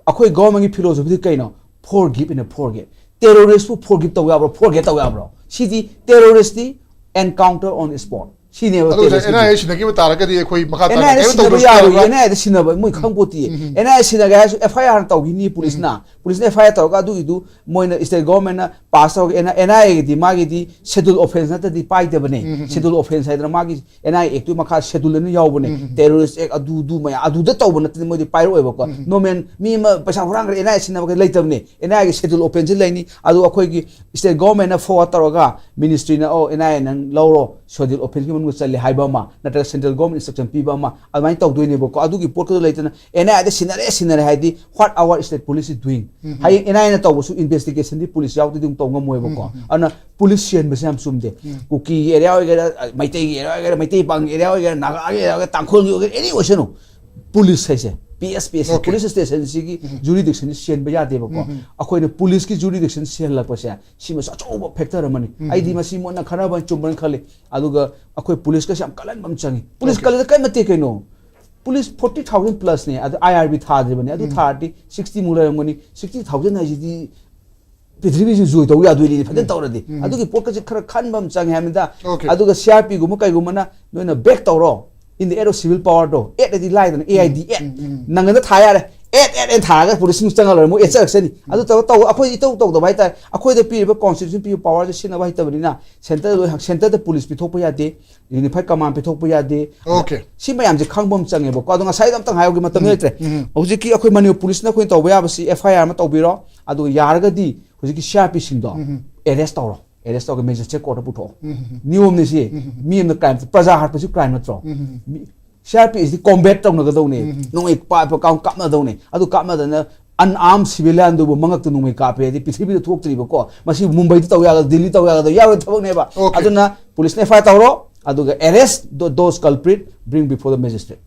ꯑꯩꯈꯣꯏ government ꯀꯤ philosophy ꯗꯤ ꯀꯩꯅꯣ? Forgive and forget꯫ Terrorist ꯄꯨ forgive ꯇꯧ ꯌꯥꯕ꯭ꯔꯣ? Forget ꯇꯧ ꯌꯥꯕ꯭ꯔꯣ? ꯁꯤꯗꯤ terrorist T encounter on spot꯫ ꯁꯤꯅꯦꯕ ꯑꯗꯨꯒ terrorist ꯀꯤꯗꯤ꯫ N I A ꯁꯤꯟꯅꯈꯤꯕ ꯇꯥꯔꯒꯗꯤ ꯑꯩꯈꯣꯏ ꯃꯈꯥ ꯇꯥꯅ N I A ꯗ ꯀꯩꯝ ꯁꯤꯟꯅꯕ ꯇꯧꯗ꯭ꯔꯁꯨ ꯌꯥꯔꯣꯏ꯫ ꯌꯥꯔꯕ꯭ꯔꯥ? N I A ꯗ ꯁꯤꯟꯅꯕ ꯃꯣꯏ ꯈꯪꯄꯣꯠꯇꯦ꯫ N I A ꯁꯤꯟꯅꯒꯦ ꯍꯥꯏꯔꯁꯨ F I R ꯍꯥꯟꯅ ꯇꯧꯈꯤꯅꯤ police ꯅ꯫ Police ꯅ F I R ꯇꯧꯔꯒ ꯑꯗꯨꯒꯤꯗꯨ ꯃꯣꯏꯅ state government ꯅ pass ꯇꯧꯔꯒ N I A ꯒꯤꯗꯤ ꯃꯥꯒꯤꯗꯤ schedule offence ꯅꯠꯇ꯭ꯔꯗꯤ ꯄꯥꯏꯗꯕꯅꯦ꯫ Schedule offence ꯍꯥꯏꯗꯅ ꯃꯥꯒꯤ N I A Act ꯇꯨꯒꯤ ꯃꯈꯥ schedule ꯑꯅ ꯌꯥꯎꯕꯅꯦ꯫ Terrorist Act ꯑꯗꯨ ꯑꯗꯨ ꯃꯌꯥꯝ ꯑꯗꯨꯗ ꯇꯧꯕ ꯅꯠꯇꯅ ꯃꯣꯏꯗꯤ ꯄꯥꯏꯔꯛꯑꯣꯏꯕꯀꯣ꯫ Normal ꯃꯤ ꯑꯃ ꯄꯩꯁꯥ ꯍꯨꯔꯥꯟꯈ꯭ꯔꯦ N I A ꯁꯤꯟꯅꯕ ꯂꯩꯇꯕꯅꯦ꯫ N I A ꯒꯤ schedule offence ꯁꯤ ꯂꯩꯅꯤ꯫ ꯑꯗꯨ ꯑꯩꯈꯣꯏꯒꯤ state government ꯅ forward ꯇꯧꯔꯒ ministry ꯅ, "ꯑꯣ, N I A ꯅꯪ ꯂꯧꯔꯣ, schedule offence ꯀꯤ ꯃꯅꯨꯡꯗ ꯆꯜꯂꯦ" ꯍꯥꯏꯕ ꯑꯃ, ꯅꯠꯇ꯭ꯔꯒ central government instruction ꯄꯤꯕ ꯑꯃ, ꯑꯗꯨꯃꯥꯏꯅ ꯇꯧꯗꯣꯏꯅꯦꯕꯀꯣ꯫ ꯑꯗꯨꯒꯤ ꯄꯣꯠꯇꯨꯗ ꯂꯩꯇꯅ N I A ꯗ ꯁꯤꯟꯅꯔꯦ, ꯁꯤꯟꯅꯔꯦ ꯍꯥꯏꯗꯤ what our state police is doing? ꯍꯌꯦꯡ N I A ꯅ ꯇꯧꯕꯁꯨ investigation ꯗꯤ police ꯌꯥꯎꯗꯗꯤ ꯑꯗꯨꯝ ꯇꯧ ꯉꯝꯃꯣꯏꯕꯀꯣ꯫ ꯑꯗꯨꯅ police ꯁꯤꯍꯟꯕꯁꯦ ꯌꯥꯝ ꯆꯨꯝꯗꯦ꯫ ꯀꯨꯀꯤꯒꯤ area ꯑꯣꯏꯒꯦꯔꯥ, ꯃꯩꯇꯩꯒꯤ area ꯑꯣꯏꯒꯦꯔꯥ, ꯃꯩꯇꯩ ꯄꯥꯡꯒꯤ area ꯑꯣꯏꯒꯦꯔꯥ, ꯅꯥꯒꯥꯒꯤ area ꯑꯣꯏꯒꯦꯔꯥ, ꯇꯥꯡꯈꯨꯜꯒꯤ ꯑꯣꯏꯒꯦꯔꯥ, any ꯑꯣꯏꯁꯅꯨ, police ꯍꯥꯏꯁꯦ, P S P S, Okay. police station ꯁꯤꯒꯤ jurisdiction ꯁꯤ ꯁꯤꯍꯟꯕ ꯌꯥꯗꯦꯕꯀꯣ꯫ ꯑꯩꯈꯣꯏꯅ police ꯀꯤ jurisdiction ꯁꯤꯍꯜꯂꯛꯄꯁꯦ ꯁꯤꯃꯁꯨ ꯑꯆꯧꯕ factor ꯑꯃꯅꯤ꯫ ꯑꯩꯗꯤ ꯃꯁꯤ ꯃꯣꯏꯅ ꯈꯟꯅꯕ ꯆꯨꯝꯕꯅ ꯈꯜꯂꯤ꯫ ꯑꯗꯨꯒ ꯑꯩꯈꯣꯏ police ꯀꯁꯦ ꯌꯥꯝ ꯀꯜꯍꯟꯕ ꯑꯃ ꯆꯪꯉꯤ꯫ Police Okay. ꯀꯜꯂꯤꯗ ꯀꯔꯤꯝ ꯅꯠꯇꯦ ꯀꯩꯅꯣ꯫ Police forty thousand plus ꯅꯦ, ꯑꯗꯨ I R B ꯊꯥꯗ꯭ꯔꯤꯕꯅꯦ, ꯑꯗꯨ ꯊꯥꯔꯗꯤ sixty ꯃꯨꯛ ꯂꯩꯔꯝꯒꯅꯤ꯫ Sixty thousand ꯍꯥꯏꯁꯤꯗꯤ ꯄ꯭ꯔꯤꯊꯤꯕꯤꯁꯤ enjoy ꯇꯧ ꯌꯥꯗꯣꯏꯅꯤ ꯐꯖꯅ ꯇꯧꯔꯗꯤ꯫ ꯑꯗꯨꯒꯤ ꯄꯣꯠꯀꯁꯦ ꯈꯔ ꯈꯟꯕ ꯑꯃ ꯆꯪꯉꯦ ꯍꯥꯏꯕꯅꯤꯗ꯫ Okay. ꯑꯗꯨꯒ C R P ꯒꯨꯝꯕ ꯀꯩꯒꯨꯝꯕꯅ ꯅꯣꯏꯅ back ꯇꯧꯔꯣ, in the act of civil power ꯗꯣ, act ꯍꯥꯏꯗꯤ ꯂꯥꯏꯗꯅ, A I D act꯫ ꯅꯪꯒꯟꯗ ꯊꯥ ꯌꯥꯔꯦ, act, act, act ꯊꯥꯔꯒ police ꯁꯤꯡ ꯆꯪꯍꯜꯂꯣꯏ, ꯃꯣꯏ act ꯆꯠꯂꯛꯁꯅꯤ꯫ ꯑꯗꯨ ꯇꯧꯔ ꯇꯧ, ꯑꯩꯈꯣꯏ ꯏꯇꯧ ꯇꯧꯗꯕ ꯍꯥꯏꯇꯥꯔꯦ꯫ ꯑꯩꯈꯣꯏꯗ ꯄꯤꯔꯤꯕ constitution ꯄꯤꯕ power ꯁꯦ ꯁꯤꯖꯤꯟꯅꯕ ꯍꯩꯇꯕꯅꯤꯅ centre ꯂꯣꯏ, centre ꯗ police ꯄꯤꯊꯣꯛꯄ ꯌꯥꯗꯦ, unified command ꯄꯤꯊꯣꯛꯄ ꯌꯥꯗꯦ꯫ Okay. ꯁꯤ ꯃꯌꯥꯝꯁꯦ ꯈꯪꯕ ꯑꯃ ꯆꯪꯉꯦꯕꯀꯣ꯫ ꯑꯗꯣ ꯉꯁꯥꯏꯗꯣ ꯑꯝꯇꯪ ꯍꯥꯏꯍꯧꯒꯦ, ꯃꯇꯝ ꯂꯩꯇ꯭ꯔꯦ꯫ ꯍꯧꯖꯤꯛꯀꯤ ꯑꯩꯈꯣꯏ ꯃꯅꯤꯄꯨꯔ police ꯅ ꯑꯩꯈꯣꯏꯅ ꯇꯧꯕ ꯌꯥꯕꯁꯤ F I R ꯑꯃ ꯇꯧꯕꯤꯔꯣ, ꯑꯗꯨꯒ ꯌꯥꯔꯒꯗꯤ ꯍꯧꯖꯤꯛꯀꯤ C R P ꯁꯤꯡꯗꯣ arrest ꯇꯧꯔꯣ, arrest ꯇꯧꯔꯒ magistrate court ꯇ ꯄꯨꯊꯣꯛꯑꯣ꯫ ꯅꯤꯌꯣꯝꯅꯤ ꯁꯤ꯫ ꯃꯤ ꯑꯃꯅ crime, ꯄ꯭ꯔꯖꯥ ꯍꯥꯠꯄꯁꯤ crime ꯅꯠꯇ꯭ꯔꯣ? ꯃꯤ- C R P S ꯗꯤ combat ꯇꯧꯅꯒꯗꯧꯅꯦ꯫ ꯅꯣꯡꯃꯩ ꯄꯥꯏꯕ ꯀꯥꯞ- ꯀꯥꯞꯅꯗꯧꯅꯦ꯫ ꯑꯗꯨ ꯀꯥꯞꯅꯗꯅ unarmed civilianꯗꯨꯕꯨ ꯃꯉꯛꯇ ꯅꯣꯡꯃꯩ ꯀꯥꯞꯄꯦ ꯍꯥꯏꯗꯤ ꯄ꯭ꯔꯤꯊꯤꯕꯤꯗ ꯊꯣꯛꯇ꯭ꯔꯤꯕꯀꯣ, ꯃꯁꯤ ꯃꯨꯝꯕꯩꯗ ꯇꯧ ꯌꯥꯒꯗ꯭ꯔꯥ, ꯗꯤꯜꯂꯤ ꯇꯧ ꯌꯥꯒꯗ꯭ꯔꯥ, ꯌꯥꯔꯣꯏ ꯊꯕꯛꯅꯦꯕ꯫ Okay. ꯑꯗꯨꯅ ꯄꯨꯂꯤꯁꯅ F I R ꯇꯧꯔꯣ, ꯑꯗꯨꯒ arrest those culprit, bring before the magistrate.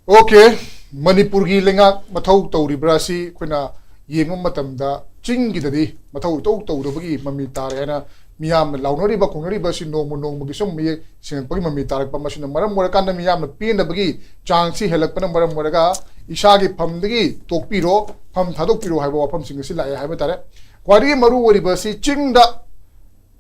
Okay, ꯃꯅꯤꯄꯨꯔꯒꯤ ꯂꯩꯉꯥꯛ ꯃꯊꯧ ꯇꯧꯔꯤꯕ꯭ꯔꯥ ꯁꯤ ꯑꯩꯈꯣꯏꯅ ꯌꯦꯡꯕ ꯃꯇꯝꯗ ꯆꯤꯡꯒꯤꯗꯗꯤ ꯃꯊꯧ ꯏꯇꯧ ꯇꯧꯗꯕꯒꯤ ꯃꯃꯤ ꯇꯥꯔꯦ ꯍꯥꯏꯅ ꯃꯤꯌꯥꯝꯅ ꯂꯥꯎꯅꯔꯤꯕ ꯈꯣꯡꯅꯔꯤꯕ ꯑꯁꯤ ꯅꯣꯡꯃ ꯅꯣꯡꯃꯒꯤ ꯁꯨꯝ ꯃꯌꯦꯛ ꯁꯦꯡꯉꯛꯄꯒꯤ ꯃꯃꯤ ꯇꯥꯔꯛꯄ, ꯃꯁꯤꯅ ꯃꯔꯝ ꯑꯣꯏꯔꯀꯥꯟꯗ ꯃꯤꯌꯥꯝꯅ ꯄꯦꯟꯗꯕꯒꯤ ꯆꯥꯡꯁꯤ ꯍꯦꯜꯂꯛꯄꯅ ꯃꯔꯝ ꯑꯣꯏꯔꯒ ꯏꯁꯥꯒꯤ ꯐꯝꯗꯒꯤ ꯇꯣꯛꯄꯤꯔꯣ, ꯐꯝ ꯊꯥꯗꯣꯛꯄꯤꯔꯣ ꯍꯥꯏꯕ ꯋꯥꯐꯝꯁꯤꯡ ꯑꯁꯤ ꯂꯥꯛꯑꯦ ꯍꯥꯏꯕ ꯇꯥꯔꯦ꯫ ꯈ꯭ꯋꯥꯏꯗꯒꯤ ꯃꯔꯨ ꯑꯣꯏꯔꯤꯕ ꯑꯁꯤ ꯆꯤꯡꯗ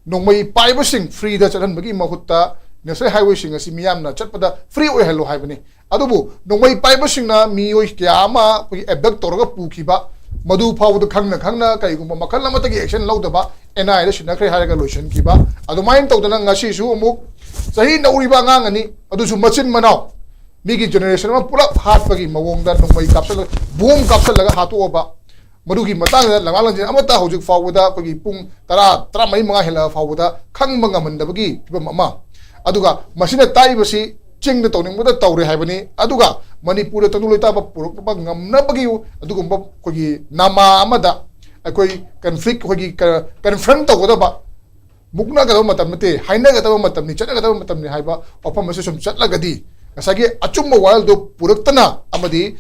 ꯅꯣꯡꯃꯩ ꯄꯥꯏꯕꯁꯤꯡ freeꯗ ꯆꯠꯍꯟꯕꯒꯤ ꯃꯍꯨꯠꯇ national highwayꯁꯤꯡ ꯑꯁꯤ ꯃꯤꯌꯥꯝꯅ ꯆꯠꯄꯗ free ꯑꯣꯏꯍꯜꯂꯨ ꯍꯥꯏꯕꯅꯤ꯫ ꯑꯗꯨꯕꯨ ꯅꯣꯡꯃꯩ ꯄꯥꯏꯕꯁꯤꯡꯅ ꯃꯤꯑꯣꯏ ꯀꯌꯥ ꯑꯃ ꯑꯩꯈꯣꯏꯒꯤ abduct ꯇꯧꯔꯒ ꯄꯨꯈꯤꯕ, ꯃꯗꯨ ꯐꯥꯎꯕꯗ ꯈꯪꯅ ꯈꯪꯅ ꯀꯔꯤꯒꯨꯝꯕ ꯃꯈꯜ ꯑꯃꯠꯇꯒꯤ action ꯂꯧꯗꯕ, N I Aꯗ ꯁꯤꯟꯅꯈ꯭ꯔꯦ ꯍꯥꯏꯔꯒ ꯂꯣꯏꯁꯤꯟꯈꯤꯕ, ꯑꯗꯨꯃꯥꯏꯅ ꯇꯧꯗꯅ ꯉꯁꯤꯁꯨ ꯑꯃꯨꯛ ꯆꯍꯤ ꯅꯧꯔꯤꯕ ꯑꯉꯥꯡ ꯑꯅꯤ, ꯑꯗꯨꯁꯨ ꯃꯆꯤꯟ ꯃꯅꯥꯎ, ꯃꯤꯒꯤ generation ꯑꯃ ꯄꯨꯂꯞ ꯍꯥꯠꯄꯒꯤ ꯃꯑꯣꯡꯗ ꯅꯣꯡꯃꯩ ꯀꯥꯞꯁꯜꯂ, bomb ꯀꯥꯞꯁꯜꯂꯒ ꯍꯥꯠꯇꯣꯛꯑꯕ, ꯃꯗꯨꯒꯤ ꯃꯇꯥꯡꯗ ꯂꯝꯉꯥꯛ ꯂꯝꯖꯤꯡ ꯑꯃꯠꯇ ꯍꯧꯖꯤꯛ ꯐꯥꯎꯕꯗ ꯑꯩꯈꯣꯏꯒꯤ ꯄꯨꯡ ꯇꯔꯥ, ꯇꯔꯥꯃꯔꯤ, ꯃꯉꯥ ꯍꯦꯜꯂꯛꯑ ꯐꯥꯎꯕꯗ ꯈꯪꯕ ꯉꯝꯍꯟꯗꯕꯒꯤ ꯐꯤꯕꯝ ꯑꯃ꯫ ꯑꯗꯨꯒ ꯃꯁꯤꯅ ꯇꯥꯛꯏꯕꯁꯤ ꯆꯤꯡꯗ ꯇꯧꯅꯤꯡꯕꯗ ꯇꯧꯔꯦ ꯍꯥꯏꯕꯅꯤ꯫ ꯑꯗꯨꯒ ꯃꯅꯤꯄꯨꯔꯗ ꯇꯪꯗꯨ ꯂꯩꯇꯥꯕ ꯄꯨꯔꯛꯄ ꯉꯝꯅꯕꯒꯤ ꯑꯗꯨꯒꯨꯝꯕ ꯑꯩꯈꯣꯏꯒꯤ ꯅꯃꯥ ꯑꯃꯗ ꯑꯩꯈꯣꯏ conflict, ꯑꯩꯈꯣꯏꯒꯤ ꯀ-, confront ꯇꯧꯒꯗꯕ, ꯃꯨꯛꯅꯒꯗꯕ ꯃꯇꯝ ꯅꯠꯇꯦ, ꯍꯥꯏꯅꯒꯗꯕ ꯃꯇꯝꯅꯤ, ꯆꯠꯅꯒꯗꯕ ꯃꯇꯝꯅꯤ ꯍꯥꯏꯕ ꯋꯥꯐꯝ ꯑꯁꯤ ꯁꯨꯝ ꯆꯠꯂꯒꯗꯤ ꯉꯁꯥꯏꯒꯤ ꯑꯆꯨꯝꯕ ꯋꯥꯌꯦꯜꯗꯨ ꯄꯨꯔꯛꯇꯅ ꯑꯃꯗꯤ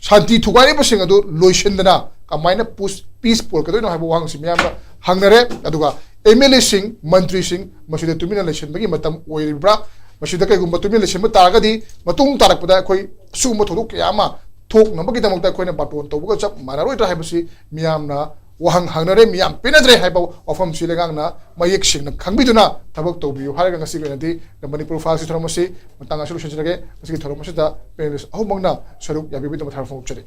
ꯁꯥꯟꯇꯤ ꯊꯨꯒꯥꯏꯔꯤꯕꯁꯤꯡ ꯑꯗꯨ ꯂꯣꯏꯁꯤꯟꯗꯅ ꯀꯃꯥꯏꯅ ꯄꯨꯁ-, peace ꯄꯨꯔꯛꯀꯗꯣꯏꯅꯣ ꯍꯥꯏꯕ ꯋꯥꯍꯪꯁꯤ ꯃꯤꯌꯥꯝꯅ ꯍꯪꯅꯔꯦ꯫ ꯑꯗꯨꯒ M L Aꯁꯤꯡ, ꯃꯟꯇ꯭ꯔꯤꯁꯤꯡ ꯃꯁꯤꯗ ꯇꯨꯃꯤꯟꯅ ꯂꯩꯁꯤꯟꯕꯒꯤ ꯃꯇꯝ ꯑꯣꯏꯔꯤꯕ꯭ꯔꯥ? ꯃꯁꯤꯗ ꯀꯩꯒꯨꯝꯕ ꯇꯨꯃꯤꯟꯅ ꯂꯩꯁꯤꯟꯕ ꯇꯥꯔꯒꯗꯤ ꯃꯇꯨꯡ ꯇꯥꯔꯛꯄꯗ ꯑꯩꯈꯣꯏ ꯑꯁꯤꯒꯨꯝꯕ ꯊꯧꯗꯣꯛ ꯀꯌꯥ ꯑꯃ ꯊꯣꯛꯅꯕꯒꯤꯗꯃꯛꯇ ꯑꯩꯈꯣꯏꯅ ꯕꯥꯇꯣꯟ ꯇꯧꯕꯒ ꯆꯞ ꯃꯥꯟꯅꯔꯣꯏꯗ꯭ꯔꯥ ꯍꯥꯏꯕꯁꯤ ꯃꯤꯌꯥꯝꯅ ꯋꯥꯍꯪ ꯍꯪꯅꯔꯦ꯫ ꯃꯤꯌꯥꯝ ꯄꯦꯟꯅꯗ꯭ꯔꯦ ꯍꯥꯏꯕ ꯋꯥꯐꯝꯁꯤ ꯂꯩꯉꯥꯛꯅ ꯃꯌꯦꯛ ꯁꯦꯡꯅ ꯈꯪꯕꯤꯗꯨꯅ ꯊꯕꯛ ꯇꯧꯕꯤꯌꯨ ꯍꯥꯏꯔꯒ ꯉꯁꯤꯒꯤ ꯑꯣꯏꯅꯗꯤ The Manipur Files ꯊꯧꯔꯝ ꯑꯁꯤ ꯃꯇꯥꯡ ꯑꯁꯤꯗ ꯂꯣꯏꯁꯤꯟꯖꯔꯒꯦ꯫ ꯉꯁꯤꯒꯤ ꯊꯧꯔꯝ ꯑꯁꯤꯗ panelist ꯑꯍꯨꯝꯃꯛꯅ ꯁꯔꯨꯛ ꯌꯥꯕꯤꯕꯒꯤꯗꯃꯛ ꯊꯥꯒꯠꯄ ꯐꯣꯡꯗꯣꯛꯆꯔꯤ꯫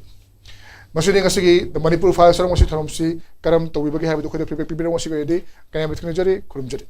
ꯃꯁꯤꯗꯤ ꯉꯁꯤꯒꯤ The Manipur Files ꯊꯧꯔꯝ ꯑꯁꯤ, ꯊꯧꯔꯝꯁꯤ ꯀꯔꯝ ꯇꯧꯕꯤꯕꯒꯦ ꯍꯥꯏꯕꯗꯨ ꯑꯩꯈꯣꯏꯗ feedback ꯄꯤꯕꯤꯔꯛꯎ꯫ ꯉꯁꯤꯒꯤ ꯑꯣꯏꯅꯗꯤ ꯀꯌꯥꯝ ꯊꯦꯡꯅꯖꯔꯤ, ꯈꯨꯔꯨꯝꯖꯔꯤ꯫